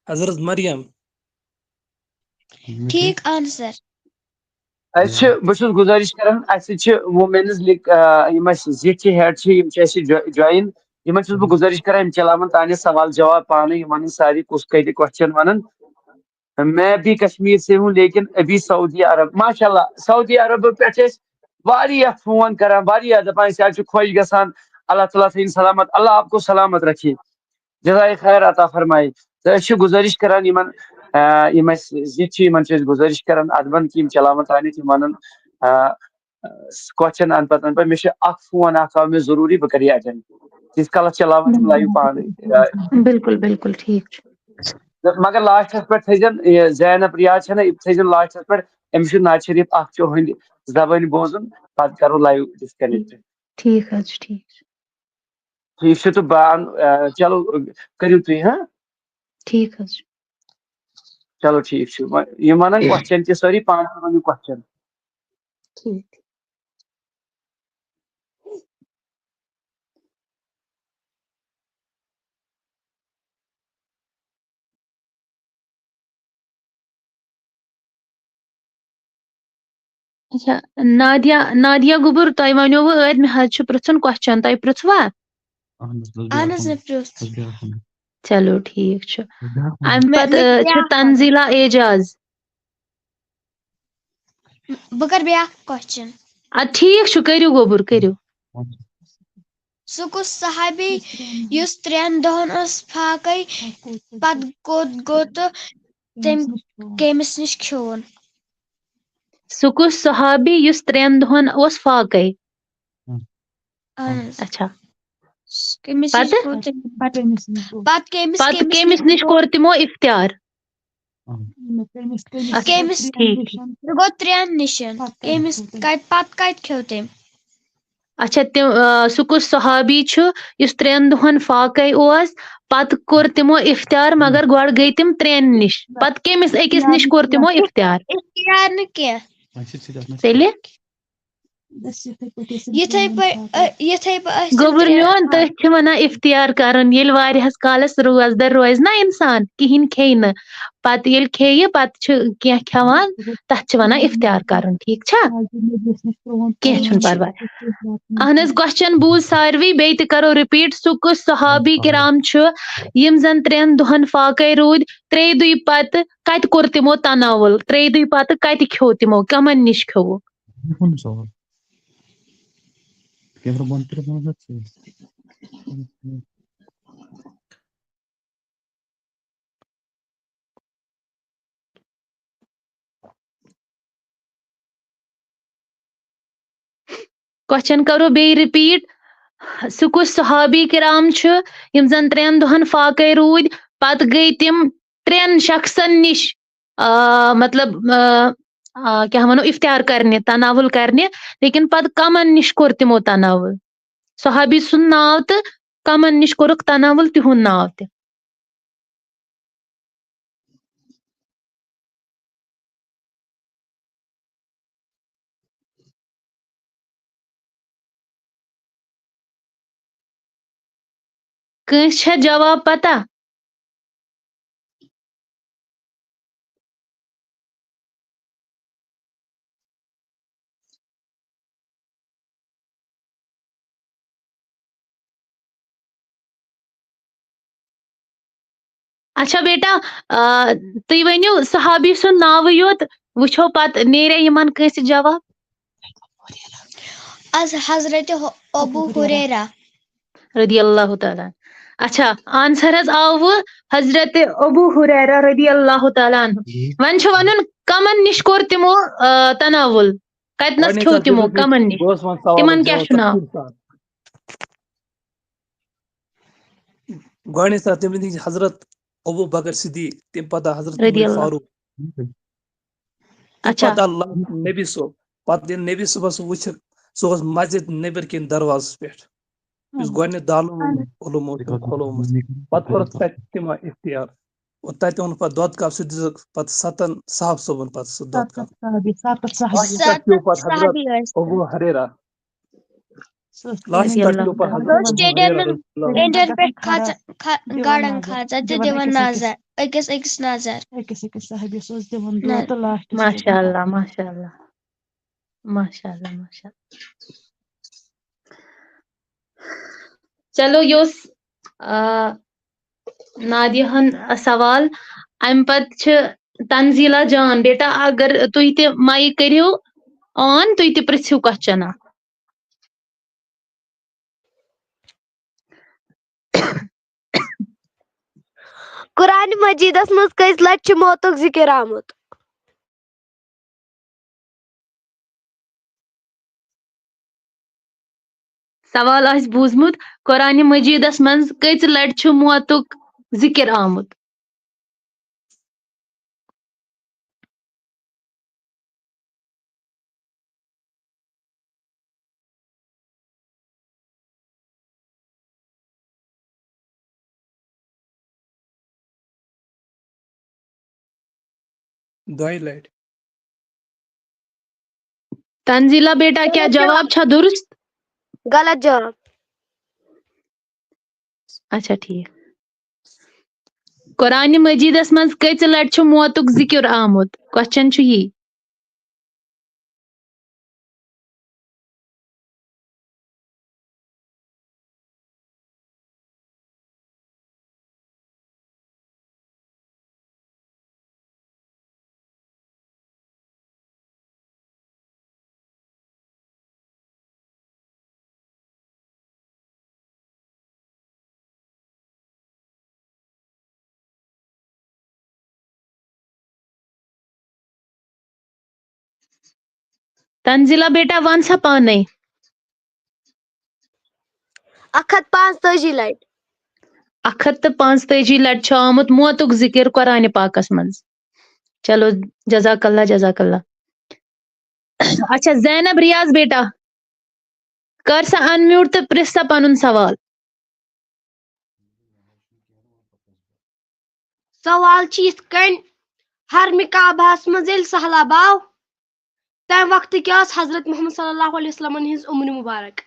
حضرت مریم۔ ٹھیٖک آنسر۔ اسہِ چھِ، بہٕ چھُس گُزٲرِش کران، اسہِ چھِ وومینز لیگ، آ، یِم اسہِ زِٹھۍ ہیڈ چھِ، یِم چھِ اسہِ جو-، جویِن۔ یِمن چھُس بہٕ گُزٲرِش کران، یِم چلاون تانہِ سوال جواب پانے، یِم ونن سارے کُس کتہِ کوسچن ونان۔ میں بھی کشمیر سے ہوں، لیکن ابھی سعودی عرب، ماشاءاللہ، سعودی عرب پٮ۪ٹھ چھِ أسۍ واریاہ فون کران، واریاہ دپان، أسۍ حظ چھِ خۄش گژھان۔ اللہ تعالیٰ تھٲیِن سلامت، اللہ آپ کو سلامت رکھے، جزائے خیر عطا فرمائے۔ تہٕ أسۍ چھِ گُزٲرِش کران یِمن، آ، یِم اَسہِ زِٹھۍ چھِ، یِمن چھِ أسۍ گُزٲرِش کران ادبن کہِ یِم چلاون تانٮ۪تھ، یِم ونن، آ، کوسچن ان پتہٕ ان پتہٕ۔ مےٚ چھُ اکھ فون اکھ آو مےٚ ضروٗری، بہٕ کرٕ یہِ اٹینڈ۔ تیٖتِس کالس چلاون یِم لایِو پانے۔ بِلکُل بِلکُل ٹھیٖک چھُ۔ تہٕ مگر لاسٹس پٮ۪ٹھ تھٲیزٮ۪ن یہِ زینب ریاض چھےٚ نہ، یہِ تھٲیزٮ۪ن لاسٹس پٮ۪ٹھ، أمِس چھُ نادِ شریف اکھ چوہٕنٛدِ زبٲنۍ بوزُن، پتہٕ کرو لایِو ڈسکنیکٹ۔ ٹھیٖک حظ چھُ، ٹھیٖک چھُ۔ ٹھیٖک چھُ، تہٕ بہٕ ان-، آ، چلو، کٔرِو تُہۍ، ہاں؟ ٹھیٖک حظ چھُ۔ چلو، ٹھیٖک چھُ۔ وۄنۍ یِم ونن کوسچن تہِ سٲری، پانہٕ تہِ ؤنِو کوسچن۔ ٹھیٖک۔ اچھا، نادیا، نادیا گوٚبُر، تۄہہِ وَنیووُ ٲدۍ، مےٚ حظ چھُ پرٛژھُن کوسچن، تۄہہِ پرٛژھوا؟ اہن حظ، بس بیٚہہ اہن حظ، کُنہِ۔ مےٚ پرٛژھ۔ بس بیٚہہ کُنہِ۔ چلو، ٹھیٖک چھُ۔ اَمہِ مےٚ- پتہٕ، مےٚ آ، چھِ کیٛاہ تنزیٖلا اعجاز۔ بہٕ کَرٕ بیٛاکھ کوسچن۔ اَدٕ ٹھیٖک چھُ، کٔرِو گوٚبُر، کٔرِو۔ سُہ کُس صحابی یُس ترٛٮ۪ن دۄہن اوس فاقے، پتہٕ کوٚت گوٚو تہٕ تٔمۍ کٔمِس نِش کھیوٚون؟ سُہ کُس صحابی یُس ترٛٮ۪ن دۄہن اوس فاقے؟ اہن حظ۔ اچھا۔ کٔمِس نِش پتہٕ؟ کوٚر تٔمۍ؟ پتہٕ کٔمِس، پتہٕ کٔمِس نِش کوٚر تِمو افطار؟ کٔمِس؟ ٹھیٖک۔ سُہ گوٚو ترٛٮ۪ن نِشن۔ کٔمِس کتہِ، پتہٕ کتہِ کھیوٚو تٔمۍ؟ اچھا، تِم، آ، سُہ کُس صحابی چھُ یُس ترٛٮ۪ن دۄہن فاقے اوس، پتہٕ کوٚر تِمو افطار، مگر گۄڈٕ گٔے تِم ترٛٮ۪ن نِش، پتہٕ کٔمِس أکِس نِش کوٚر تِمو افطار؟ اختیار نہٕ کینٛہہ۔ تیٚلہِ؟ یِتھے پٲٹھۍ، یِتھے پٲٹھۍ أسۍ گوٚبُر میون، تٔتھۍ چھِ وَنان اختیار کَرُن۔ ییٚلہِ واریاہَس کالَس روزدَر روزِ نا اِنسان، کِہیٖنۍ کھیٚیہِ نہٕ، پَتہٕ ییٚلہِ کھیٚیہِ، پَتہٕ چھِ کینٛہہ کھٮ۪وان، تَتھ چھِ وَنان اختیار کَرُن، ٹھیٖک چھا؟ کینٛہہ چھُنہٕ پَرواے۔ اَہَن حظ، question بوٗز ساروی، بیٚیہِ تہِ کَرو repeat، سُہ کُس صحابی کرام چھُ یِم زَن ترٛٮ۪ن دۄہَن فاقے روٗدۍ، ترٛیٚیہِ دُہۍ پَتہٕ کَتہِ کوٚر تِمو تناول؟ ترٛیٚیہِ دُہۍ پَتہٕ کَتہِ کھیوٚو تِمو؟ کَمَن نِش کھیوٚوُکھ؟ Question کرو بیٚیہِ repeat۔ سُہ کُس صحابی کرام چھُ یِم زَن ترٛٮ۪ن دۄہَن فاقے روٗدۍ، پَتہٕ گٔے تِم ترٛٮ۪ن شخصن نِش، آ، مطلب، آ، آ، کیٛاہ وَنو، اِفتیار کرنہِ، تناول کرنہِ، لیکن پَتہٕ کَمن نِش کوٚر تِمو تناول؟ صحابی سُنٛد ناو تہٕ کَمن نِش کوٚرُکھ تناول، تِہُنٛد ناو تہِ۔ کٲنٛسہِ چھا جواب پتہ؟ اچھا بیٹا، آ، تُہۍ ؤنِو صحابی سُنٛد ناوٕے یوت، وٕچھو پتہٕ نیریا یِمن کٲنٛسہِ جواب۔ از حضرت ہو-، ابو ہریرہ۔ رضی اللہ تعالیٰ عنہ۔ اچھا، answer حظ آو وٕ حضرت ابو ہریرہ رضی اللہ تعالیٰ عنہ۔ وۄنۍ چھُ وَنُن کمن نِش کوٚر تِمو، آ، تناول؟ کتنس کھیوٚو تِمو؟ کمن نِش؟ تِمن کیٛاہ چھُ ناو؟ گۄڈٕنِچ ساتھ تٔمۍ دِتۍ حضرت ابو بکر صدیق، تَمہِ پتہٕ حضرت رضی عمر اللہ۔ فاروق۔ تَمہِ اچھا۔ پتہٕ آو نبی صٲب۔ پتہٕ ییٚلہِ نبی صٲبس سُہ وٕچھِ، سُہ اوس مسجد نٮ۪بٕرۍ کِنۍ دروازس پٮ۪ٹھ، یُس اہن۔ گۄڈٕنیتھ دارالعلوم اوس کھُلومُت۔ پتہٕ کوٚرُکھ تتہِ تِمن اختیار۔ اور تتہِ اوٚن پتہٕ دۄد کپ، سُہ دِژٕکھ پتہٕ ستن صحابہٕ صٲبن پتہٕ سُہ دۄد کپ۔ ستھ صحابی، ستھ صحابی۔ اتھ پٮ۪ٹھ پیوٚو پتہٕ حضرت صحابی ٲسۍ۔ ابو ہریرہ۔ سُہ اوس لاسٹ رضی پٮ۪ٹھ اللہ پیوٚو پتہٕ تعالیٰ۔ حضرت سُہ اوس ابو ٹینڈن، ہریرہ رضی اللہ ٹینڈن پٮ۪ٹھ کھژان، کھا-، دِوان گاڈن نظر۔ کھژان تہٕ دِوان دِوان أکِس أکِس۔ نظر، أکِس أکِس۔ أکِس أکِس صحابیس اوس دِوان دۄد نہ۔ تہٕ لاسٹس ماشاء اللہ، ماشاء اللہ، ماشاء اللہ، ماشاء اللہ۔ چلو، یہِ اوس، آ، نادیہ ہن سوال۔ امہِ پتہٕ چھِ تنزیلہ جان۔ بیٹا، اگر تُہۍ تہِ mic کٔرِو on، تُہۍ تہِ پرژھِو question اکھ۔ قرآن مجیدس منٛز کٔژِ لٹہِ چھُ موتُک ذکر آمُت؟ سوال آسہِ بوٗزمُت، قرآن مجیدس منٛز کٔژِ لٹہِ چھُ موتُک ذکر آمُت؟ دۄیہِ لٹہِ۔ تنزیلا بیٹا، کیٛاہ غلط جواب۔ جواب چھا درست؟ غلط جواب۔ اچھا، ٹھیٖک۔ قرآنِ مجیدس منٛز کٔژِ لٹہِ چھُ موتُک ذِکِر آمُت؟ Question چھُ یی۔ تنزیلا بیٹا، وَن سا پانے۔ اکھ ہتھ پانٛژتٲجی لٹہِ۔ اکھ ہتھ تہٕ پانٛژتٲجی لٹہِ چھُ آمُت موتُک ذِکِر قرآنِ پاکس منٛز۔ چلو، جزاک اللہ، جزاک اللہ۔ اچھا، زینب ریاض بیٹا، کر سا unmute تہٕ پرژھ سا پنُن سوال۔ سوال چھُ یِتھ کٔنۍ، حرمِ کعبہس منٛز ییٚلہِ سہلاب آو، تَمہِ وقتہٕ کیٛاہ ٲس حضرت محمد صلی اللہ علیہ وسلمن ہٕنٛز عمر مبارک؟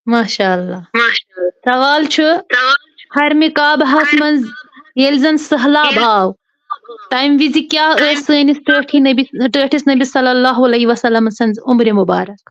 ماشاء اللہ۔ سوال چھُ، حرمِ کعبہس منٛز ییٚلہِ زن سہلاب آو، تمہِ وِزِ کیٛاہ ٲس سٲنِس ٹٲٹھۍ نبی، ٹٲٹھِس نبی صلی اللہ علیہ وسلم سٕنٛز عمر مبارک؟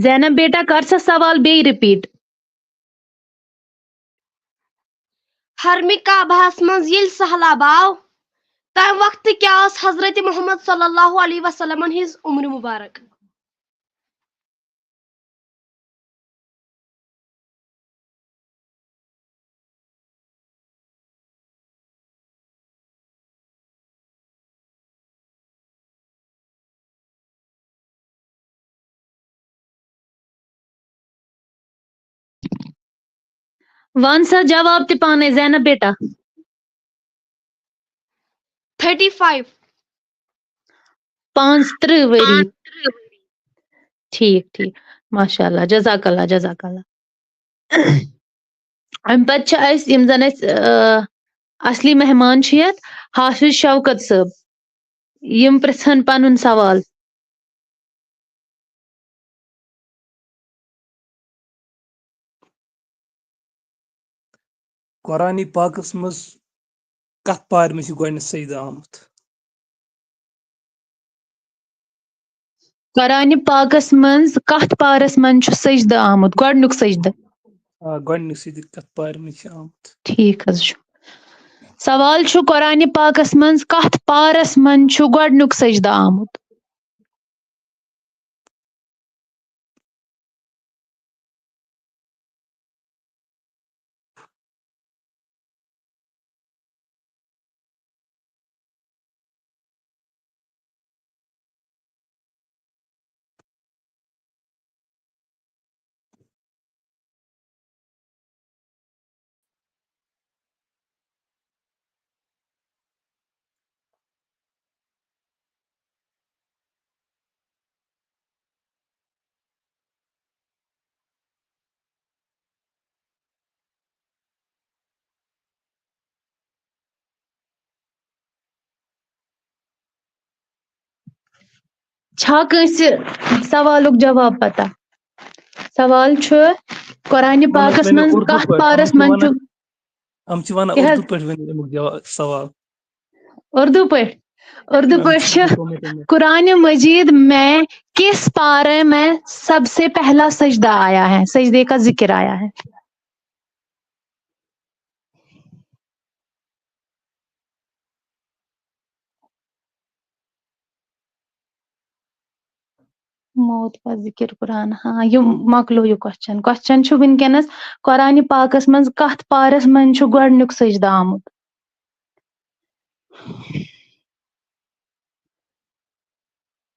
زینب بیٹا، کر سا سوال بیٚیہِ رِپیٖٹ۔ حرمِ کعبہس منٛز ییٚلہِ سہلاب آو، تمہِ وقتہٕ کیٛاہ ٲس حضرت محمد صلی اللہ علیہ وسلمن ہٕنٛز عمر مبارک؟ وَن سا جواب تہِ پانے زینب بیٹا۔ تھٔٹی فایو۔ پانٛژھ تٕرٛہ ؤری۔ ٹھیٖک، ٹھیٖک۔ ماشاء اللہ، جزاک اللہ، جزاک اللہ۔ اَمہِ پَتہٕ چھِ اَسہِ، یِم زَن اَسہِ، آ، اَصلی مہمان چھِ یَتھ، حافظ شوکت صٲب، یِم پرٛژھن پَنُن سوال۔ قرآن پاکس منٛز کتھ پارِ منٛز چھُ گۄڈٕنیتھ سجدٕ آمُت؟ قرآن پاکس منٛز کتھ پارس منٛز چھُ سجدٕ آمُت، گۄڈٕنیُک سجدٕ؟ آ، گۄڈٕنیُک سجدٕ کتھ پارِ منٛز چھُ آمُت؟ ٹھیٖک حظ چھُ۔ سوال چھُ، قرآن پاکس منٛز کتھ پارس منٛز چھُ گۄڈٕنیُک سجدٕ آمُت؟ چھا کٲنٛسہِ سوالُک جواب پتہ؟ سوال چھُ، قرآن پاکس منٛز کتھ پارس منٛز چھُ؟ یِم چھِ ونان اردو پٲٹھۍ ؤنِو اَمیُک جواب، سوال۔ اردو پٲٹھۍ؟ اردو پٲٹھۍ چھِ، قرآن مجید میں کس پارے میں سب سے پہلا سجدہ آیا ہے، سجدے کا ذکر آیا ہے؟ موت پتہٕ ذکر قرآن، ہاں، یہِ مۄکلو یہِ کوسچن۔ کوسچن چھُ وٕنکیٚنس، قرآن پاکس منٛز کتھ پارس منٛز چھُ گۄڈٕنیُک سجدٕ آمُت؟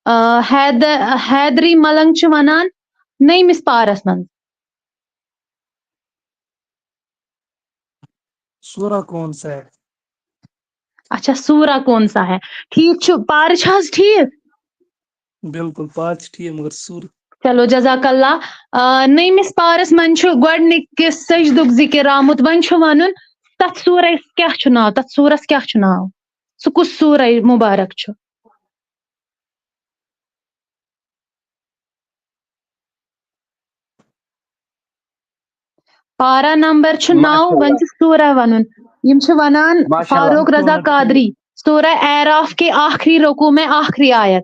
آ، حید-، حیدری ملنگ چھُ ونان نٔیمِس پارس منٛز۔ سورہ کون سا ہے؟ اچھا، سورہ کون سا ہے؟ ٹھیٖک چھُ، پارٕ چھِ حظ ٹھیٖک؟ بِلکُل، پارٕ چھِ ٹھیٖک، مگر سورہ۔ چلو، جزاک اللہ۔ آ، نٔیمِس پارس منٛز چھُ گۄڈٕنِکِس سجدُک ذکر آمُت۔ وۄنۍ چھُ ونُن، تتھ سورس کیٛاہ چھُ ناو؟ تتھ سورس کیٛاہ چھُ ناو؟ سُہ کُس سورہ مبارک چھُ؟ پارا نمبر چھُ نو، ماشاء اللہ۔ وۄنۍ چھُ سورہ وَنُن۔ یِم چھِ وَنان ماشاء اللہ۔ فاروق رضا قادری، سورہ اعراف کے آخری رکوع میں آخری آیت۔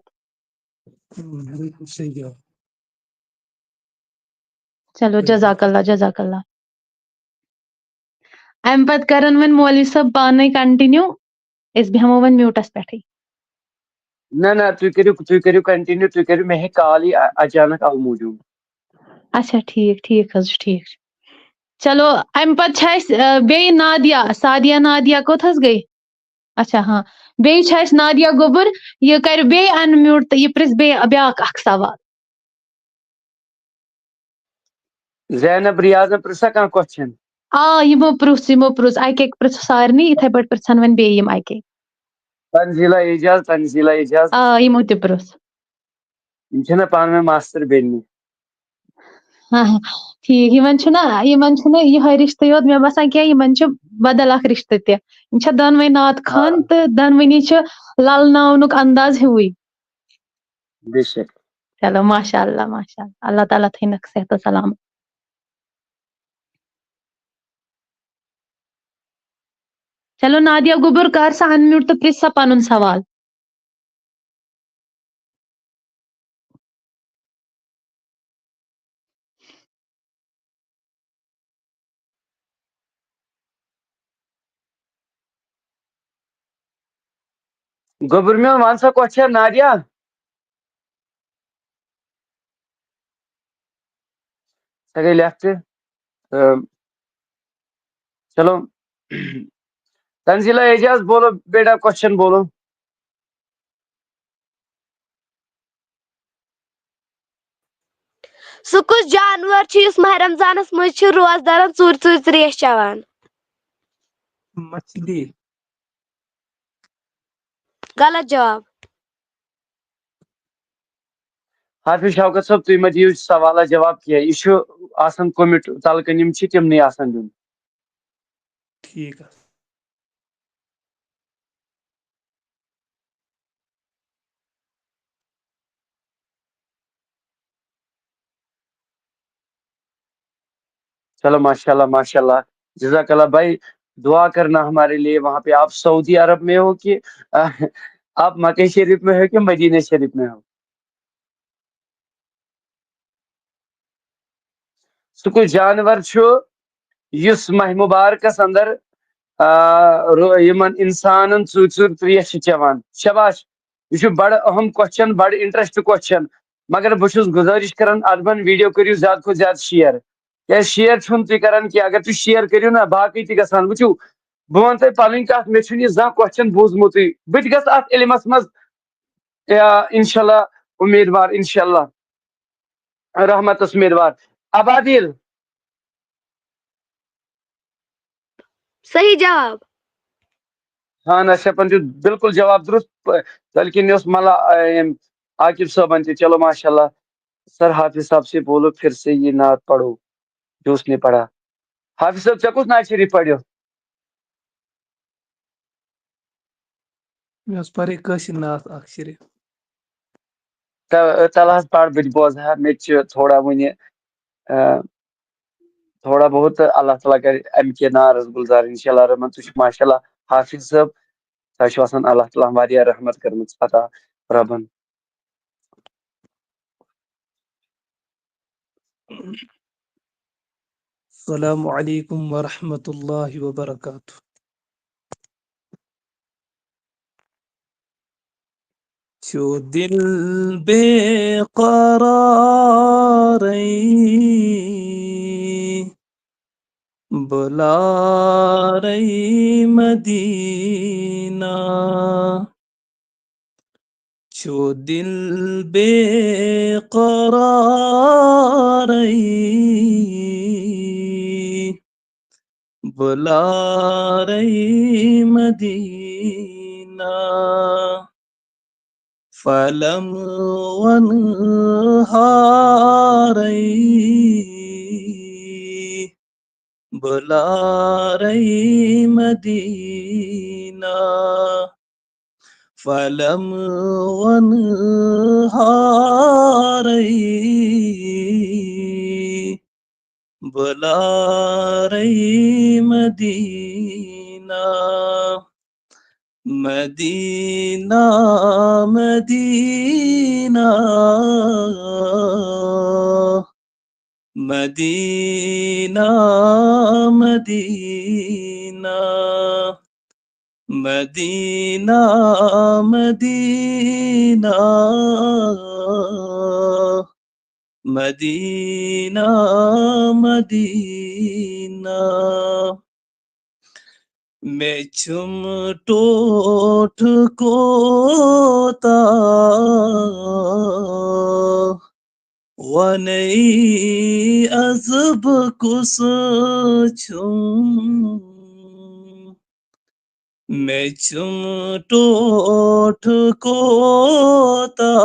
بالکل صحیح جواب۔ چلو، جزاک اللہ، جزاک اللہ۔ اَمہِ پَتہٕ کَرَن وۄنۍ مولوی صٲب پانَے continue، أسۍ بیٚہمو وۄنۍ mute-س پٮ۪ٹھٕے۔ نہ نہ، تُہۍ کٔرِو، تُہۍ کٔرِو continue، تُہۍ کٔرِو، مےٚ ہیٚکہِ call یی ا-، اچانک، اَوٕ موٗجوٗب۔ اچھا، ٹھیٖک، ٹھیٖک حظ چھُ، ٹھیٖک چھُ۔ چلو، اَمہِ پتہٕ چھِ اَسہِ، آ، بیٚیہِ نادیا۔ سعدیا نادیا کوٚت حظ گٔے؟ اچھا، ہاں۔ بیٚیہِ چھِ اَسہِ نادیا گوٚبُر، یہِ کَرِ بیٚیہِ unmute تہٕ یہِ پرٛژھِ بیٚیہِ بیٛاکھ اَکھ سوال۔ زینب ریاضن پرٛژھا کانٛہہ question؟ آ، یِمو پرٛژھ، یِمو پرٛژھ، اَکہِ اَکہِ پرٛژھ سارنٕے، یِتھَے پٲٹھۍ پرٛژھن وۄنۍ بیٚیہِ یِم اَکہِ اَکہِ۔ تنزیلہ اعجاز، تنزیلہ اعجاز۔ آ، یِمو تہِ پرٛژھ۔ یِم چھِنہ پانہٕ ؤنۍ ماستٕر بیٚنہِ؟ ہاں، ہاں، ٹھیٖک۔ یِمن چھُنہ، یِمن چھُنہ یِہوٚے رِشتہٕ یوت، مےٚ باسان، کینٛہہ، یِمن چھُ بدل اکھ رِشتہٕ تہِ۔ یِم چھےٚ دۄنوَے نعت خوان آ۔ تہٕ دۄنوٕنی چھُ للناونُک انداز ہیوٗوٕے۔ بے شک۔ چلو، ماشاء اللہ، ماشاء اللہ۔ اللہ تعالیٰ تھٲینَکھ صحت و سلامت۔ چلو، نادیہ گوٚبُر، کر سا unmute تہٕ پرٛژھ سا پنُن سوال۔ گوٚبُر میون، وَن سا question، نادیہ۔ سۄ گٔے left۔ تہٕ چلو۔ تنزیلہ اعجاز، بولو بیٹا، question بولو۔ سُہ کُس جانور چھُ یُس ماہِ رمضانس منٛز چھُ روزدارن ژوٗرِ ژوٗرِ ترٛیش چٮ۪وان؟ مچھلی۔ غلط جواب۔ حافظ شوکت صٲب، تُہۍ مہ دِیِو سوالس جواب کینٛہہ، یہِ چھُ آسان کوٚمِٹ تلہٕ کنہِ یِم چھِ تِمنٕے آسان دیُن۔ ٹھیٖک حظ۔ چلو، ماشاء اللہ، ماشاء اللہ، جزاک اللہ بھائی، دعا کرنا ہمارے لیے۔ وہاں پہ آپ سعودی عرب میں ہو کہ آپ مکہ شریف میں ہو کہ مدینہ شریف میں ہو؟ سُہ کُس جانور چھُ یُس ماہِ مُبارکس اندر، آ، رو-، یِمن انسانن ژوٗرِ ژوٗرِ ترٛیش چھِ چٮ۪وان؟ شاباش، یہِ چھُ بڑٕ اہم question، بڑٕ interest question۔ مگر بہٕ چھُس گُزٲرِش کران، ادبن video کٔرِو زیادٕ کھۄتہٕ زیادٕ share۔ کیازِ share چھُنہٕ تُہۍ کران کینٛہہ، اگر تُہۍ share کٔرِو نا، باقٕے تہِ گژھن۔ وٕچھِو، بہٕ وَنہٕ تۄہہِ پنٕنۍ کتھ، مےٚ چھُنہٕ یہِ زانٛہہ question بوٗزمُتٕے۔ بہٕ تہِ گژھٕ اتھ علمس منٛز، یا انشاءاللہ امیدوار، انشاءاللہ رحمتس امیدوار۔ ابادیل۔ صحیح جواب۔ ہاں، نہ، شپن دیُت بالکل جواب درست۔ پ-، بلکہِ مےٚ اوس ملا، آ، ییٚمۍ عاقب صٲبن تہِ۔ چلو، ماشاءاللہ۔ سر، حافظ صاحب سے بولو، پھر سے یہ نعت پڑھو، جو اس نے پڑھا۔ حافظ صٲب، ژےٚ کُس نعت شریف پڑھیو؟ مےٚ ٲس پَرٕنۍ کٲشِر نعت اکھ شریٖف۔ تہ-، تَلہٕ حظ پَر، بہٕ تہِ بوزٕ ہا، مےٚ تہِ چھِ تھوڑا وُنہِ، آ، تھوڑا بہت، تہٕ اللہ تعالیٰ کَرِ اَمہِ کہِ نارَس گُلزار، اِنشاء اللہ الرحمٰن۔ تُہۍ چھِو ماشاء اللہ حافظ صٲب، تۄہہِ چھُو آسان اللہ تعالیٰ ہَن واریاہ رحمت کٔرمٕژ عطا رۄبَن۔ السلام علیکم ورحمۃ اللہ وبرکاتہ۔ چھُ دِل بے قرارٕے، بُلارَے مدینہ۔ چھُ دِل بے قرارٕے، بُلارَے مدینہ۔ فلم وَنہارَے، بُلارَے مدینہ۔ فلم وَنہارَے، بُلارَے مدینہ۔ مدینہ، مدینہ، مدینہ، مدینہ، مدینہ، مدینہ۔ مدینہ، مدینہ۔ مےٚ چھُم ٹوٹھ کوتاہ، وَنَے از بہٕ کُس چھُم۔ مےٚ چھُم ٹوٹھ کوتاہ،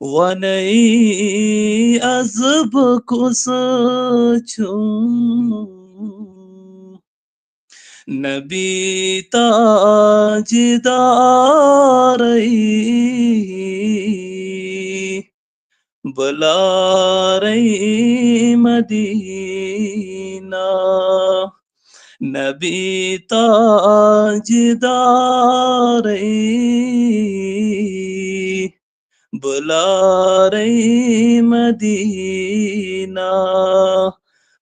وَنَے از بہٕ کُس چھُم۔ نبی تاجدارَے، بُلارَے مدینہ۔ نبی تاجدارَے، بُلارَے مدینہ۔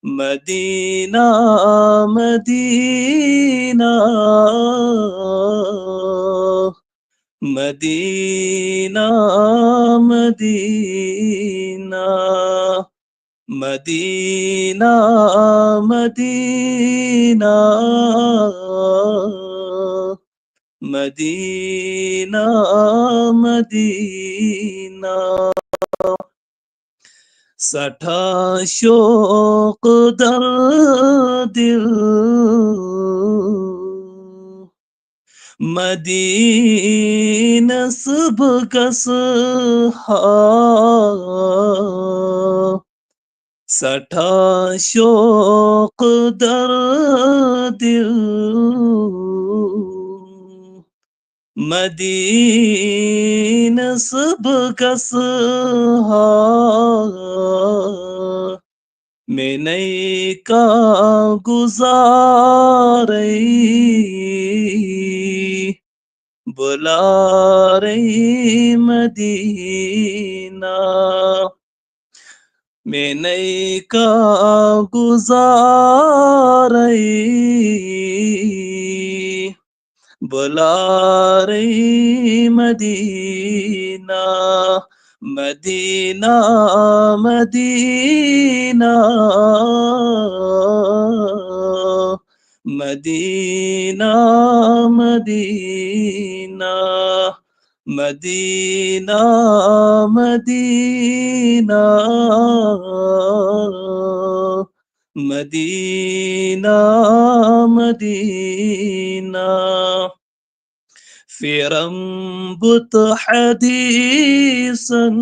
مدینہ، مدینہ، مدینہ، مدینہ، مدینہ، مدینہ، مدینہ، مدینہ۔ سٮ۪ٹھاہ شوق در دل مدینس بہٕ گژھٕ ہا۔ سٮ۪ٹھاہ شوق در دل مدینس بہٕ گژھٕ ہا۔ مےٚ نَے کانٛہہ گُزارَے، بُلارَے مدینہ۔ مےٚ نَے کانٛہہ گُزارَے، بُلارَے مدینہ۔ مدینہ، مدینہ، مدینہ، مدینہ، مدینہ، مدینہ، مدینہ، مدینہ۔ پھرم بُت حدیثن،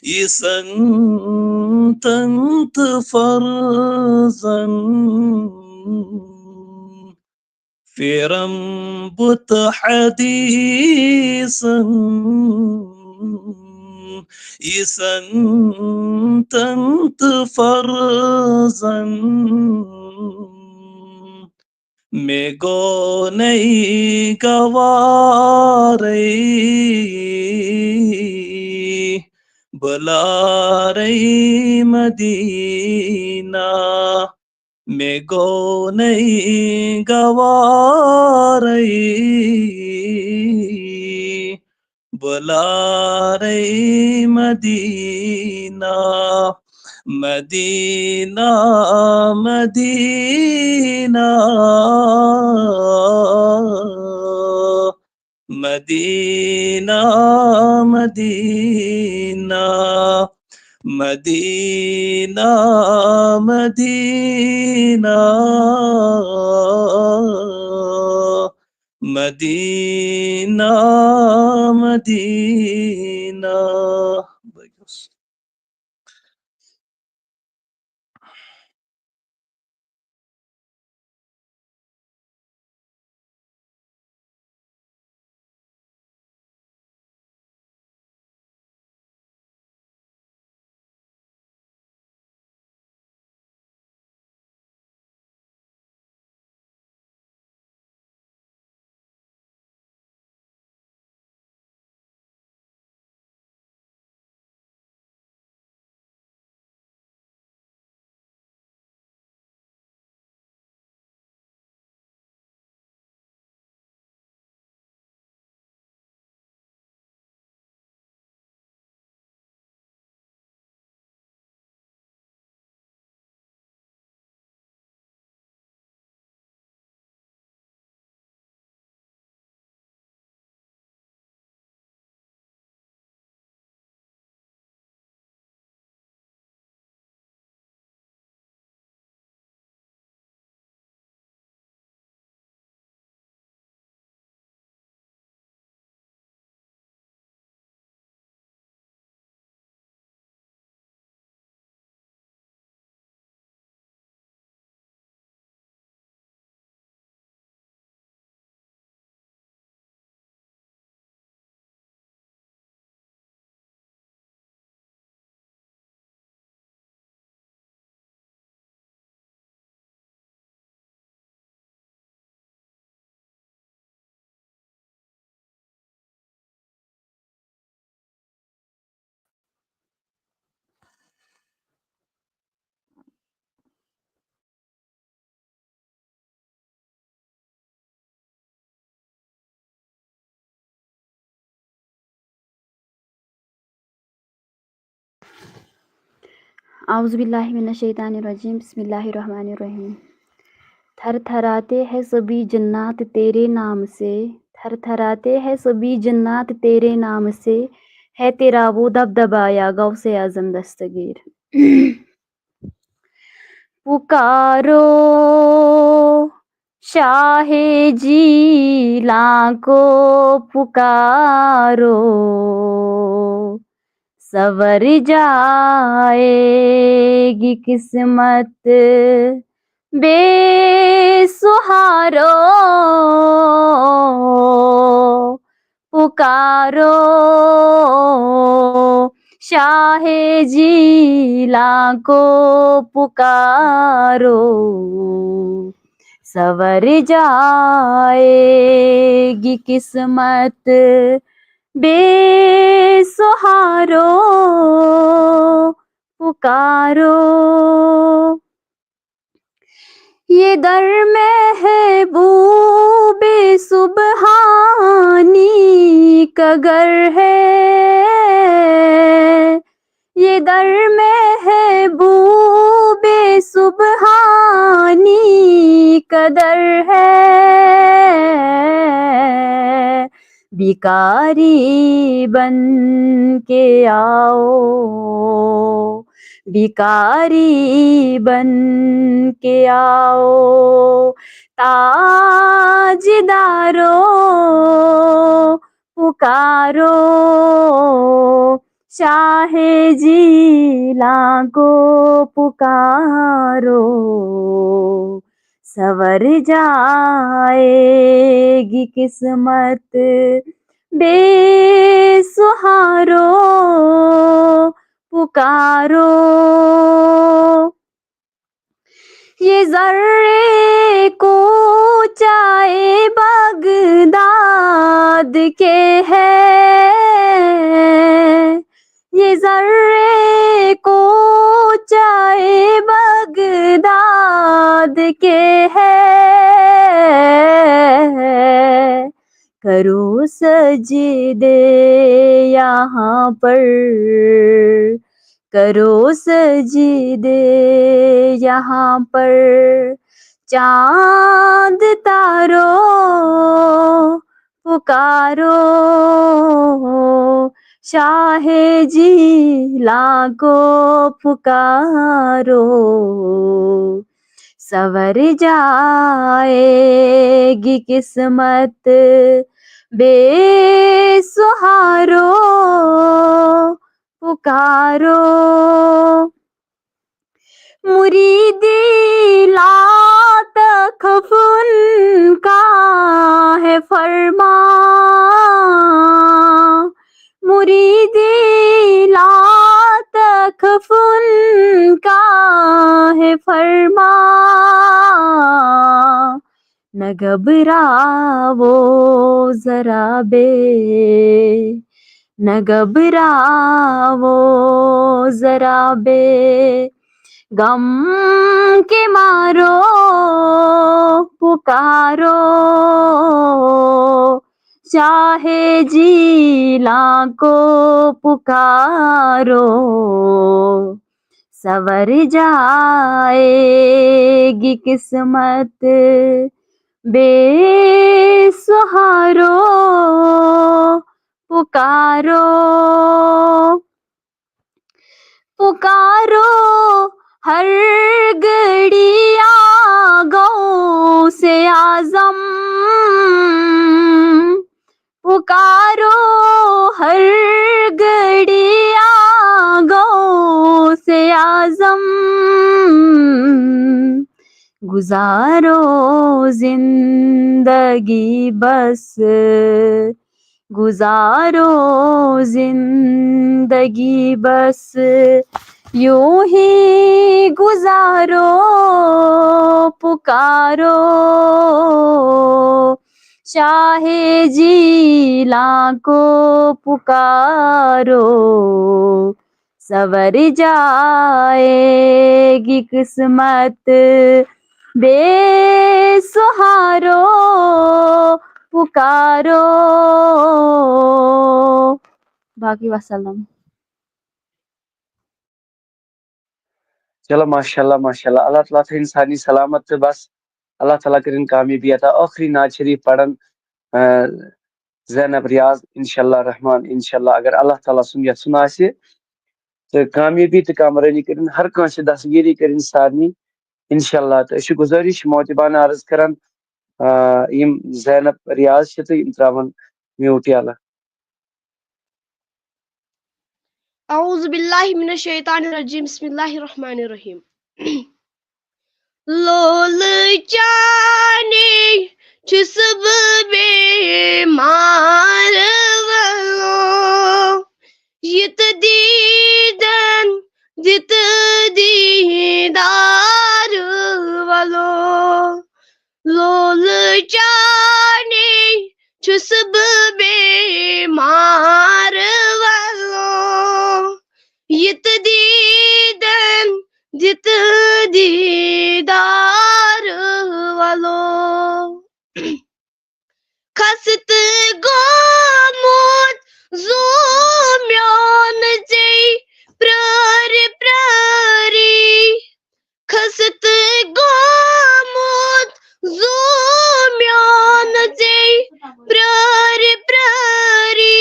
عیسن تن تہٕ فرضن۔ پھرم بُت حدیثن، عیسن تن تہٕ فرضن۔ مےٚ گوٚو نَے گوارَے، بُلارَے مدینہ۔ مےٚ گوٚو نَے گوارَے، بُلارَے مدینہ۔ مدینہ، مدینہ، مدینہ، مدینہ، مدینہ، مدینہ، مدینہ، مدینہ۔ اعوذ باللہ من الشیطان الرجیم، بسم اللہ الرحمن الرحیم۔ تھر تھراتے ہیں سبھی جنات تیرے نام سے، تھر تھراتے ہیں سبھی جنات تیرے نام سے، ہے تیرا وہ دبدبا یا غوث اعظم دستگیر۔ پکارو شاہ جیلاں کو، پکارو، سنور جائے گی قسمت بے سہارو۔ پکارو شاہ جیلاں کو، پکارو، سنور جائے گی قسمت بے سہارو۔ پکارو، یہ در محبوب سبحانی کا گھر ہے، یہ در محبوب سبحانی کا در ہے۔ بھکاری بن کے آؤ، بھکاری بن کے آؤ، تاجدارو، پکارو، شاہ جیلاں کو پکارو، سنور جائے گی قسمت بے سہارو۔ پکارو، یہ زر کوچہ بغداد کے ہے، یہ زر کوچہ بغداد کے ہے، کرو سجدے یہاں پر، کرو سجدے یہاں پر، چاند تارو، پکارو، شاہ جیلاں کو پکارو، سنور جائے گی قسمت بے سہارو۔ پکارو، مریدی لا تخف ان کا ہے فرمان، مریدی لا تخف ان کا ہے فرمان، نہ گھبراؤ ذرا بے، نہ گھبراؤ ذرا بے، غم کے مارو پکارو، شاہ جیلاں کو پکارو، سنور جائے گی قسمت بے سہارو۔ پکارو، پکارو ہر گھڑی آ غوث اعظم، پکارو ہر گھڑی آ غوث اعظم، گزارو زندگی بس، گزارو زندگی بس، یوں ہی گزارو، پکارو شاہ جیلاں کو، پکارو سنور جائے گی قسمت بے سہارو۔ پکارو۔ باقی وسلم۔ چلو، ماشاء اللہ، ماشاء اللہ، اللہ تعالیٰ تھٲیِن سارنٕے سلامت تہٕ بس، اللہ تعالیٰ کٔرِن کامیٲبی عطا۔ ٲخری نعت شریف پرن، آ، زینب ریاض، انشاء اللہ رحمان، انشاء اللہ، اگر اللہ تعالیٰ سُنٛد یژھُن آسہِ، تہٕ کامیٲبی تہٕ کامرٲنی کٔرِن ہر کٲنٛسہِ، دستگیٖری کٔرِن سارنٕے، انشاء اللہ۔ تہٕ أسۍ چھِ گُزٲرِش، محترمانہٕ عرض کران، آ، یِم زینب ریاض چھِ تہٕ یِم ترٛاوَن mute یَلہٕ۔ أعوذ بالله من الشيطان الرجيم. بسم الله الرحمن الرحيم. لولہٕ چانے چھُس بہٕ بیمار ولو، یہِ تہٕ دیٖدن دِ تہٕ دیٖدار ولو۔ لولہٕ چانے چھُس بہٕ بیمار ولو، یہِ تہٕ دیٖدن دِ تہٕ دیٖدار ولو۔ خستہٕ گوٚمُت زُو میون ژےٚ پرٛٲرۍ پرٛٲری۔ خستہٕ گوٚمُت زُو میون ژےٚ پرٛٲرۍ پرٛٲری۔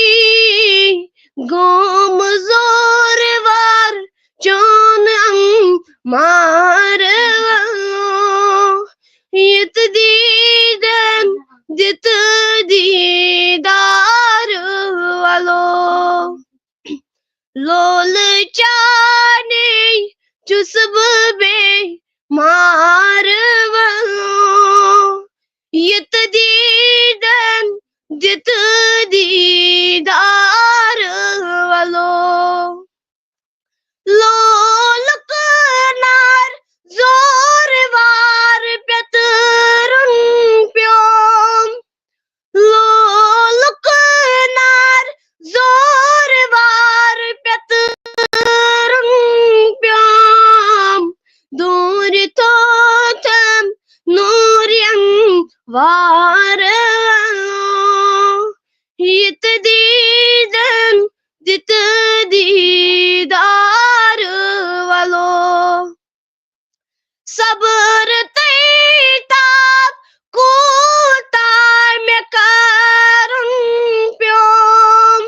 گوٚم زورٕ وار چون اَمار ولو، یہِ تہٕ دیٖدن دِ تہٕ دیٖدار ولو۔ لولہٕ چانے چھُس بہٕ بیمار ولو، یہِ تہٕ دیٖدن دِ تہٕ دیٖدار ولو۔ لولہٕ کٕنار زورٕ وار پیٚترُن پیوم۔ لولہٕ کٕنار زورٕ وار پیٚترُن پیوم۔ دوٗرِ تھوتھم نوٗرین وار ولو، یہِ تہٕ دیٖدن دِ تہٕ دیٖدار ولو۔ صبر تہٕ تاب کوٗتاہ مےٚ کرُن پیوم۔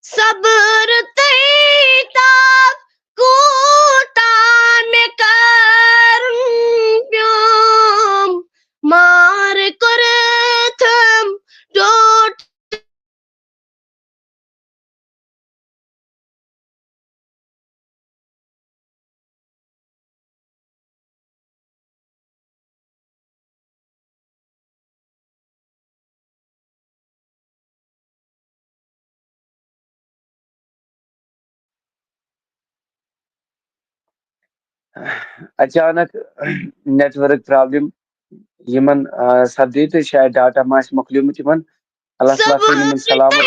صبر تہٕ تاب کوٗتاہ مےٚ کرُن پیوم۔ مار کوٚرتھم ٹوٹھ اچانک network problem یِمن، آ، سپدے تہٕ شاید data ما آسہِ مۄکلیومُت یِمن۔ اللہ تعالیٰ تھٲیِن یِمن سلامت۔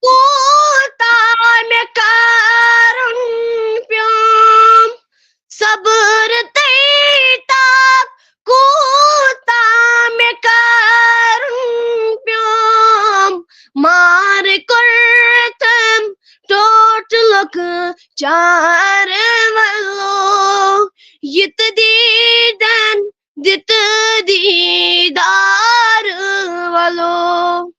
کوٗتاہ مےٚ کرُن پیوم، صبر تہٕ تاب کوٗتاہ مےٚ کرُن پیوم۔ مار کوٚرتھم ٹوٹھ لۄکچار ولو، یہِ تہٕ دیٖدن دِ تہٕ دیٖدار ولو۔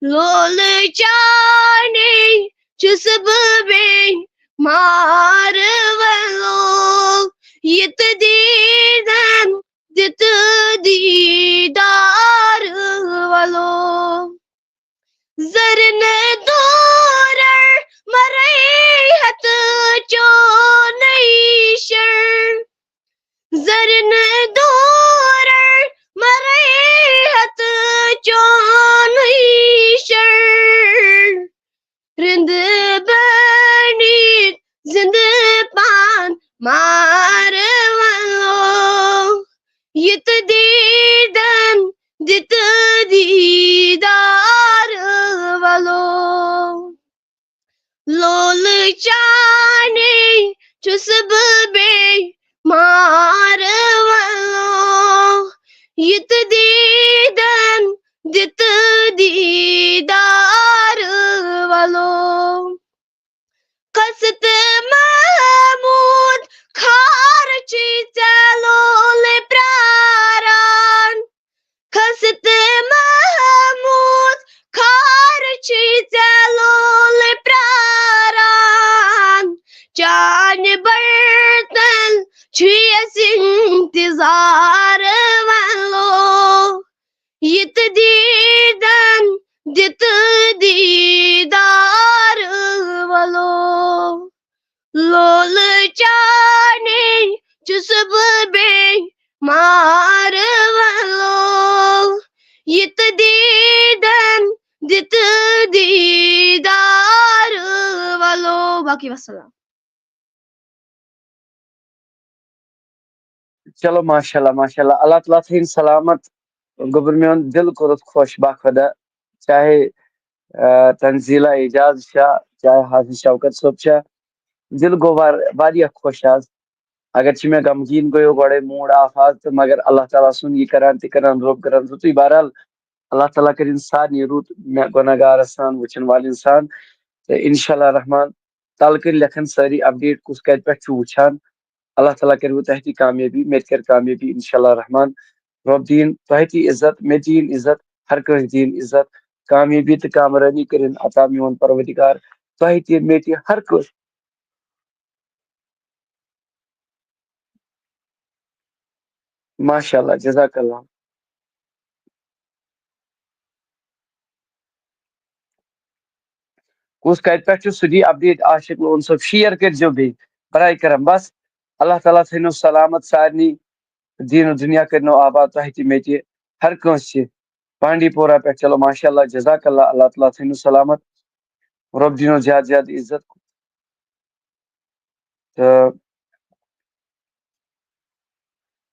لولہٕ چانے چھُس بہٕ بیمار ولو، یہِ تہٕ دیٖدن دِ تہٕ دیٖدار ولو۔ زرنہٕ دوٗرر مرے ہتہٕ چونٕے شر۔ زرنہٕ دوٗرر مرے ہتہٕ چونٕے شر۔ رِنٛدٕ بٔنِتھ زِنٛدٕ پان مار ولو، یہِ تہٕ دیٖدن دِ تہٕ دیٖدار ولو۔ لولہٕ چانے چھُس بہٕ بیمار ولو، یہِ تہٕ دیٖدن دِ تہٕ دیٖدار ولو۔ خستہٕ محموٗد چھُس بہٕ بیمار ولو، یہِ تہٕ دیٖدن دِ تہٕ دیٖدار ولو۔ باقٕے وسلام۔ چلو، ماشاء اللہ، ماشاء اللہ، اللہ تعالیٰ تھٲیِن سلامت۔ گوٚبُر میون دِل کوٚرُتھ خۄش، باخۄدا، چاہے آ، تنزیلہ اعجاز چھا، چاہے حافظ شوکت صٲب چھا، دِل گوٚو وار-، واریاہ خۄش آز۔ اگر چھِ مےٚ غمگیٖن گٔیو گۄڈَے موٗڈ آف آز، تہٕ مگر اللہ تعالیٰ سُنٛد یہِ کران تہِ کران، رۄب کران رُتُے۔ بہرحال، اللہ تعالیٰ کٔرِن سارنٕے رُت، مےٚ گۄناہ گار سان، وٕچھَن والٮ۪ن سان۔ تہٕ انشاء اللہ رحمان، تَلہٕ کٔرۍ لیکھن سٲری اپڈیٹ کُس کَتہِ پٮ۪ٹھ چھُ وٕچھان۔ اللہ تعالیٰ کٔرِو تۄہہِ تہِ کامیٲبی، مےٚ تہِ کَرِ کامیٲبی انشاء اللہ رحمان۔ رۄب دِیِن تۄہہِ تہِ عزت، مےٚ دِیِن عزت، ہر کٲنٛسہِ دِیِن عزت۔ کامیٲبی تہٕ کامرٲنی کٔرِن عطا میون پروردگار تۄہہِ تہِ، مےٚ تہِ، ہر کٲنٛسہِ۔ ماشاء اللہ، جزاک اللہ۔ کُس کَتہِ پٮ۪ٹھ چھُ، سُہ دی اپڈیٹ۔ عاشق لون صٲب، شیئر کٔرۍزیو بیٚیہِ، برائے کرم۔ بس، اللہ تعالیٰ تھٲینو سلامت سارنٕے، دیٖن و دُنیا کٔرنو آباد تۄہہِ تہِ، مےٚ تہِ، ہر کٲنٛسہِ۔ بانڈی پورہ پٮ۪ٹھ، چلو، ماشاء اللہ، جزاک اللہ، اللہ تعالیٰ تھٲینو سلامت، رۄب دِنو زیادٕ زیادٕ عزت۔ تہٕ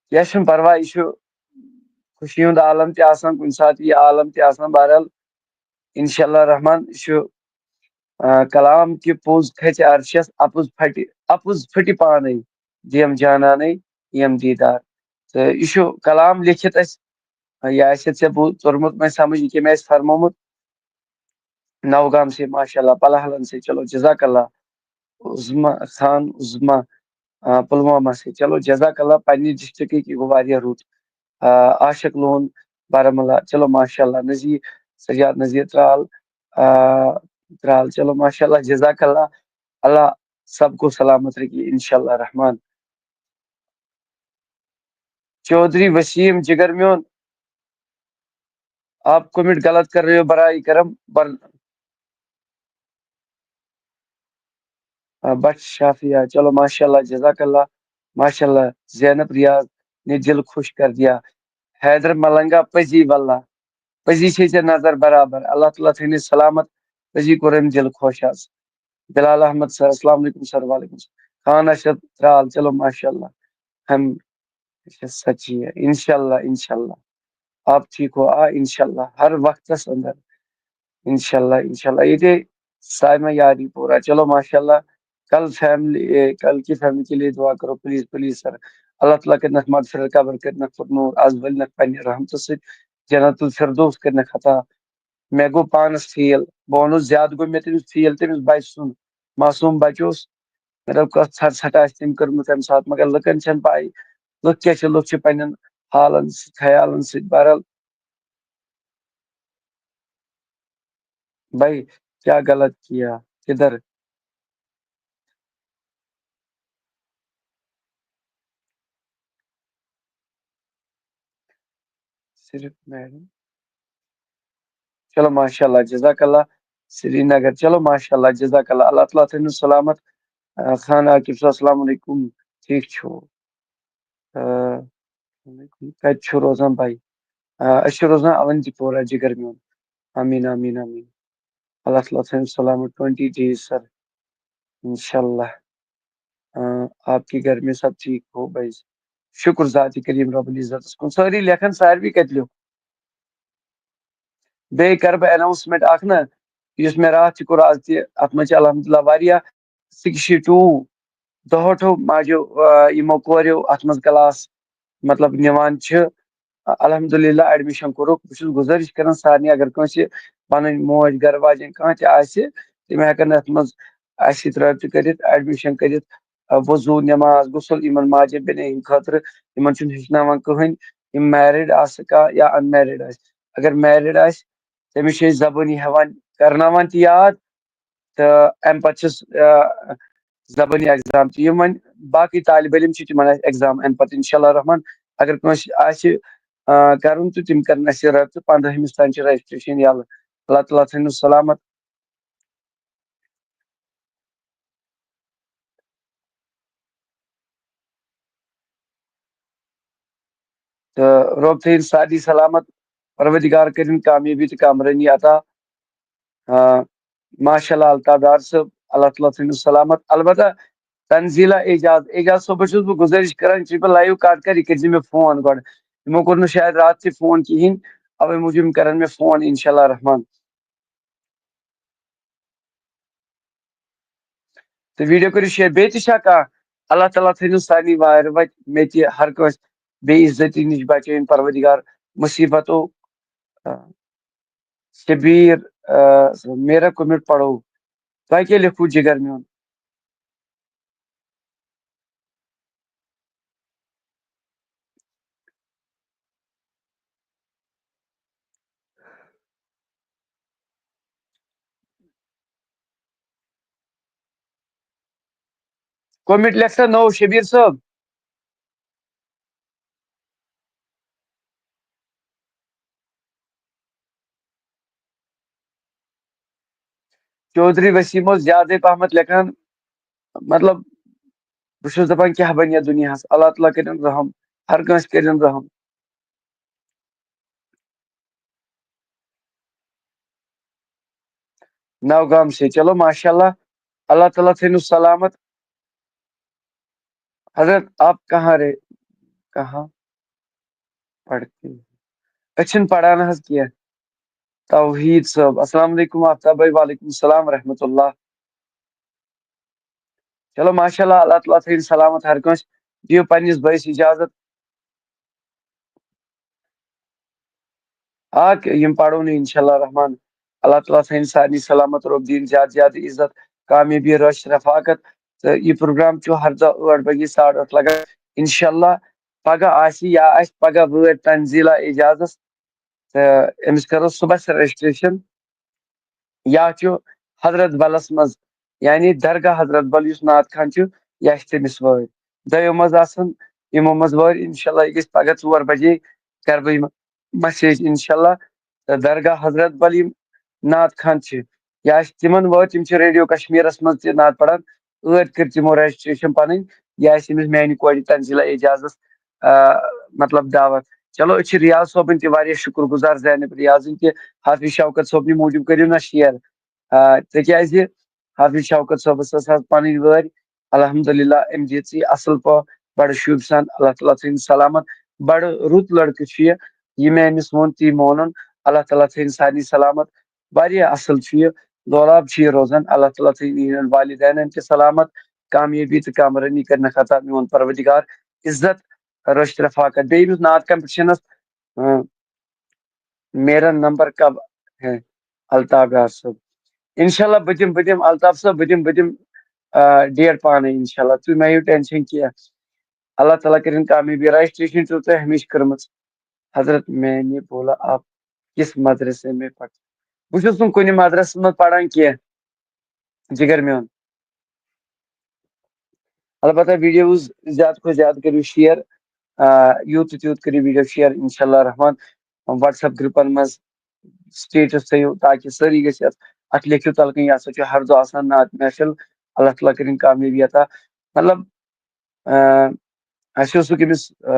کینٛہہ چھُنہٕ پرواے، یہِ چھُ خوشی ہُنٛد عالم تہِ آسان، کُنہِ ساتہٕ یہِ عالم تہِ آسان۔ بہرحال، انشاء اللہ رحمان، یہِ چھُ، آ، کلام کہِ پوٚز کھژِ عرشس، اپُز پھٹہِ، اپُز پھٹہِ پانے، دیم جانانے، یم دیدار۔ تہٕ یہِ چھُ کلام لیکھِتھ اَسہِ، یا آسہِ ژےٚ بوٗ-، توٚرمُت وۄنۍ سمجھ، یہِ کٔمۍ آسہِ فرمومُت؟ نوگام سے، ماشاء اللہ، پلہلن سے، چلو، جزاک اللہ۔ عظما خان، عظما، آ، پلوامہ سے، چلو، جزاک اللہ، پننہِ ڈسٹرکٹٕکۍ، یہِ گوٚو واریاہ رُت۔ آ، عاشق لون، بارہمولہ، چلو، ماشاء اللہ۔ نذیر، سجاد نذیر ترال، آ، ترال، چلو، ماشاء اللہ، جزاک اللہ۔ اللہ سب کو سلامت رکھیے، انشاء اللہ رحمان۔ چودھری وسیم جگر میون، آپ کمنٹ غلط کر رہے ہو، برائے کرم بر-، آ، بٹ شافیہ، چلو، ماشاء اللہ، جزاک اللہ، ماشاء اللہ۔ زینب ریاض نے دل خوش کر دیا۔ حیدر ملنگا، پزی واللہ، پزی چھے ژےٚ نظر برابر۔ اللہ تعالیٰ تھٲینٕے سلامت، پزی کوٚر أمۍ دل خوش آز۔ بلال احمد سر، السلام علیکم سر۔ وعلیکم السلام۔ خان اشرف ترال، چلو، ماشاء اللہ، ہم اچھا، سچی ہے۔ انشاءاللہ، انشاءاللہ۔ آپ ٹھیک ہو؟ آ، انشاءاللہ۔ ہر وقتس اندر۔ انشاءاللہ، انشاءاللہ۔ یہ تھے سائمہ یاری پورا۔ چلو، ماشاءاللہ۔ کل فیملی، اے، کل کی فیملی کے لیے دعا کرو، پلیز، پلیز سر۔ اللہ تعالیٰ کٔرنکھ مغفرت، قبر کٔرنکھ پر نور، از ؤلنکھ پننہِ رحمتہٕ سۭتۍ جنت الفردوس کٔرنکھ عطا۔ مےٚ گوٚو پانس فیل، بہٕ ونو زیادٕ گوٚو مےٚ تٔمِس فیل، تٔمِس بچہٕ سُنٛد، معصوم بچہٕ اوس۔ مےٚ دوٚپ، کۄس ژھٹھ ژھٹھ آسہِ تٔمۍ کٔرمٕژ تَمہِ ساتہٕ، مگر لُکن چھَنہٕ پَے۔ لُکھ کیٛاہ چھِ، لُکھ چھِ پنٛنٮ۪ن حالن سۭتۍ، خیالن سۭتۍ۔ بہرحال، بھائی، کیا غلط کیا؟ کدھر؟ صرف میڈم۔ چلو، ماشاء اللہ، جزاک اللہ۔ سرینگر، چلو، ماشاء اللہ، جزاک اللہ۔ اللہ تعالیٰ تھٲینو سلامت۔ آ، خان عاقب صٲب، السلام علیکم۔ ٹھیٖک چھُو؟ آ، کَتہِ چھُو روزان بھائی؟ آ، أسۍ چھِ روزان اونتی پورہ، جگر میون۔ آمین، آمین، آمین۔ اللہ تعالیٰ تھٲینو سلامت۔ ٹوینٹی ڈیز سر، انشاءاللہ۔ آ، آپ کے گھر میں سب ٹھیک ہو بھائی؟ شکر ذات کریم رب العزتس کُن۔ سٲری لیکھن، ساروی کَتہِ لیوٚکھ؟ بیٚیہِ کَرٕ بہٕ اناؤنسمنٹ اکھ نا، یُس مےٚ راتھ تہِ کوٚر، آز تہِ، اَتھ منٛز چھِ الحمدللہ واریاہ سِکِسٹی ٹوٗ دُہٲٹھو ماجو، آ، یِمو کوریو اَتھ منٛز کلاس، مطلب، نِوان چھِ۔ الحمدللہ، ایڈمیشن کوٚرُکھ۔ بہٕ چھُس گُزٲرِش کران سارنٕے، اگر کٲنٛسہِ پنٕنۍ موج گرٕ واجٮ۪ن کانٛہہ تہِ آسہِ، تِم ہٮ۪کن اَتھ منٛز اَسہِ سۭتۍ رٲبطہٕ کٔرِتھ، ایڈمیشن کٔرِتھ۔ آ، وضوٗ، نٮ۪ماز، غسل یِمن ماجٮ۪ن بیٚنٮ۪ن ہٕنٛدِ خٲطرٕ، یِمن چھُنہٕ ہیٚچھناوان کٕہٕنۍ، یِم میرڈ آسہٕ کانٛہہ یا ان میرڈ آسہِ۔ اگر میرڈ آسہِ، تٔمِس چھِ أسۍ زبٲنی ہٮ۪وان، کرناوان تہِ یاد، تہٕ اَمہِ پتہٕ چھِس، آ، زبٲنی ایگزام تہِ۔ یِم وۄنۍ باقٕے طالب علم چھِ، تِمن آسہِ ایگزام اَمہِ پتہٕ، انشاءاللہ الرحمن۔ اگر کٲنٛسہِ آسہِ، آ، کرُن، تہٕ تِم کرن اَسہِ رٲبطہٕ۔ پنٛدہمِس تام چھِ رجسٹریشن یَلہٕ۔ اللہ تعالیٰ تھٲینو سلامت۔ تہٕ رۄب تھٲیِن سارنٕے سلامت۔ پروردگار کٔرِن کامیٲبی تہٕ کامرٲنی عطا۔ آ، ماشاء اللہ، الطاف ڈار صٲب، اللہ تعالیٰ تھٲیِن سلامت۔ البتہ تنزیلہ اعجاز، اعجاز صٲبس چھُس بہٕ گُزٲرِش کران، یُتھُے بہٕ live cut کرٕ، یہِ کٔرۍزِ مےٚ فون گۄڈٕ۔ یِمو کوٚر نہٕ شاید راتھ تہِ فون کِہیٖنۍ، اَوَے موٗجوٗب یِم کرن مےٚ فون، انشاء اللہ الرحمن۔ تہٕ video کٔرِو share۔ بیٚیہِ تہِ چھا کانٛہہ؟ اللہ تعالیٰ تھٲیِن سارنٕے وارِ وتہِ، مےٚ تہِ ہر کٲنٛسہِ بے عزتی نِش بچٲیِن پروردگار، مصیبتو۔ آ، شبیر، آ، میرا comment پڑھو۔ تۄہہِ کیٛاہ لیکھوٕ جگر میون؟ Comment لیکھ سا نوٚو شبیر صٲب۔ چودھری وسیٖم اوس زیادَے پہمتھ لیکھان، مطلب، بہٕ چھُس دَپان، کیٛاہ بَنہِ یَتھ دُنیاہَس؟ اللہ تعالیٰ کٔرِن رحم، ہر کٲنٛسہِ کٔرِن رحم۔ نوگام سے، چلو، ماشاء اللہ، اللہ تعالیٰ تھٲینو سلامت۔ حضرت، آپ کہاں رہے، کہاں پڑھتے ہیں؟ أسۍ چھِنہٕ پران حظ کینٛہہ۔ توحید صٲب، السلام علیکم آفتاب بھائی، وعلیکم السلام ورحمۃ اللہ۔ چلو، ماشاء اللہ، اللہ تعالیٰ تھٲیِن سلامت ہر کٲنٛسہِ۔ دِیِو پننِس بٲیِس اجازت۔ آ، یِم پرو نہٕ، انشاء اللہ الرحمن۔ اللہ تعالیٰ تھٲیِن سارنٕے سلامت، رۄب دِیِن زیادٕ زیادٕ عزت، کامیٲبی، رٲچھ، رفاقت۔ تہٕ یہِ program چھُ ہر دۄہ ٲٹھ بجے، ساڑٕ ٲٹھ لگان۔ انشاء اللہ پگاہ آسہِ یا آسہِ پگاہ وٲرۍ تنزیلہ اعجازس، تہٕ أمِس کرو صُبحس registration۔ یا چھُ حضرت بلس منٛز، یعنی درگاہ حضرت بل یُس نعت خان چھُ، یہِ آسہِ تٔمِس وٲرۍ۔ دۄیو منٛز آسن، یِمو منٛز وٲرۍ، انشاءاللہ، یہِ گژھِ پگاہ ژور بجے، کرٕ بہٕ یِم message، انشاءاللہ۔ تہٕ درگاہ حضرت بل یِم نعت خان چھِ، یہِ آسہِ تِمن وٲرۍ، تِم چھِ ریڈیو کشمیرس منٛز تہِ نعت پران۔ ٲدۍ کٔر تِمو registration پنٕنۍ، یہِ آسہِ أمِس میانہِ کورِ تنزیلہ اعجازس، آ، مطلب، دعوت۔ چلو، أسۍ چھِ ریاض صٲبٕنۍ تہِ واریاہ شُکر گُزار، زینب ریاضٕنۍ تہِ، حافظ شوکت صٲبنہِ موٗجوٗب کٔرِو نا share۔ آ، تِکیازِ حافظ شوکت صٲبس ٲس آز پنٕنۍ وٲرۍ، الحمدللہ، أمۍ دِژ یہِ اصل پٲٹھۍ، بڑٕ شوٗبہِ سان، اللہ تعالیٰ تھٲیِن سلامت۔ بڑٕ رُت لڑکہٕ چھُ یہِ، یہِ مےٚ أمِس ووٚن، تی مونُن۔ اللہ تعالیٰ تھٲیِن سارنٕے سلامت۔ واریاہ اصل چھُ یہِ، لولاب چھُ یہِ روزان۔ اللہ تعالیٰ تھٲیِن یِہِنٛدٮ۪ن والدینن تہِ سلامت، کامیٲبی تہٕ کامرٲنی کٔرِنَکھ عطا میون پروردگار، عزت، رٔچھۍ رفاقت۔ بیٚیہِ ییٚمِس نعت competitionس، اۭں، میرا نمبر کب ہے؟ الطاف ڈار صٲب۔ انشاءاللہ بہٕ دِمہٕ، بہٕ دِمہٕ، الطاف صٲب، بہٕ دِمہٕ، بہٕ دِمہٕ، آ، date پانے انشاءاللہ۔ تُہۍ مہ ہیٚیِو tension کینٛہہ۔ اللہ تعالیٰ کٔرِنۍ کامیٲبی۔ Registration چھُو تۄہہِ ہمیشہِ کٔرمٕژ۔ حضرت، میں نے بولا آپ کس مدرسے میں پڑھ، بہٕ چھُس نہٕ کُنہِ مدرسس منٛز پران کینٛہہ، جگر میون۔ البتہ videos زیادٕ کھۄتہٕ زیادٕ کٔرِو share، آ، یوٗت تہٕ تیوٗت کٔرِو video share، انشاءاللہ الرحمن۔ WhatsApp groupن منٛز status تھٲیِو، تاکہِ سٲری گٔژھۍ اَتھ، اَتھ لیکھِو تَلہٕ کَنۍ، یہِ ہسا چھُ ہر دۄہ آسان نعت محفل۔ اللہ تعالیٰ کٔرِنۍ کامیٲبی عطا۔ مطلب، آ، اَسہِ اوسُکھ أمِس، آ،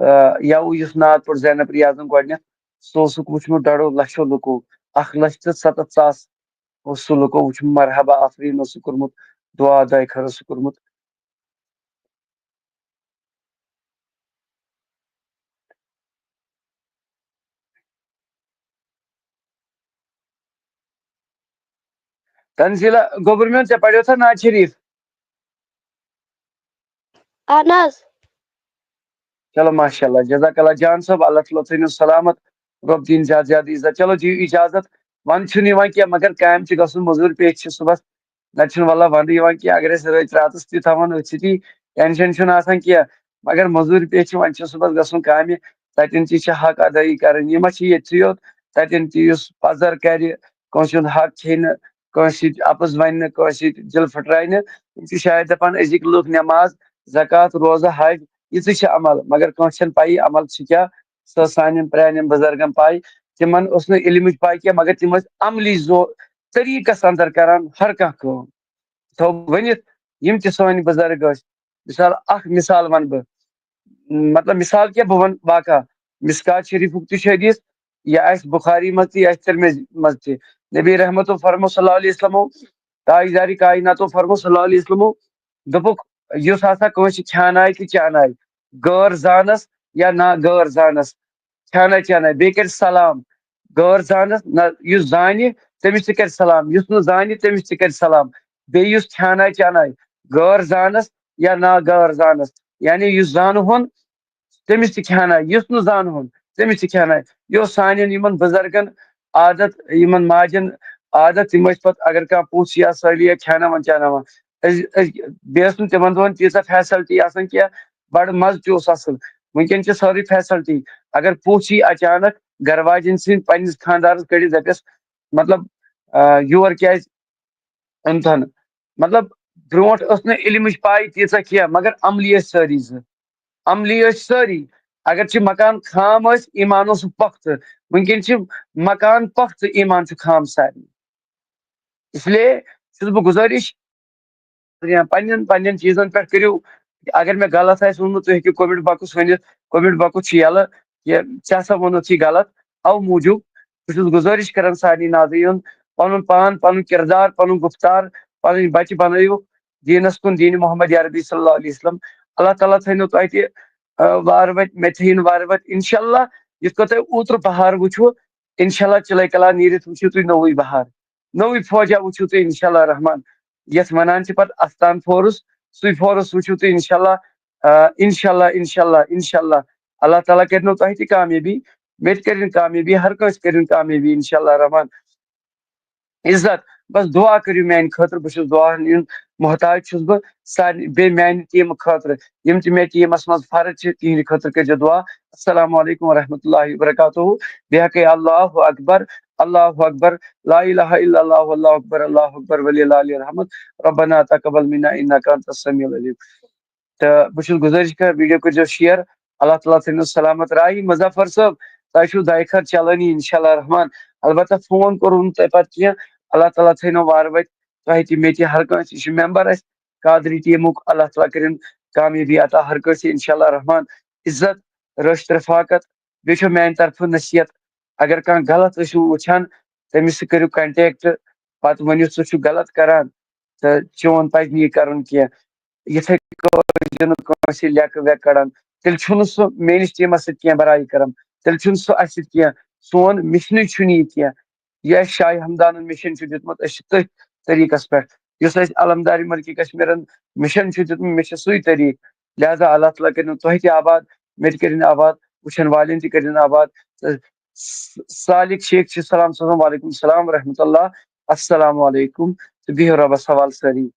آ، یَوٕ یُس نعت پوٚر زینب ریاضن گۄڈٕنٮ۪تھ، سُہ اوسُکھ وُچھمُت ڈۄڈو لَچھو لُکو، اَکھ لَچھ تہٕ سَتَتھ ساس اوس سُہ لُکو وُچھمُت، مرحبا آفریٖن اوس سُہ کوٚرمُت، دُعا دۄیہِ خٲر اوس سُہ کوٚرمُت۔ تنزیلہ گوٚبُر میون، ژےٚ پریوتھا نعت شریف؟ اہن حظ۔ چلو، ماشاء اللہ، جزاک اللہ جان صٲب، اللہ تعالیٰ تھٲینو سلامت، رۄب دِیِن زیادٕ زیادٕ عزت۔ چلو، دِیِو اجازت، وَنٛدٕ چھُنہٕ یِوان کینٛہہ، مگر کامہِ چھِ گژھُن، مٔزوٗرۍ پیٚٹھۍ چھِ صُبحس، نَتہٕ چھُنہٕ وَلہ وَنٛدٕ یِوان کینٛہہ۔ اگر أسۍ رٲژ راتَس تہِ تھاوان أتھۍ سۭتی، tension چھُنہٕ آسان کینٛہہ، مگر مٔزوٗرۍ پیٚٹھۍ چھِ، وۄنۍ چھِ صُبحس گژھُن کامہِ، تَتٮ۪ن تہِ چھِ حق ادٲیی کَرٕنۍ۔ یہِ ما چھِ ییٚتھٕے یوت، تَتٮ۪ن تہِ یُس پَزر کَرِ، کٲنٛسہِ ہُنٛد حق کھیٚیہِ نہٕ، کٲنٛسہِ سۭتۍ اَپُز وَنہِ نہٕ، کٲنٛسہِ سۭتۍ دِل پھٕٹرایہِ نہٕ۔ یِم چھِ شاید دَپان، أزِکۍ لُکھ نٮ۪ماز، زکوٰۃ، روزٕ، حج، یِژٕے چھِ عمل، مگر کٲنٛسہِ چھَنہٕ پَیی عمل چھِ کیٛاہ۔ سۄ ٲس سانٮ۪ن پرٛانٮ۪ن بُزرگَن پَے، تِمَن اوس نہٕ علمٕچ پَے کینٛہہ، مگر تِم ٲسۍ عملی زو-، طریٖقَس اندر کَران ہر کانٛہہ کٲم۔ تھوٚو ؤنِتھ، یِم تہِ سٲنۍ بُزرگ ٲسۍ، مثال، اَکھ مثال وَنہٕ بہٕ، مطلب، مثال کیٛاہ بہٕ وَنہٕ واقعہ، مِشکات شریٖفُک تہِ چھُ حدیث، یہِ آسہِ بُخاری منٛز تہِ، یہِ آسہِ تِرمِذی منٛز تہِ۔ نبی رحمتو فرمو صلی اللہ علیہ وسلمو، تاجدارِ کائناتو فرمو صلی اللہ علیہ وسلمو، دوٚپُکھ، یُس ہسا کٲنٛسہِ کھیٛانایہِ تہٕ چانایہِ، غٲر زانس یا نا غٲر زانس، کھیٛانایہِ چانایہِ، بیٚیہِ کرِ سلام، غٲر زانس نہ، یُس زانہِ تٔمِس تہِ کرِ سلام، یُس نہٕ زانہِ تٔمِس تہِ کرِ سلام، بیٚیہِ یُس کھیٛانایہِ چانایہِ، غٲر زانس یا نا غٲر زانس، یعنی یُس زانہٕ ہون تٔمِس تہِ کھیٛانایہِ، یُس نہٕ زانہٕ ہون تٔمِس تہِ کھیٛانایہِ۔ یہِ اوس سانٮ۪ن یِمن بُزرگن عادت، یِمن ماجن عادت، تِم ٲسۍ پتہٕ اگر کانٛہہ پوٚژھ یا سٲلی یا کھیٛاناوان چاناوان، أسۍ، أسۍ، بیٚیہِ ٲس نہٕ تِمن دۄہن تیٖژاہ فیسلٹی آسان کینٛہہ، بڑٕ مزٕ تہِ اوس اصل۔ وٕنکیٚن چھِ سٲرٕے فیسلٹی۔ اگر پوٚژھ یی اچانک گرٕ واجٮ۪ن سٕنٛدۍ پننِس خانٛدارس کٔڑِتھ دپٮ۪س، مطلب، آ، یور کیازِ اوٚنتھن؟ مطلب، برونٛٹھ ٲس نہٕ علمٕچ پاے تیٖژاہ کینٛہہ، مگر عملی ٲسۍ سٲری زٕ۔ عملی ٲسۍ سٲری۔ اگر چھِ مکان خام ٲسۍ، ایمان اوس پۄختہٕ۔ وٕنکیٚن چھِ مکان پۄختہٕ، ایمان چھُ خام سارنٕے۔ اس لیے چھُس بہٕ گُزٲرِش، پننٮ۪ن پننٮ۪ن چیٖزن پٮ۪ٹھ کٔرِو۔ اگر مےٚ غلط آسہِ ووٚنمُت، تُہۍ ہیٚکِو کومنٹ باکس ؤنِتھ، کومنٹ باکس چھُ یَلہٕ، یہِ ژےٚ ہسا ووٚنُتھ یہِ غلط۔ اَوٕ موٗجوٗب بہٕ چھُس گُزٲرِش کران سارنٕے ناظریٖنَن، پنُن پان، پنُن کردار، پنُن گُفتار، پنٕنۍ بچہِ بنٲیِو دیٖنس کُن، دیٖنِ محمد عربی صلی اللہ علیہ وسلم۔ اللہ تعالیٰ تھٲینو تۄہہِ تہِ، آ، وارٕ وتہِ، مےٚ تہِ تھٲیِن وارٕ وتہِ۔ انشاءاللہ، یِتھ کٔنۍ تۄہہِ اوترٕ بہار وٕچھوٕ، انشاءاللہ، چِلَے کلا نیٖرِتھ وٕچھِو تُہۍ نوٚوُے بہار، نوٚوُے فوجا وٕچھِو تُہۍ، انشاءاللہ رحمان۔ یَتھ وَنان چھِ پَتہٕ اَستان فورس، سُے فورس وٕچھِو تُہۍ، انشاءاللہ، آ، انشاءاللہ، انشاءاللہ، انشاءاللہ۔ اللہ تعالیٰ کَرِنو تۄہہِ تہِ کامیٲبی، مےٚ تہِ کٔرِن کامیٲبی، ہر کٲنٛسہِ کٔرِن کامیٲبی، انشاءاللہ رحمان۔ عزت، بس دعا کٔرِو میٛانہِ خٲطرٕ، بہٕ چھُس دُعاہَن ہُنٛد محتاج چھُس بہٕ سارنٕے، بیٚیہِ میٛانہِ ٹیٖمہٕ خٲطرٕ، یِم تہِ مےٚ ٹیٖمَس منٛز فرض چھِ، تِہِنٛدِ خٲطرٕ کٔرۍزیو دُعا۔ السلام علیکم ورحمۃ اللہ وبرکاتہ۔ بیٚیہِ ہا گٔے اللہ اکبر، اللہ اکبر، لا الہ الا اللہ، اللہ اکبر، اللہ اکبر، ولی اللہ علیہ رحمت، ربنا تقبل منا انک انت السمیع العلیم۔ تہٕ بہٕ چھُس گُزٲرِش کران، ویٖڈیو کٔرۍزیو شِیَر۔ اللہ تعالیٰ تھٲینو سلامت۔ راہی مظفر صٲب، تۄہہِ چھُو دۄیہِ خٲر چلٲنی، انشاءاللہ رحمان۔ البتہ فون کوٚروٕ نہٕ تۄہہِ پتہٕ کینٛہہ۔ اللہ تعالیٰ تھٲینو وارٕ وتہِ تۄہہِ تہِ، مےٚ تہِ، ہر کٲنٛسہِ۔ یہِ چھُ ممبر اَسہِ قادری ٹیٖمُک، اللہ تعالیٰ کٔرِن کامیٲبی عطا ہر کٲنٛسہِ، انشاءاللہ رحمان۔ عزت، رٲچھ رفاقت، بیٚیہِ چھو میٛانہِ طرفہٕ نصیحت، اگر کانٛہہ غلط ٲسِو وٕچھان، تٔمِس سۭتۍ کٔرِو کنٹیکٹ، پتہٕ ؤنِو، ژٕ چھُکھ غلط کران تہٕ چون پزِ نہٕ یہِ کرُن کینٛہہ۔ یِتھے کٲٹھۍ ٲسۍزیو نہٕ کٲنٛسہِ لیٚکہٕ ویٚکہٕ کڑان، تیٚلہِ چھُنہٕ سُہ میٲنِس ٹیٖمس سۭتۍ کینٛہہ برایہِ کران، تیٚلہِ چھُنہٕ سُہ اسہِ سۭتۍ کینٛہہ۔ سون مِشنٕے چھُنہٕ یہِ کینٛہہ۔ یہِ اسہِ شاہ ہمدانن مِشن چھُ دیُتمُت، أسۍ چھِ تٔتھۍ طریٖقس پٮ۪ٹھ۔ یُس اسہِ علمدارِ ملکِ کشمیٖرن مِشن چھُ دیُتمُت، مےٚ چھُ سُے طریٖقہٕ۔ لہذا اللہ تعالیٰ کٔرِنو تۄہہِ تہِ آباد، مےٚ تہِ کٔرِن آباد، وٕچھن والٮ۪ن تہِ کٔرِن آباد۔ تہٕ س-، سالک شیخ چھِ سلام سوزان، وعلیکم السلام ورحمۃ اللہ، السلام علیکم، تہٕ بِہِو رۄبس حوالہٕ سٲری۔